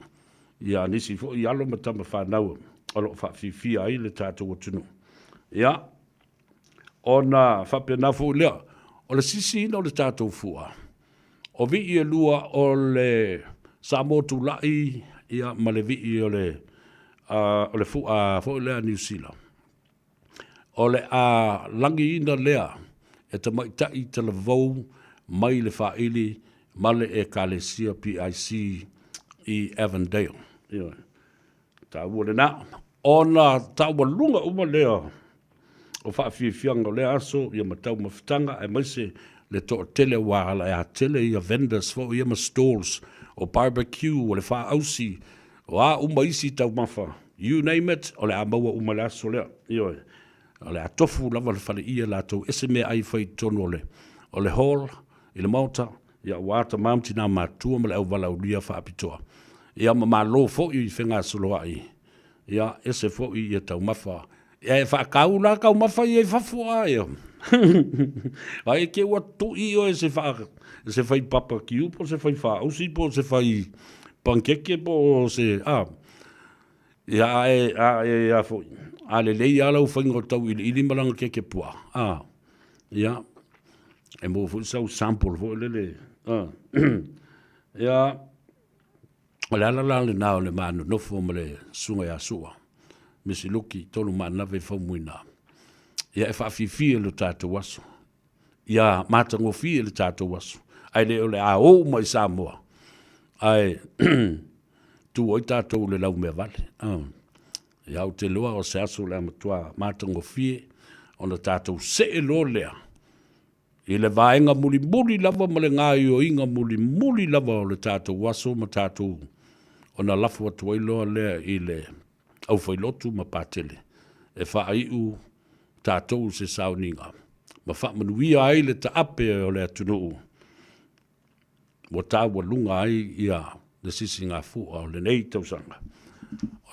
ia nisi foi alo ma tama fanau o lo o faafiafia ai le tatou atunuu. Ia, ona faapena foi lea, o le sisiina o le tatou fua, o vii e lua o le Samoa Tulai ia, ma le vii o le, o le fua foi lea a Niu Sila. O le a lagiina lea e tamaitai talavou mai le faaili ma le Ekalesia PIC i Avondale. Ioe. Taua lena. Ona taualuga uma lea o faafiafiaga o lea aso ia ma taumafataga aemaise le toatele aua o le a tele ia vendors foi ia ma stalls o barbecue o le faausi o a uma isi taumafa you name it o le a maua uma i le aso lea. Ioe. O le a tofu lava le faleie latou ese meaai fai i totonu o le o le hall i le maota ia aua tama ma tina matutua ma le auvalaaulia faapitoa. Ia ma malo foi i fegasoloai Ia, ese foi ia taumafa. Ia e faakau la taumafa ia i fafo a ia. Ai ke ua tui oe se wha, se whai papa kiu po se whai whaausi po se whai pankeke po se a. Ia a e a e a foi. A le lei ala u whainga o tau ili ili malanga keke pua. A. Ia. E mo foi sau sample foi lele. A. Ia. O le ala la lena o le ma nonofo ma le susuga ia Sua, Misi Luki, Tolumaanave Faumuina. Ia e faafiafia lo tatou aso. Ia matagofie le tatou aso. Ae le o le a o uma i Samoa. Ae tu ai tatou i le laumea vale. Ia ou te iloa o se aso o le a matua matagofie ona tatou see loa lea I le vaega mulimuli lava ma le gaoioiga mulimuli lava o le tatou aso ma tatou ona lafo atu ai loa lea i le aufailotu ma Patele e faaiu tatou se sauniga ma faamanuia ai le taape o le atunuu ua taualuga ai ia le sisigafua o lenei tausaga.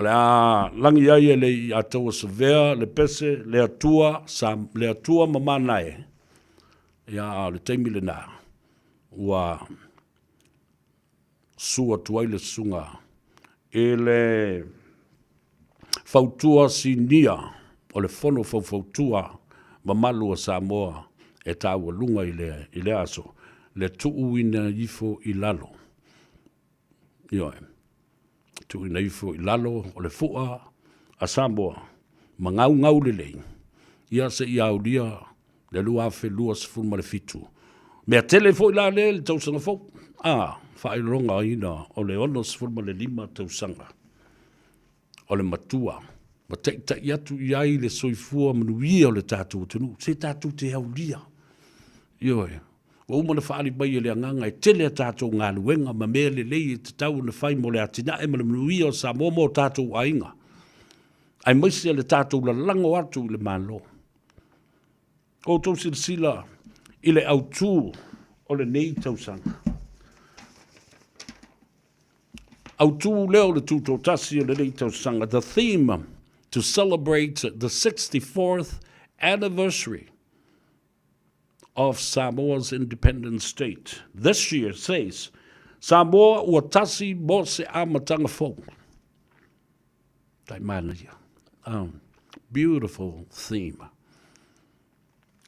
O le a lagi ai e le Iataua Savea le pese, le Atua, sa, le Atua ma Manae, ia a o le taimi lena, ua su atu ai le susuga i le fautua sinia o le Fono Faufautua Mamalu a Samoa e taualuga i le, i le aso, le tuuina ifo i lalo. Ioe. Tuuina ifo i lalo o le fua a Samoa ma gaugau lelei, ia seia aulia le 2027. Mea tele foi la lea i le tausaga fou, a, faailogaina o le 65 tausaga o le matua ma taitai atu i ai le soifua manuia o le tatou atunuu, se tatou te aulia. Ioe, ua uma ona faaali mai e le Agaga e tele a tatou galuega ma mea lelei e tatau ona fai mo le atinae ma le manuia o Samoa ma o tatou aiga, aemaise le tatou lalago atu i le Malo. Outou silasila i le autu o lenei tausaga. Autu lea o le Tutoatasi o lenei tausaga, the theme to celebrate the 64th anniversary of Samoa's independent state this year says, Samoa ua tasi mo se amataga fou. Tai manaia. Beautiful theme.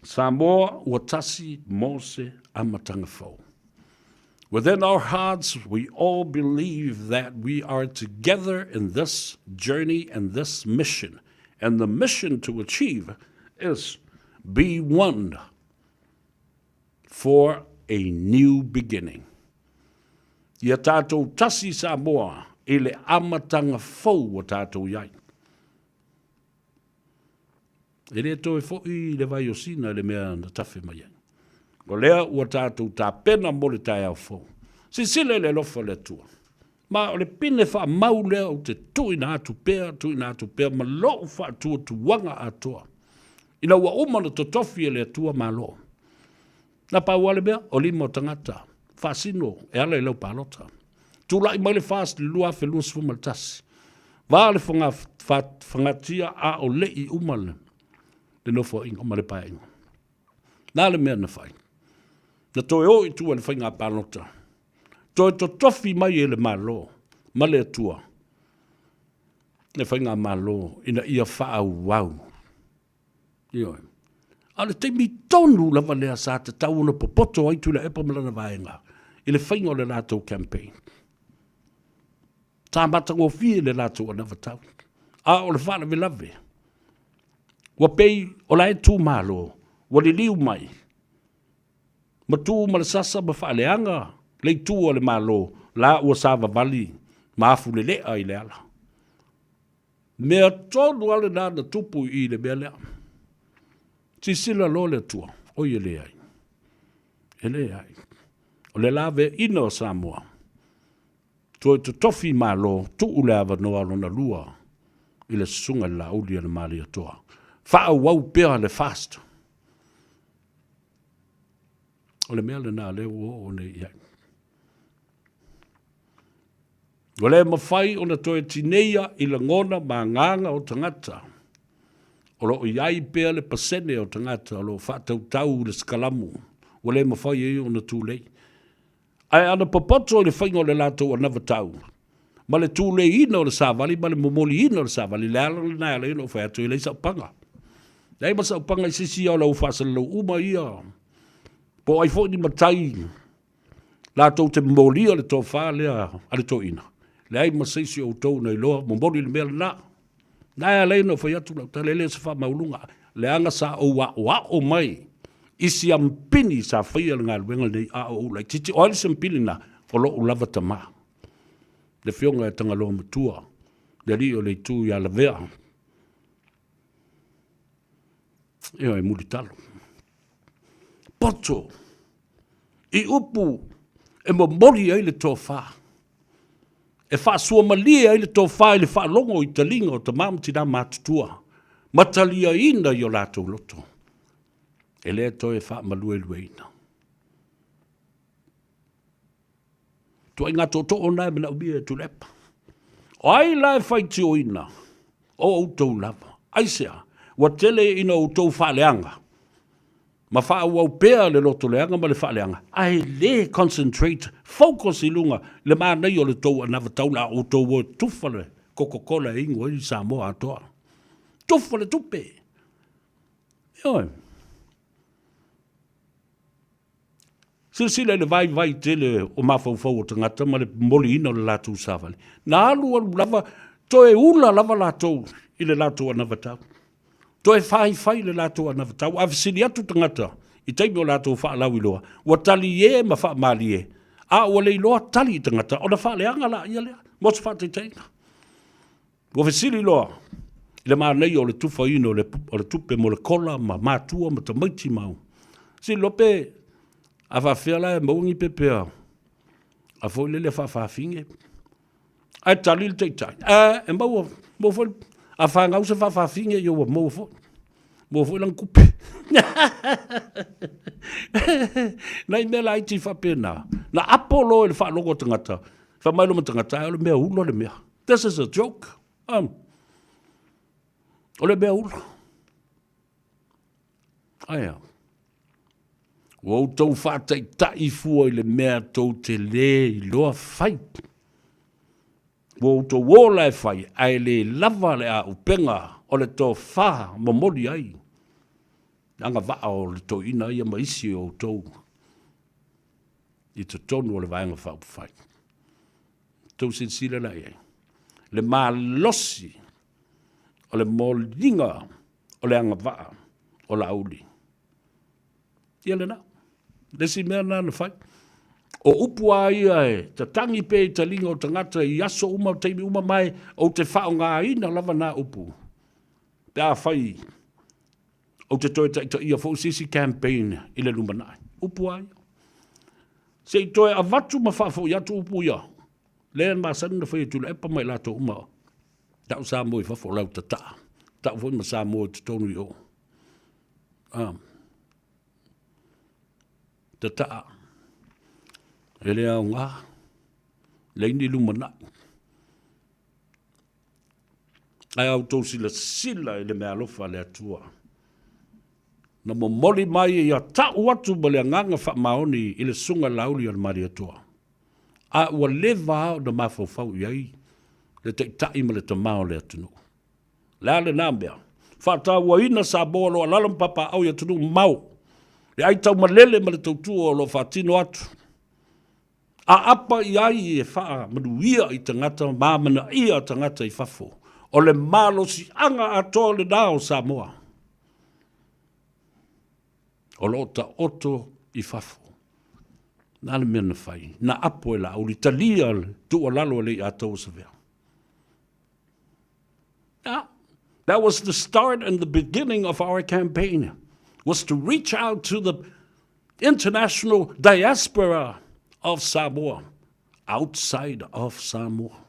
Samoa ua tasi mo se amataga fou. Within our hearts, we all believe that we are together in this journey and this mission. And the mission to achieve is be one for a new beginning. Ia tātou tasi Samoa i le amatanga fou ua tātou i ai. E le toe foi le vai o Sina i le mea na tafe mai ai. O lea ua tātou tapena mo le taeao fou. Silasila i le alofa o le Atua. Ma o le pine faamau lea ou te tuuina atu pea, tuuina atu pea ma lou faatuatuaga atoa. Ina ua uma ona totofi e le Atua Malo. Na pau lava le mea, o lima o tagata faasino e ala i lau palota. Tulai mai le FAST i le 2021, va le fagatia a o le i uma le nofoaiga ma le paeaiga. Na le mea na fai. Na toe o i tua i le faiga palota. Toe totofi mai e le Malo ma le Atua le faiga Malo ina ia faaauau. Ioe. A o le taimi tonu lava lea sa tatau ona popoto ai Tuilaepa ma lana vaega i le faiga o le latou campaign. Sa matagofie le latou anavatau. A o le faalavelave, ua pei o la e tu malo, ua liliu mai, ma tu ma le sasa ma faaleaga le itu a le Malo, la ua savavali ma afulelea i le ala. Mea tonu lava lena na tupu i le mea lea. Silasila loa le Atua, oi e leai, e leai. O le laveaiina o Samoa, toe totofi Malo, tuu le avanoa lona lua i le Susuga i le Laauli a le Malietoa. Faaauau pea le fast. O le mea lena lea ua oo nei i ai. Ua le mafai ona toe tineia i lagona ma agaga o tagata. O lo o i ai pea le pasene o tagata o lo o faatautau i le sikalamu ua le mafai ai ona tulei. Ae ana popoto i le faiga o le latou anavatau ma le tuleiina o le savali ma le momoliina o le savali, le ala lena e ala ai ona ou fai atu, e leai sau paga. Leai ma sau paga i se isi o lau faasalalau uma ia, po o ai foi ni matai latou te momolia le tofa lea a le toeaina, leai ma se isi o outou na iloa momoli le mea lena. Na e ala ai ona ou fai atu lau tala, e le o se faamaualuga, leaga sa ou aoao mai i siampini sa faia le galuega lenei a o ou laitiiti. O ai le siampini lena? O lou lava tama, le Afioga ia Tagaloa Matua, le alii o le Itu ia Lavea. Ioe, Mulitalo. Poto i upu e momoli ai le tofa, e faasuamalie ai le tofa i le faalogo i taliga o tama ma tina matutua, ma taliaina i o latou loto, e le toe faamaluelueina. Ituaiga tootoo na e manaomia e Tuilaepa. O ai la e faitioina? O outou lava. Aisea? Ua tele ina outou faaleaga ma faaauau pea le loto leaga ma le faaleaga, ae le concentrate, focus i luga i le manaia o le tou anavatau la outou o e tufa le Coca-Cola e inu ai Samoa atoa. Tufa le tupe. Ioe. Silasila i le vaivai tele o mafaufau o tagata ma le momoliina o le latou savali. Na alu alu lava, toe ula lava latou i le latou anavatau. Toe faifai le latou anavatau. A fesili atu tagata i taimi o latou faalauiloa, ua talie ma faamalie, a ua le iloa tali i tagata, ona faaleaga laia lea mo se faataitaiga. Ua fesili loa i le manaia o le tufaina o le tupe mo le kola ma matua ma tamaiti ma au. Fesili loa pe a faafefea la e maua ni pepe a foi lele faafafine. Ae tali le taitai, e, e maua, maua foi, a fanau se faafafine, ia ua maua foi. Maua foi lana tupe. Nai mea laiti faapena. Na apo loa i le faalogo a tagata, fai mai loa ma tagata, ai o le mea ula le mea. This is a joke. O le mea ula. Aia. Ua outou faataitai fua i le mea tou te lē iloa fai. Ua outou ola e fai, ae le lava le aupega o le tofa momoli ai le agavaa o le toeaina ia ma isi o outou i totonu o le Vaega Faaupufai. Tou silasila la i ai, le malosi o le moliga o le agavaa o Laauli. Ia lena. Le isi mea lena na fai. O upu a ia e tatagi pea i taliga o tagata i aso uma, o taimi uma, ma e ou te faaaogaina lava na upu pe afai ou te toe taitaia foi se isi campaign i le lumanai. Upu a ia. Se i toe avatu ma faafoi atu upu ia, lea e masani ona fai e Tuilaepa ma i latou uma, tau Samoa i fafo o lau tataa, tau foi ma Samoa i totonu i o. Ah. Tataa. E le aoga. Leai ni lumanai. Ae a outou silasila i le meaalofa a le Atua, na momoli mai ia tau atu ma le agaga faamaoni i le Susuga Laauli o le Malietoa, a ua leva lava ona mafaufau i ai le Taitai ma le Tama o le atunuu. O le a lena mea? Faatauaina Samoa o lo o alaala ma papaaao i atunuu mamao, le aitaumalele ma le tautua o lo o faatino atu. Aapa i ai e faamanuia i tagata ma amanaia tagata i fafo. O le malosiaga atoa lena o Samoa o lo o taoto i fafo. Na le mea na fai, na apo e Laauli, talia le tuualalo a Leiataua Savea. Yeah. That was the start and the beginning of our campaign, was to reach out to the international diaspora of Samoa, outside of Samoa.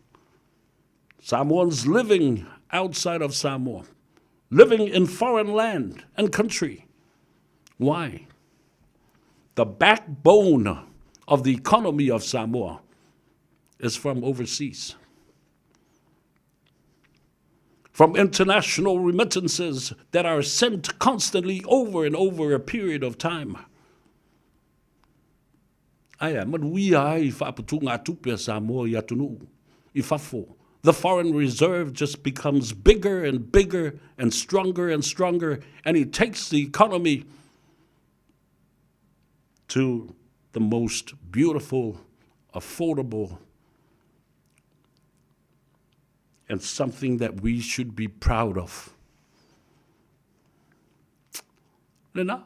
Samoans living outside of Samoa, living in foreign land and country. Why? The backbone of the economy of Samoa is from overseas. From international remittances that are sent constantly over and over a period of time. Aia, manuia ai faaputugatupe a Samoa i atunuu i fafo. The foreign reserve just becomes bigger and bigger and stronger and stronger, and it takes the economy to the most beautiful, affordable, and something that we should be proud of. Lena,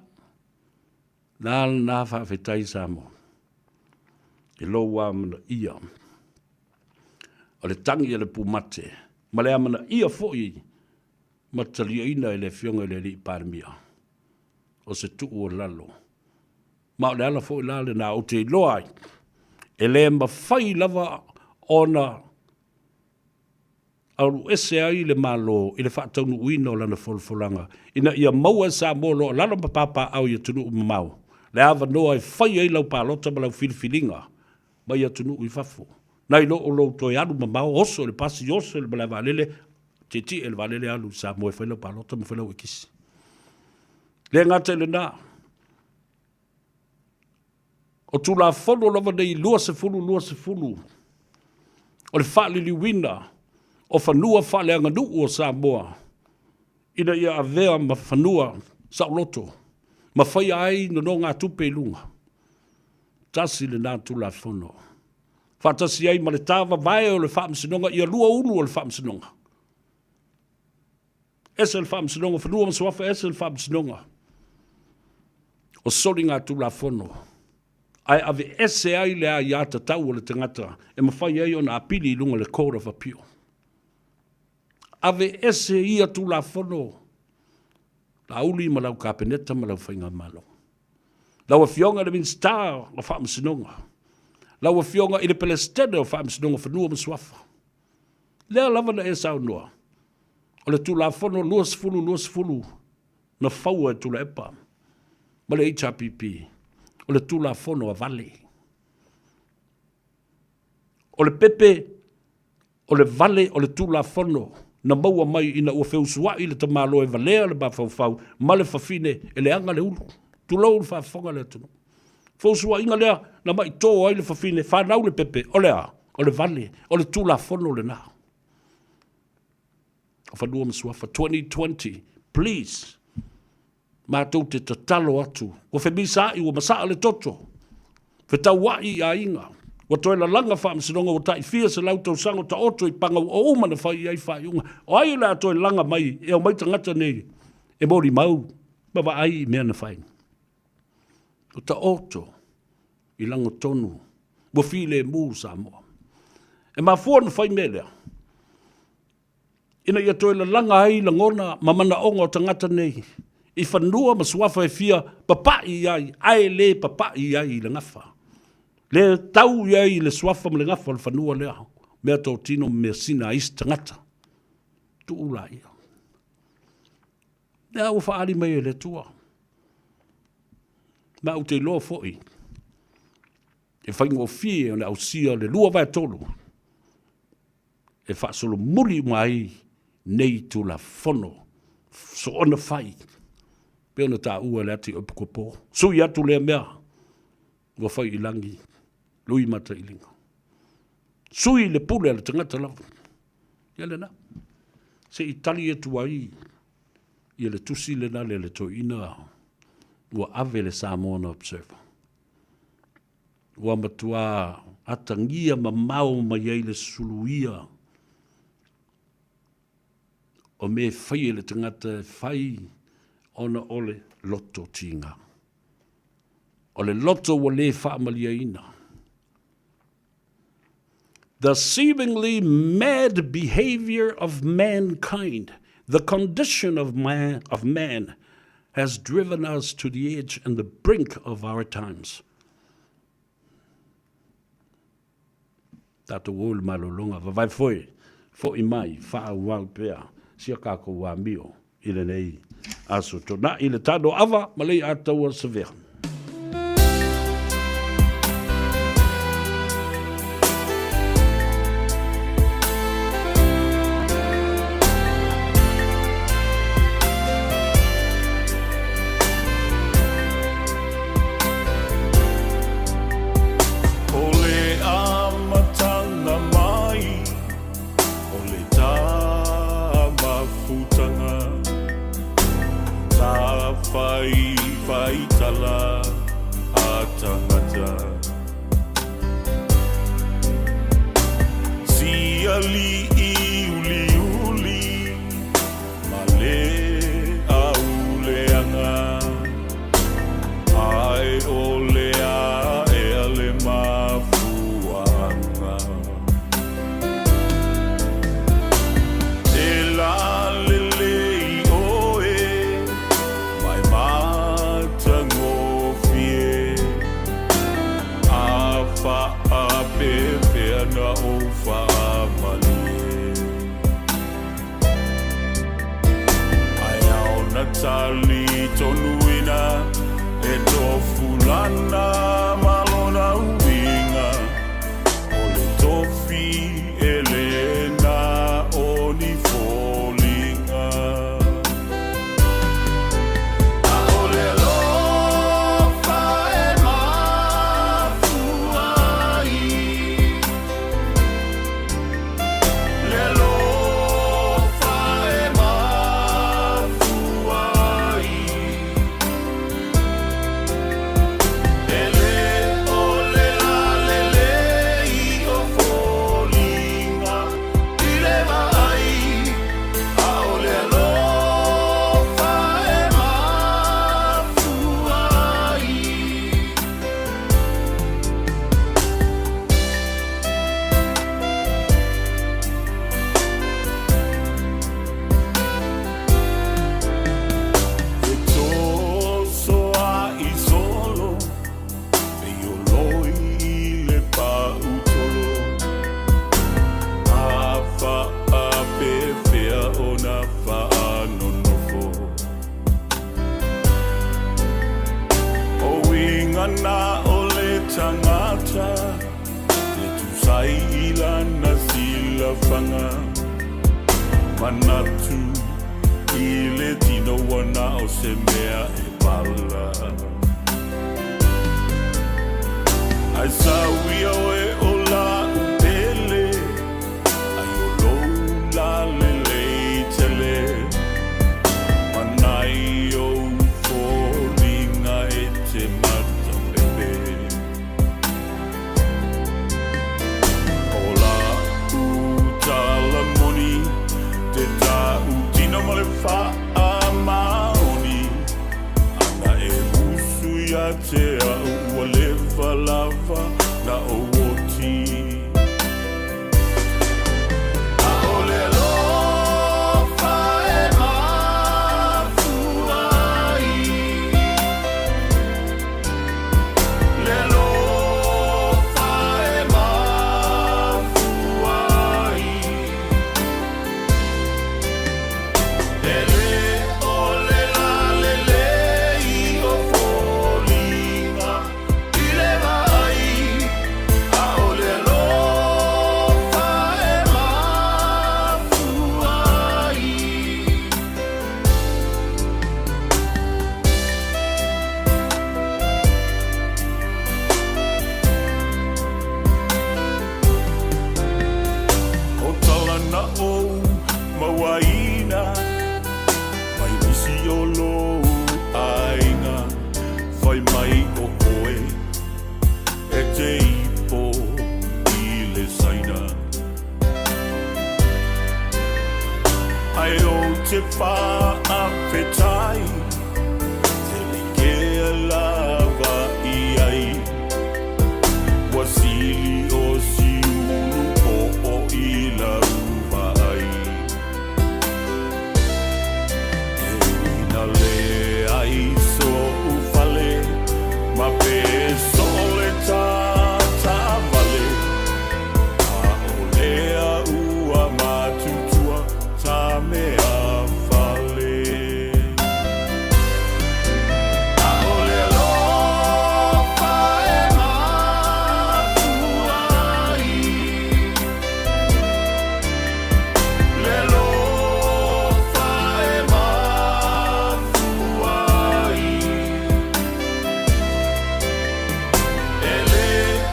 nā lena faafetai Samoa i lou amanaia o le tagi a le pumate ma le amanaia foi ma taliaina e le Afioga i le Alii Palemia o se tuu o lalo. Ma o le ala foi la lena ou te iloa ai, e le mafai lava ona alu ese ai le Malo i le faataunuuina o lana folafolaga ina ia maua e Samoa o lo o lalo ma papaaao i atunuu mamao le avanoa e fai ai lau palota ma lau filifiliga mai atunuu i fafo nai lo o lou toe alu mamao oso i le pasi, oso i le malae vaalele, tietie i le vaalele alu i Samoa e fai lau palota ma fai lau ekisi. Le gata i lena, o Tulafono lava nei 20 20 o le faaliliuina o fanua faaleaganuu o Samoa ina ia avea ma fanua saoloto ma faia ai nonogatupe i luga. Tasi lena Tulafono. Faatasi ai ma le tāvavae o le Faamasinoga ia lua ulu o le Faamasinoga. Ese le Faamasinoga o Fanua ma Suafa, ese le Faamasinoga o Soligatulafono, ae aveese ai le aiatatau o le tagata e mafai ai ona apili i luga o le Court of Appeal. Aveese ia Tulafono, Laauli ma lau Kapeneta ma lau Faigamalo. Lau Afioga i le Minisita o Faamasinoga, lau Afioga i le Peresetene o Faamasinoga o Fanua ma Suafa, lea lava na e saunoa, o le Tulafono 2020 na faua e Tuilaepa ma le HRPP, o le Tulafono a Vale. O le pepe O le vale o le Tulafono na maua mai ina ua feusua'i le tamaloa e valea le mafaufau ma le fafine e leaga le ulu. Tulou le faafofoga a le atunuu. Feusua'iga lea na ma'itō ai le fafine, fanau le pepe, o le a? O le vale, o le Tulafono lena. O Fanua ma Suafa 2020, please. Matou te tatalo atu, ua femisaai, ua masaa le toto, fetauai i aiga, ua toe lalaga faamasinoga ua tai fia selau tausaga o taoto i paga ua uma ona fai i ai faaiuga. O ai o le a toe laga mai e omai tagata nei e molimau ma vaai i mea na fai? Ua taoto i lagotonu, ua filemu Samoa. E mafua ona fai mea lea? ina ia toe lalaga ai lagona ma manaoga o tagata nei i fanua ma suafa e fia papa'i i ai ae le papa'i i ai i le gafa. Le tau i ai i le suafa ma le gafa o le fanua lea, mea totino ma measina a isi tagata. Tuu laia. Lea ua faaali mai e le Atua. Ma ou te iloa foi, e faigofie ona ausia le 2/3 e faasolomuli uma ai nei Tulafono soona fai, pei ona taua e le ati o Epikopo. Sui atu lea mea ua fai i lagi, lui matailiga. Sui le pule a le tagata lava. Ia lena. Se i tali atu ai ia le tusi lena le le toeaina ua ave le Samoan Observer. Ua matua atagia mamao mai ai le suluia o mea e fai e le tagata e fai ona o le loto tiga. O le loto ua le faamalieina. The seemingly mad behavior of mankind, the condition of man, of man has driven us to the edge and the brink of our times. Tātou o le malologa, vavae foi, fo'i mai, faaauau pea, sia kākou amio i lenei aso tona'i le tano ava ma lei ataua savea. O le amatanga mai o le tamafutanga Tawhaiwhaitala a tangata Siali'i uliuli ma le auleaga Ae o le aea le mafuaaga E lalelei oe ma e matagofie A faapeapea na ou faamalie Ae ao na talitonuina e tofulana ma lona uiga O le tofi e le na o ni foliga. ʻAʻole alofa e mafua ai Le alofa e mafua ai E le gagana o le tagata e tusa ai i lana silafaga. Manatu i le tino ua na o se mea e pala. Ae sau ia oe o la'u pele, ai o lou la lelei tele, ma nai ou foliga e te matapepe. O la'u tala moni, te ta'utino ma le fa'amaoni, Ana e usu ia te a'u ua leva lava na ou oti. ʻAʻole alofa e mafua ai le alofa e mafua ai. E le ʻole lalelei o foliga i le vaai, ʻaʻole alofa e mafua ai. O tala na ou mauaina mai nisi o lou aiga, fai mai o oe e te ipo i le Saina. Ae ou te faafetai tele ke lava i ai, ua sili o siulu oo i lau vaai. E ui na leai soʻu fale ma pe soo le taataavale, ʻaʻole au ua matutua ta mea fale. ʻAʻole alofa e mafua ai le alofa e mafua ai. E le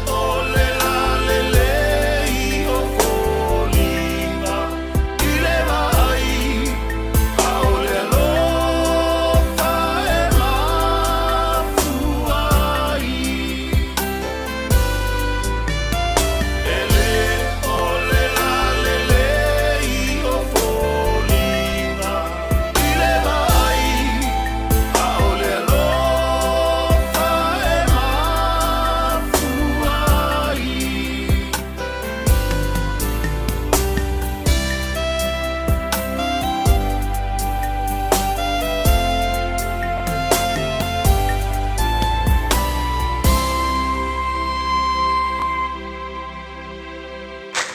ʻole lalelei o foliga i le vaai, ʻaʻole alofa e mafua ai. E le ʻole lalelei o foliga i le vaai, ʻaʻole alofa e mafua ai.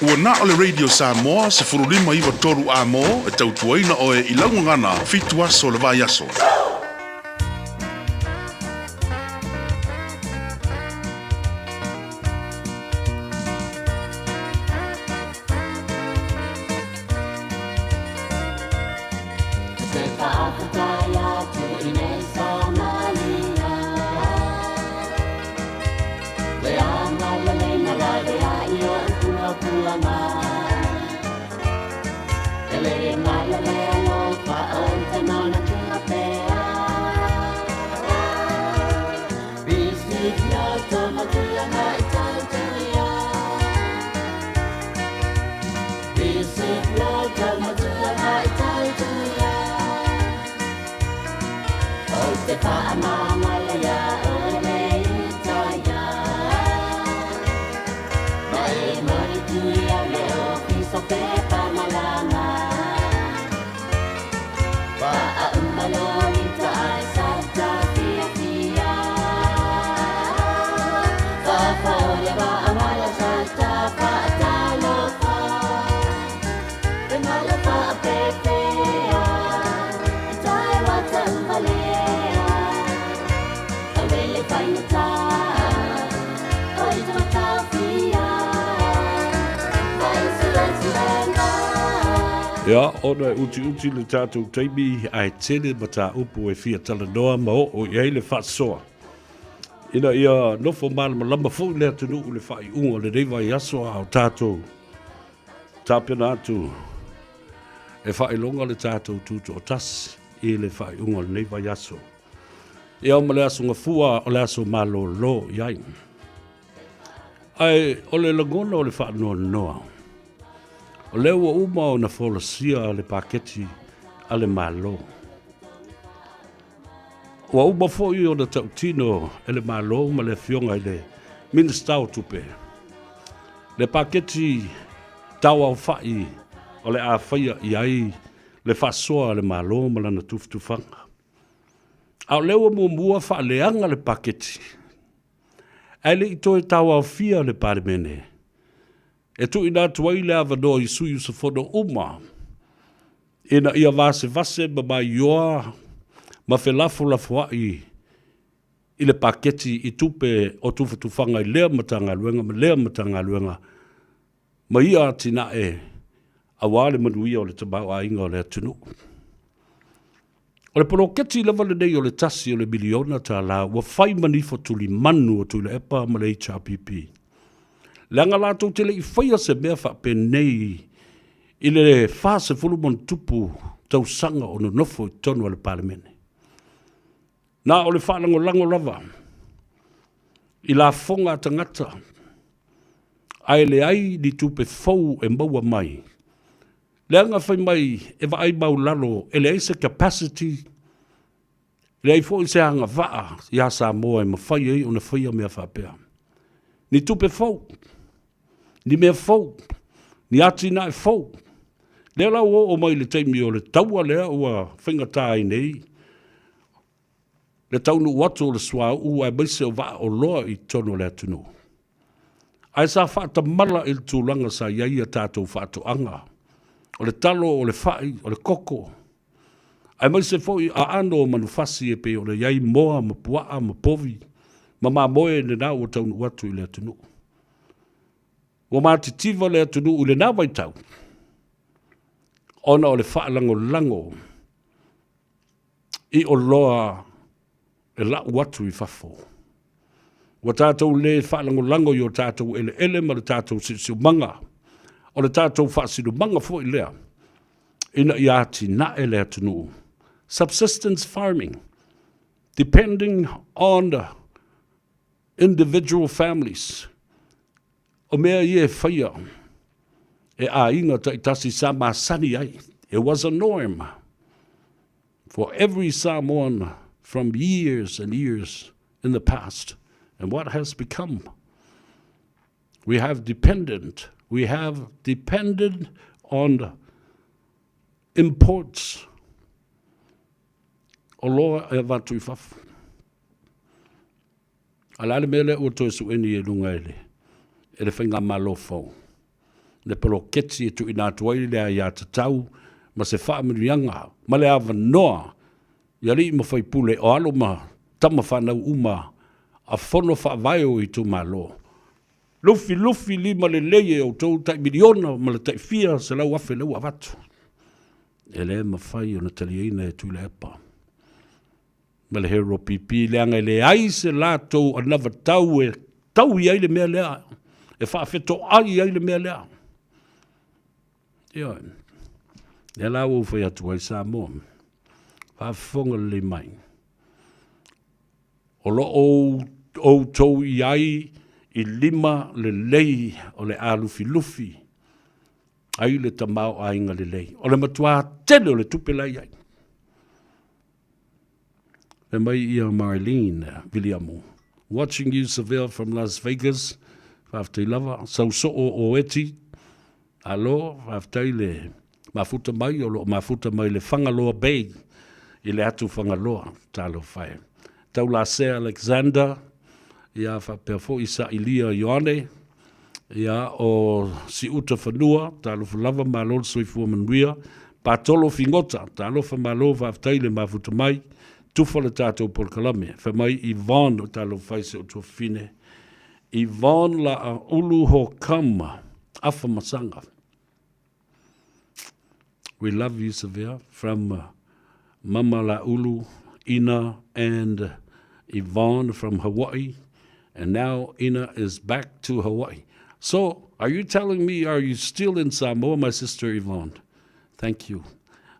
Ua na o le Radio Samoa 15 93 A-mo e tautuaina oe i lau gagana fitu aso o le vaiaso. Te whaafetai atu i nei Samaria. Le anga le leina la le a i o puapuanga. E le ngai le alofa o te mana tua pea. Bisifia tō matuanga i tautuia. Bisifia tō matuanga i tautuia. O te whaamangala ia o le utaia. Ma e mori tuia le ofisa pepa malanga. Wa a umalo ita ai sa ta fia fia. Fa fa o le wa amala sa ta fa ta lo fa. Te mala fa a pe pea. E tae wa ta umalea. A wele whainga ta. Ia, ona e utiuti le tatou taimi ae tele mataupu e fia talanoa ma oo i ai le faasoa ina ia nofo malamalama foi le atunuu i le faaiuga o lenei vaiaso a o tatou tapena atu e faailoga le tatou tutoatasi i le faaiuga o lenei vaiaso. Ia ma le Aso Gafua o le aso malolo i ai. Ae o le lagona o le faanoanoa, o lea ua uma ona folasia le paketi a le Malo. Ua uma foi ona tautino e le Malo ma le Afioga i le Minisita o Tupe le paketi tauaofai o le a faia i ai le faasoa a le Malo ma lana tufatufaga. A o lea ua muamua faaleaga le paketi, ae le i toe tauaofia le Palemene e tuuina atu ai le avanoa i sui usufono uma ina ia vasevase ma maioa ma felafolafoai i le paketi i tupe o tufatufaga i lea Matagaluega ma lea Matagaluega ma ia atinae aua le manuia o le tamaoaiga o le atunuu. O le poloketi lava lenei o le tasi o le miliona tala ua fai ma nifo tulimanu o Tuilaepa ma le HRPP. Leaga latou te le i faia se mea faapenei i le 40+ tausaga o nonofo i totonu o le Palemene. Na o le faalagolago lava i lafoga a tagata ae leai ni tupe fou e maua mai. Leaga fai mai e vaai maulalo e leai se capacity, leai foi se agavaa ia Samoa e mafai ai ona faia mea faapea. Ni tupe fou, ni mea fou, ni atinae fou. Lea la ua oo mai i le taimi o le taua lea ua faigata ai nei le taunuu atu o le suauu aemaise o vaa oloa i totonu o le atunuu. Ae sa faatamala i le tulaga sa i ai a tatou faatoaga, o le talo, o le fai, o le koko, aemaise foi aano o manufasi e pei ona i ai moa ma puaa ma povi ma mamoe lena ua taunuu atu i le atunuu. Ua matitiva le atunuu i lena vaitau ona o le faalagolago i oloa e lau atu i fafo. Ua tatou le faalagolago i o tatou eleele ma le tatou siosiomaga, o le tatou faasinomaga foi lea ina ia atinae le atunuu. Subsistence farming, depending on individual families. O mea ia e faia e aiga taitasi sa masani ai. It was a norm for every Samoan from years and years in the past. And what has become? We have dependent, we have depended on imports oloa e avatu i fafo. A o le a le mea lea ua toe sueni i luga e le, e le faigamalo fou? Le poloketi e tuuina atu ai le aiatatau ma se faamanuiaga ma le avanoa i alii ma faipule o alo ma tama fanau uma a fono faavae o itumalo. Lufilufi lima lelei e outou tai miliona ma le tai fia 100,000 lea ua avatu. E le mafai ona taliaina e Tuilaepa. ma le Hero PP leaga e leai se latou anavatau e taui ai le mea lea, e faafetoai ai le mea lea. Ioe. Lea la ua ou fai atu ai Samoa, faafofoga lelei mai. O lo o outou i ai i lima lelei o le a lufilufi ai le tamaoaiga lelei. O le matua tele o le tupe la i ai. Fai mai ia Marlene Viliamu. Watching you Seville from Las Vegas. Faafetai lava. Sau soo o Eti. Alo, faafetai le mafuta mai, o loo mafuta mai le Fagaloa Bay i le atu Fagaloa. Talofa e. Taulasea Alexander, ia faapea foi Sailia Ioane, Ia, o Siuta Fanua, talofa lava, malo le soifua manuia. Patolo Figota, talofa malo, faafetai le mafuta mai. Tufa le tatou polokalame. Fai mai Yvonne, talofa i si ou tuafafine. Yvonne Laaulu Hokama, Afamasaga. We love you, Savea, from uh, Mama Laulu, Ina, and Yvonne from Hawaii. And now Ina is back to Hawaii. So, are you telling me, are you still in Samoa, my sister Yvonne? Thank you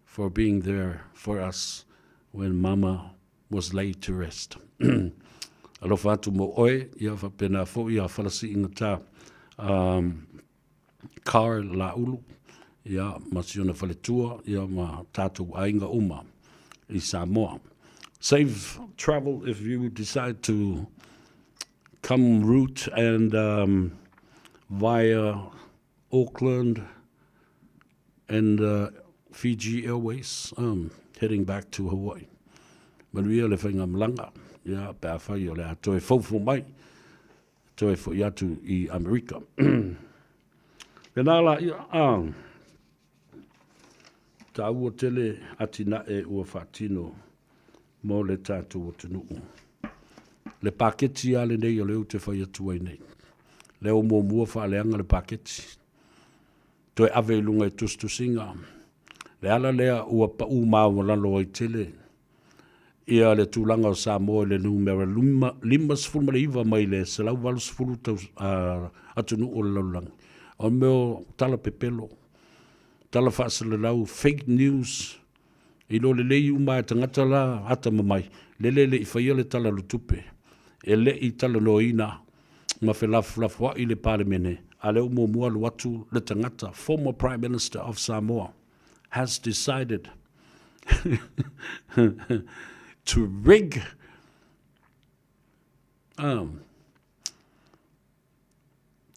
for being there for us when Mama was laid to rest. Alofa atu mo oe, ia whapena fo ia falasi inga um, Carl Laulu, ia, ma si ona faletua, ia, ma tātou aiga uma i Samoa. Safe travel if you decide to come route and um, via Auckland and uh, Fiji Airways, um, heading back to Hawaii. Manuia le whainga malanga, ia, pe a whai o le a toe faufu mai, toe foʻi atu i Amerika. Pēnā la ia, a, tāua tele atinae ua faatino mo le tātou atunuu. Le paketi a lenei o lea ou te fai atu ai nei. Lea ua muamua faaleaga le paketi. Toe ave i luga i tusitusiga. Le ala lea ua paʻu maualalo ai tele ia le tulaga o Samoa i le numera 59 mai le 180 tau, uh, atunuu o le lalolagi. O le mea o tala pepelo, tala faasalalau, fake news, i lo lelei uma e tagata la atamamai, lele le i faia le tala o le tupe, e le i talanoaina ma felafolafoai le Palemene, a lea ua muamua alu atu le tagata, former Prime Minister of Samoa, has decided to rig um,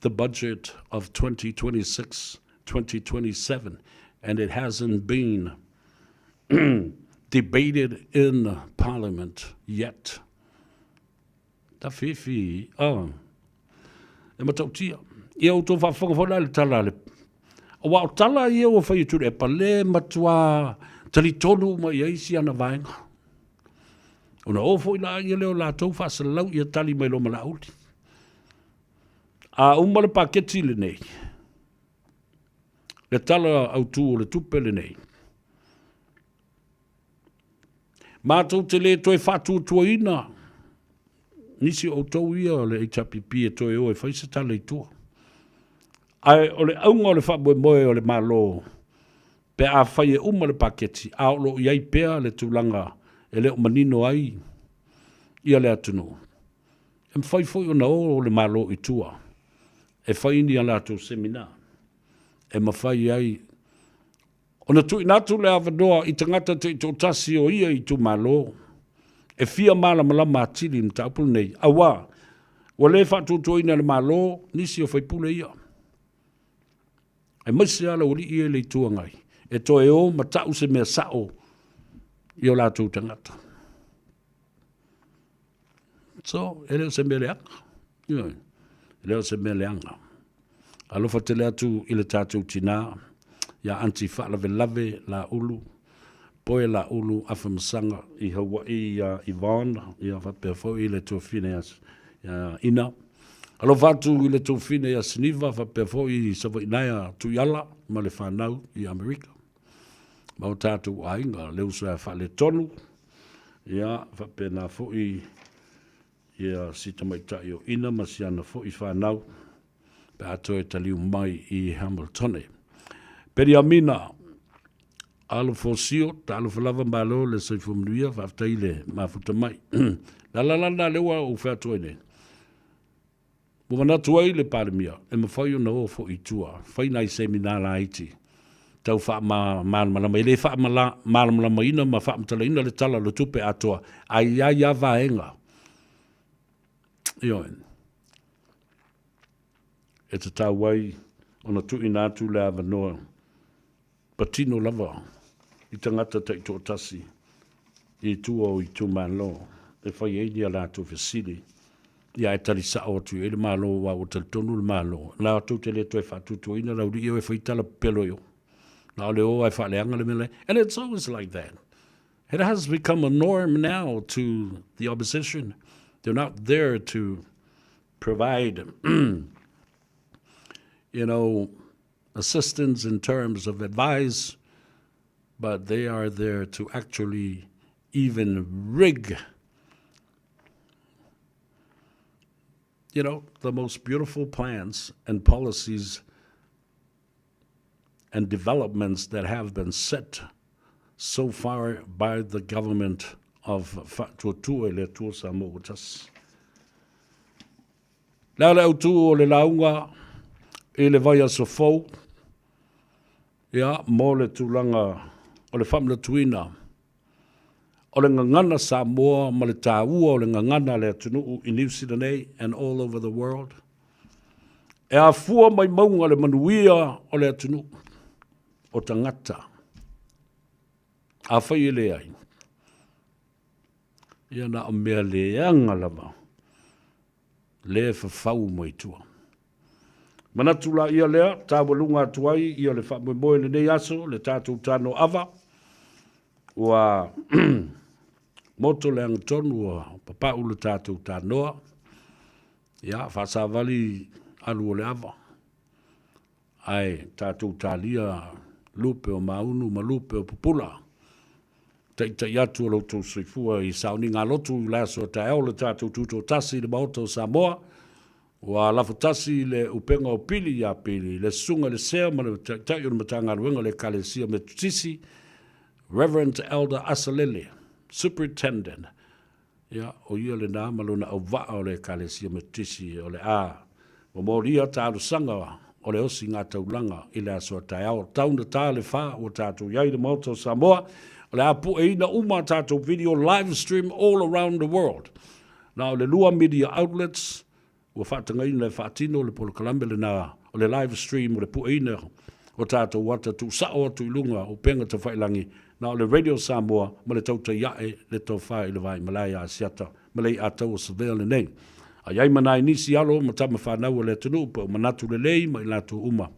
the budget of 2026 2027, and it hasn't been debated in Parliament yet. Tawhiwhi, oh. E matautia. Ia outou faafofoga foi la i le tala a le Aua o tala ia ua fai e Tuilaepa, le matua talitonu uma i ai si ana vaega. Ona o foi la ia lea o latou faasalalau ia tali mai loa ma Laauli. A uma le paketi lenei, le tala autu o le tupe lenei, Matou te le toe faatuatuaina nisi o outou ia o le HRPP e toe o e fai se tala i tua. Ae o le auga o le faamoemoe o le Malo pe a fai e uma le paketi, a o lo o i ai pea le tulaga e le o manino ai ia le atunuu, e mafai foi ona o le Malo i tua e fai ni a latou seminar e mafai ai Ona tuuina atu le avanoa i tagata taitoatasi o ia itumalo e fia malamalama atili i le mataupu lenei, auā ua le faatuatuaina e le Malo nisi o faipule ia, aemaise lava le aualii ia i le Itu Agai, e toe o ma ta'u se mea sa'o i o latou tagata. So, e le o se mea leaga. Ioe, e le o se mea leaga. Alofa tele atu i le tatou tinā, iā Aunty Faalavelave Laulu, Poe Laulu Afamasaga i Hawaii iā Yvonne, ia faapea foi le tuafine ia Ina. Alofa atu i le tuafine ia Siniva faapea foi i Savaii Naea Tuiala ma le fanau i Amerika. Ma o tatou aiga, le uso ia Faaletonu, ia faapena foi Ia si tamaitai o Ina ma si ana foi whanau, pe a toe taliu mai i Hamiltone. Peniamina, Alofosio, talofa lava malo le soifua manuia, faafetai i le mafuta mai. La la la la, lea ua ou fai atu ai nei. Ua manatu ai le Palemia, e mafai ona o foi i tua, fai nai semina laiti, tau faamalamalama, e le faamalamalamaina ma faamatalaina le Tala o le Tupe atoa, ae i ai lava vaega, ioe, e tatau ai ona tuuina atu le avanoa patino lava i tagata taitoatasi i tua o itumalo e fai ai ni a latou fesili, ia ae tali sao atu i ai le Malo aua ua talitonu le Malo latou te le toe faatuatuaina le aualii e o e fai tala pepelo i o. Na o le o lava e faaleaga le mea la. And it's always like that. It has become a norm now to the opposition. They're not there to provide, you know, assistance in terms of advice. but they are there to actually even rig you know, the most beautiful plans and policies and developments that have been set so far by the government of Faatuatua i le Atua Samoa ua tasi. Le a le autū o le lauga i le vaiaso fou, ia, mo le tulaga o le faamanatuina o le gagana Samoa ma le taua o le gagana a le atunuu i Niu Sila nei and all over the world. E afua mai mauga le manuia o le atunuu, o tagata. Afai e leai, ia na o mea leaga lava le fafau mai tua. Manatu la ia lea, taualuga atu ai ia le faamoemoe i lenei aso, le tatou tano ava, ua moto le agatonu ua papau le tatou tanoa, ia faasavali alu o le ava, ae tatou talia lupe o maunu ma lupe o pupula. Taitai atu o lo outou soifua i sauniga a lotu i le aso a taeao le tatou tutoatasi i le Maota o Samoa, ua lafo tasi le upega o Pili iā Pili, le Susuga i le Sea ma le Taitai o le Matagaluega o le Ekalesia Metotisi, Reverend Elder Asalele, Superintendent, Ia, o ia lena ma lona auvaa o le Ekalesia Metotisi o le a momolia talosaga o le osiga-taulaga i le aso a taeao. Tau na ta le fa ua tatou i ai i le Maota o Samoa, o le a pueina uma a tatou video live stream all around the world. Na o le lua media outlets Ua faatagaina e faatino le polokalame lena o le live stream o le pueina o tatou ata tuusao atu i luga o upega tafailangi na o le Radio Samoa ma le tautai ae le tofa i le vaimalae ia Asiata ma le iatau o Savea lenei. A i ai ma nai nisi alo ma tama fanau a le atunuu pe o manatu lelei ma i latou uma.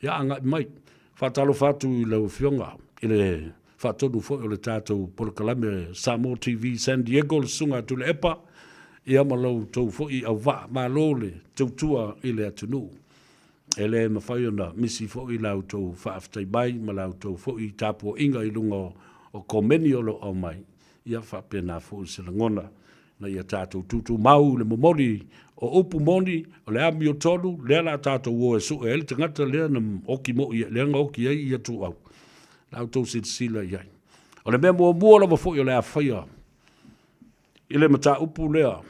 Ia agai mai. Faatalofa atu i lau Afioga i le faatonu foi o le tatou polokalame Samoa TV San Diego, le Susuga a Tuilaepa, ia ma lo outou foi auvaa. Malo le tautua i le atunuu. E le mafai ona misi foi la outou faafetai mai ma la outou foi tapuaiga i luga o komeni o lo o aumai. Ia faapena foi se lagona ina ia tatou tutumau i le momoli o upu moni, o le amiotonu, lea la tatou o e sue ai le tagata lea na oki moi, lea na oki ai ia tuau. La outou silasila i ai. O le mea muamua lava foi o le a faia i le mataupu lea,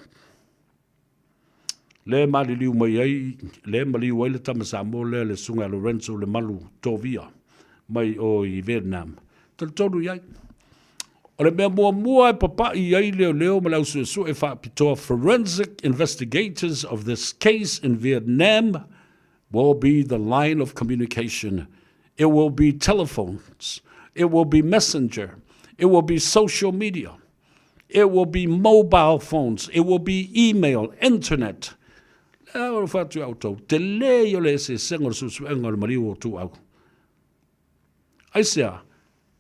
lea e maliliu mai ai, lea e maliu ai le tama Samoa lea le Susuga ia Lorenzo Lemalu Tovia mai o i Vietnam. Talitonu i ai. O le mea muamua e papai ai leoleo ma le au suesue faapitoa forensic investigators of this case in Vietnam will be the line of communication. It will be telephones. It will be messenger. It will be social media. It will be mobile phones. It will be email, internet. Le o fatu au tau. Te le i o le eseesega o le suesuega o le maliu o tuau. Aisea,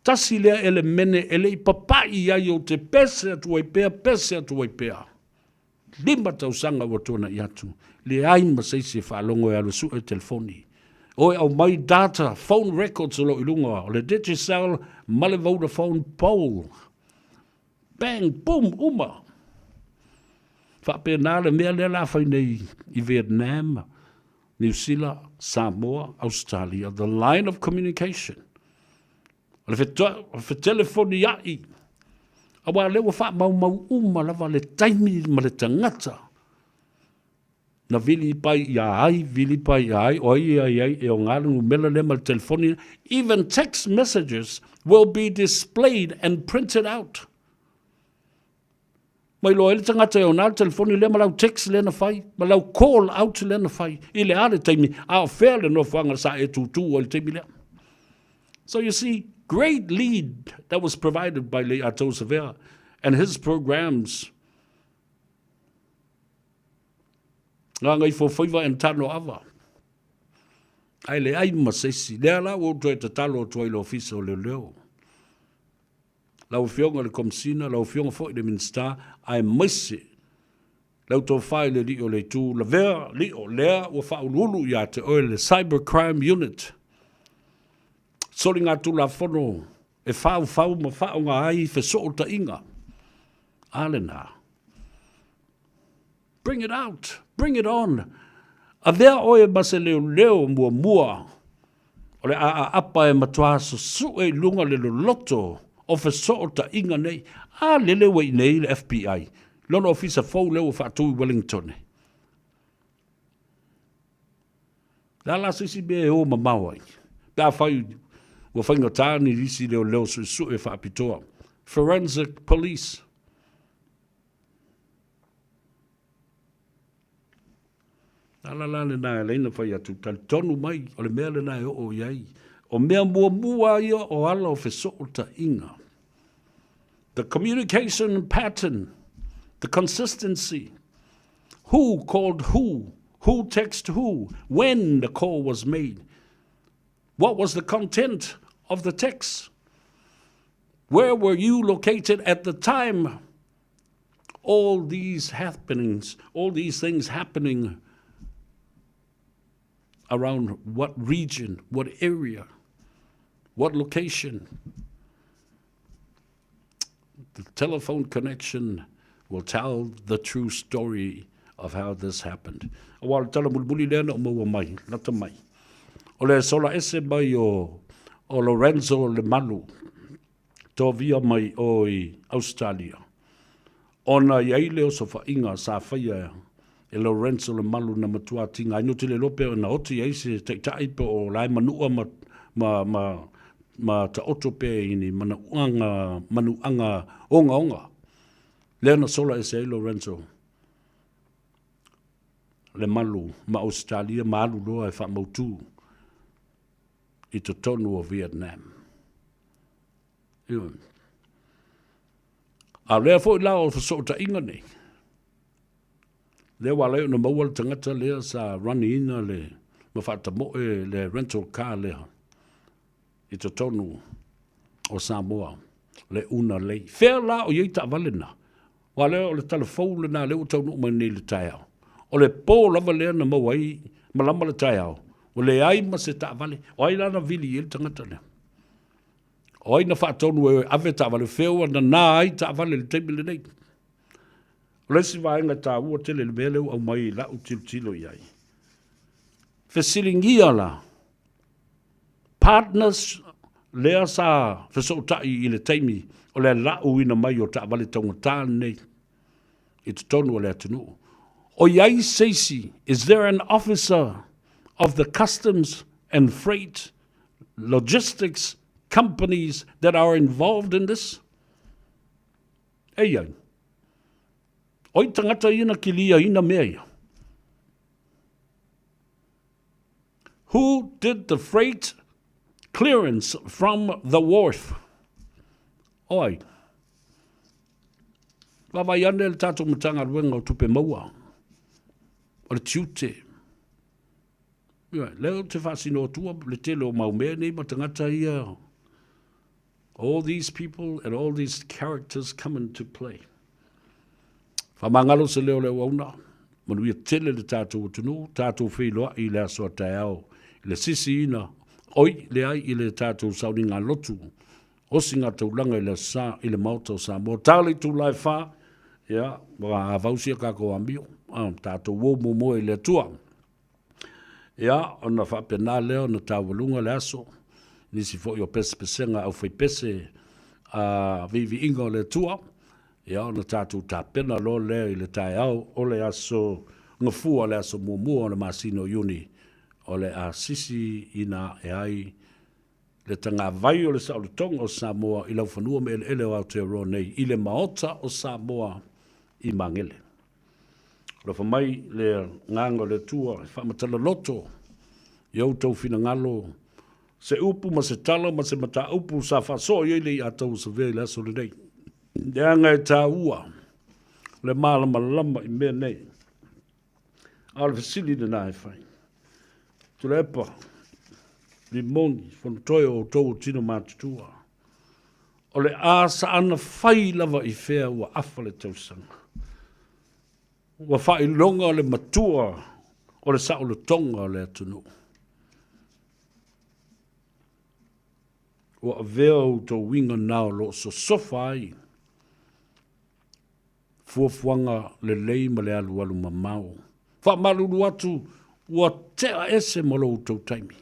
tasi lea elemene e le i papai ai o te pese atu ai pea, pese atu ai pea. Lima tausaga ua tuanai atu, leai ma se isi e faalogo e alu e sue telefoni. O e aumai data, phone records o lo o i luga o le Digicel ma le Vodafone pole. Bang, boom, uma. Faapena le mea lea la fai nei i Vietnam, Niu Sila, Samoa, Australia, the line of communication. O le fetelefonia'i, auā lea ua faamaumau uma lava le taimi ma le tagata na vili pai ia ai, vili pai ia ai, o ai ai ai e oga le numera lea ma le telefoni. Even text messages will be displayed and printed out. Ma iloa ai le tagata e ona le telefoni lea ma lau text lea na fai, ma lau call out lea na fai, i le a le taimi, a o fea le nofoaga sa e tūtū ai le taimi lea. So you see, great lead that was provided by Lei'atou Savea and his programs. Gagaifofaiva and Tanoava. Ae leai ma se isi. Lea la ua ou toe tatalo atu ai i le Ofisa o Leoleo. Lau Afioga i le Komesina, lau Afioga foi i le Minisita, aemaise lau tofa i le Alii o le Itu, lavea lio lea ua faauluulu ia te oe le Cyber Crime Unit. Soligatulafono. e faufau ma faaaoga ai fesootaiga. A lena. Bring it out! Bring it on! Avea oe ma se leoleo muamua o le aaapa e matuā susue i luga le loloto o fesootaiga nei. A lele ua i nei le FBI, lona ofisa fou lea ua faatu i Wellingtone. Le a la se isi mea e o mamao ai, pe afai ua faigata ni isi leoleo suesue faapitoa, forensic police. Ala la lena e laina fai atu, talitonu mai, o le mea lena e oo i ai. O mea muamua ia o ala o fesootaiga. The communication pattern, the consistency, who called who, who text who, when the call was made, what was the content of the text, where were you located at the time all these happenings, all these things happening around what region, what area, what location. The telephone connection will tell the true story of how this happened. Aua o le tala mulimuli lea na ou maua mai, lata mai. O le sola ese mai o, o Lorenzo Lemalu, tovia mai o i Australia. Ona i ai le osofaiga sa faia e Lorenzo Lemalu na matua tiga ai no te le iloa pe na oti ai se taitai po o la e manua ma, ma, ma, ma taoto pea i ni manauaga, manuaga ogaoga. Lea na sola ese ai Lorenzo Lemalu ma Ausetalia ma alu loa e faamautu i totonu o Vietnam. Ioe. A o lea foi la o fesootaiga nei, lea ua ala ai ona maua le tagata lea sa run-ina le ma faatamoe le rental car lea i totonu o Samoa, le una lei. Fea la o i ai taavale na? Aua lea o le tala fou lena lea ua taunuu mai nei i le taeao. O le po lava lea na maua ai malama le taeao, ua leai ma se taavale. O ai la na vili i ai le tagata lea? O ai na faatonu e ave taavale? Fea ua nana ai taavale i le taimi lenei? O le isi vaega taua tele i le mea lea ua aumai i lau tilotilo i ai, fesiligia la partners lea sa fesootai i le taimi o le lauina mai o taavale taugata lenei i totonu o le atunuu. O i ai se isi, is there an officer of the customs and freight logistics companies that are involved in this? E i ai. O ai tagata ia na kiliaina mea ia? Who did the freight clearance from the wharf? O ai? Vaavaai ane le tatou Matagaluega o Tupe Maua, o le tiute. Ioe, lea ou te faasino atua le tele o mau mea nei ma tagata ia. All these people and all these characters come into play. Faamagalo se leo o le auauna, manuia tele le tatou atunuu, tatou feiloai i le aso a taeao i le sisiina, oi, leai i le tatou sauniga lotu, osiga taulaga i le Aso Sa i le Maota o Samoa. Ta le itula e wha, ia, ua avau sia kākou amio, tatou o momoe i le Atua. Ia, ona faapena lea ona taualuga le aso, nisi foi o pesepesega aufaipese a viiviiga o le Atua, ia ona tatou tapena loa lea i le taeao o le aso Gafua, le aso muamua o le masina o Iuni, o le a sisiina ae ai le tagavai o le saolotoga o Samoa i laufanua ma eleele o Aotearoa nei i le Maota o Samoa i Magele. Alofa mai le Agaga o le Atua e faamatala loto i outou finagalo se upu ma se tala ma se mataupu sa faasoo i ai le iatau o Savea i le aso lenei. Leaga e taua le malamalama i mea nei. A o le fesili lena e fai. Tuilaepa, Rimoni, Fonotoe o outou o tino matutua. O le a saana fai lava i fea ua afa le tausaga. Ua faailoga le matua o le saolotoga o le atunuu. Ua avea outou uiga na o lo o sosofa ai fuafuaga lelei ma le alualu mamao. Faamalulu atu ua tea ese ma lo outou taimi.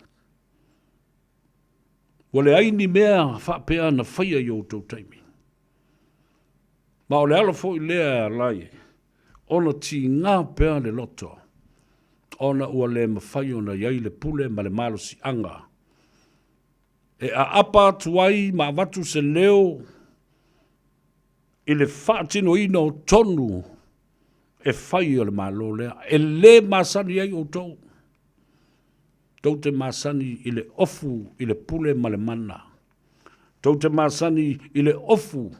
Ua leai ni mea faapea na faia i outou taimi. Ma o le ala foi lea e ala ai ona tiga pea le loto, ona ua le mafai ona i ai le pule ma le malosiaga e aapa atu ai ma avatu se leo i le faatinoina o tonu e fai o le Malo lea, e le masani ai outou. Tou te masani i le ofu i le pule ma le mana. Tou te masani i le ofu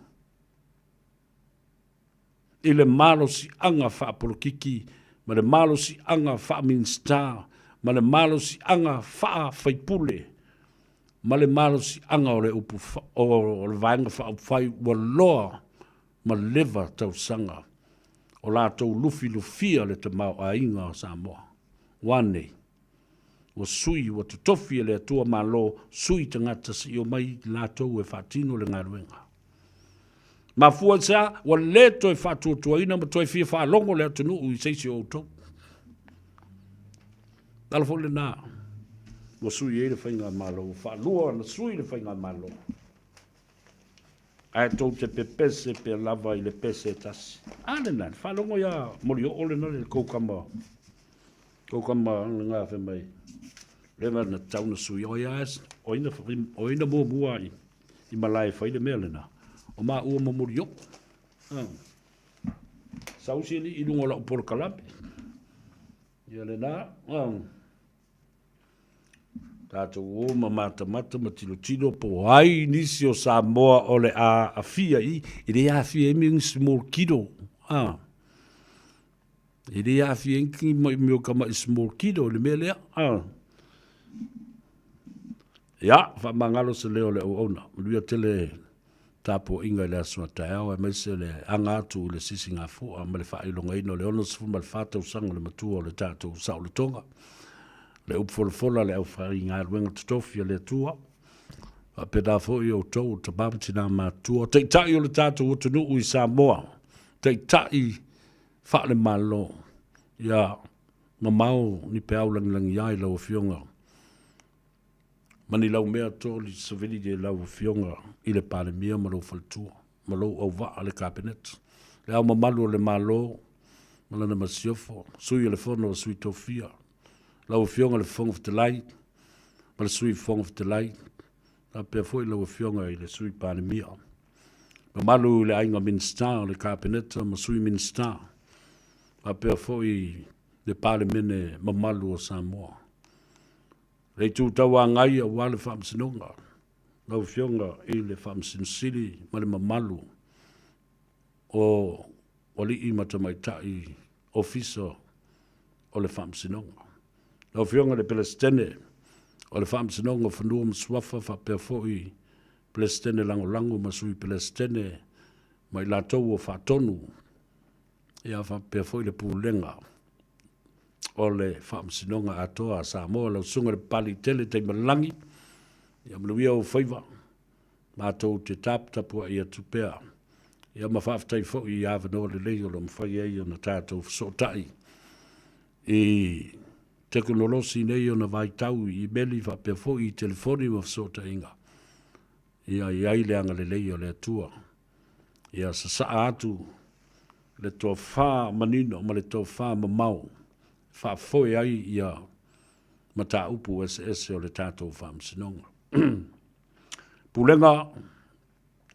i le malosiaga faapolokiki ma le malosiaga faa-Minisita ma le malosiaga faa-faipule ma le malosiaga o le upu o le Vaega Faaupufai ua loa ma leva tausaga o latou lufilufia le tamaoaiga o Samoa. Ua nei, ua sui, ua totofi e le Atua Malo sui tagata se i omai latou e faatino le galuega. Mafua i se a? Ua le toe faatuatuaina ma toe fia faalogo le atunuu i se isi o outou. Tala foi lena, ua sui ai le Faigamalo, ua faalua ona sui le Faigamalo. Ae tou te pepese pea lava i le pese e tasi. A lena, le faalogo ia Molioo lena le kou kama, kou kama lena fai mai, lena na tau na sui, o ia o ina, o ina muamua i, i malae fai le mea lena, o maua ma Molioo. Ah. Sausi ali i lunga o lau polokalame. Ia lena, ah. Tatou o ma matamata ma tilotilo po o ai nisi o Samoa o le a aafia i, e le aafia ai ni small kiddo. Ah. E le aafia ai ni mai o kamaʻi small kiddo i le mea lea. Ah. Ia, faamagalo se leo o le auauna. Manuia tele tapuaiga i le aso a taeao aemaise le aga atu i le sisigafua ma le faailogaina o le 64 tausaga o le matua o le tatou saolotoga, le upu folafola a le aufaigaluega totofi a le Atua, faapena foi outou o tama ma tina matutua, o taitai o le tatou atunuu i Samoa, taitai faale-Malo, ia mamao ni peau lagilagi ai lau Afioga ma ni laumea toli savili i lau Afioga i le Palemia ma lou faletua ma lou auvaa le Kapeneta, Le Ao Mamalu o le Malo ma lana Masiofo, Sui o le Fono a Sui Tofia, lau Afioga i le Fofoga Fetalai ma le Sui Fofoga Fetalai, faapea foi lau Afioga i le Sui Palemia. Mamalu i le aiga Minisita o le Kapeneta ma Sui Minisita, faapea foi le Palemene mamalu o Samoa. Le Itu Tauagai aua le Faamasinoga, lau Afioga i le Faamasino Sili ma le mamalu o alii ma tamaitai Ofisa o le Faamasinoga. Lau Afioga i le Peresetene o le Faamasinoga o Fanua ma Suafa faapea foi Peresetene Lagolago ma Sui Peresetene ma i latou o faatonu, ia faapea foi le Pulega o le Faamasinoga atoa a Samoa, lau Susuga i le Papaliitele Taimalelagi, ia manuia ou faiva, matou te taputapuai atu pea. Ia ma faafetai foi i avanoa lelei o lo o mafai ai ona tatou fesootai i tekonolosi nei ona vaitau i imeli faapea foi i telefoni ma fesootaiga. Ia i ai le agalelei o le Atua. Ia sasaa atu le tofa manino ma le tofa mamao e faafoe ai ia mataupu eseese o le tatou Faamasinoga. Pulega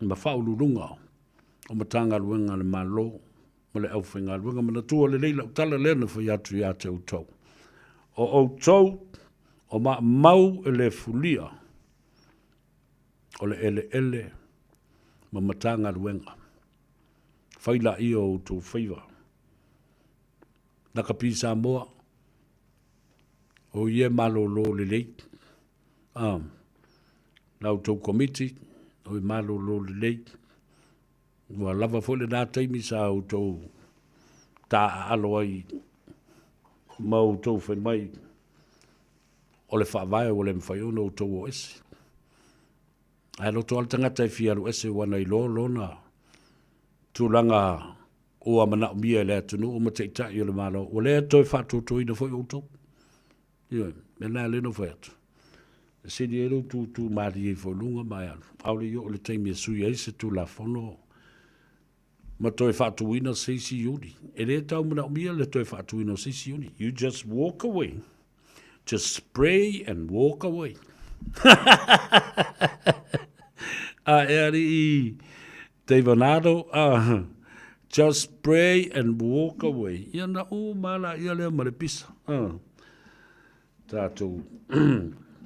ma Faauluuluga o Matagaluega a le Malo ma le aufaigaluega. Manatua lelei lau tala lea na fai atu ia te outou. O outou o maamau e le fulia o le eleele ma Matagaluega. Fai laia o outou faiva. Lakapi Samoa, o ia e malolo lelei. Ah, la outou komiti, o e malolo lelei. Ua lava foi lena taimi sa outou taaalo ai ma outou fai mai o le faavae ua le mafai ona outou o ese. Ae loto lava le tagata e fia alu ese ua na iloa lona tulaga ua manaomia e le atunuu ma taitai o le Malo, ua le toe faatuatuaina foi outou. Ioe, mea lena lea na ou fai atu. E sili ai lou tutu malie ifo i luga ma e alu, ʻaʻole i oo i le taimi e sui ai se Tulafono ma toe faatuina se isi iuli. E le tau manaomia le toe faatuina o se isi iuli. You just walk away. Just spray and walk away. A e alii Davanado, ah, just spray and walk away. Ia na uma la ia lea ma le pisa. Ah. Tatou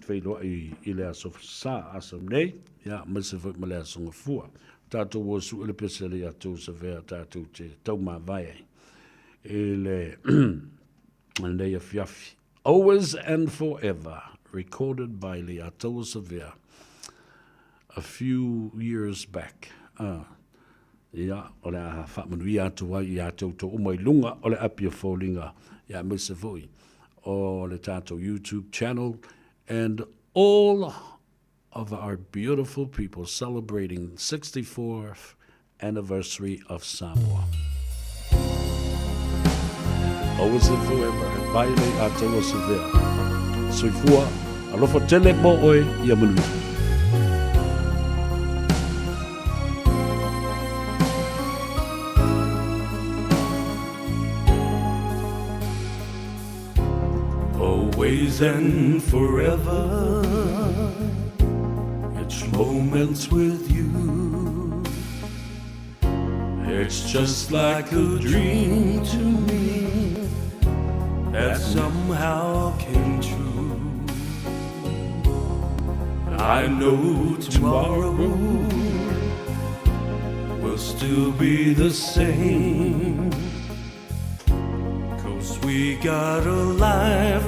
feiloai i le aso sa aso nei, ia aemaise foi ma le aso gafua. Tatou o sue le pese le ia tou savea tatou te taumavae ai i le lenei afiafi. Always and Forever, recorded by Leiataua Savea a few years back. Ah. Ia, o le a faamanuia atu ai ia te outou uma i luga o le api o foliga, ia aemaise foi o le tatou YouTube channel and all of our beautiful people celebrating 64th anniversary of Samoa. Always and forever, e pai lei a taua sevea. Soifua, alofa tele mo oe, ia manuia. Always and forever, each moment's with you. It's just like a dream to me that somehow came true. I know tomorrow will still be the same. Cause we got a life.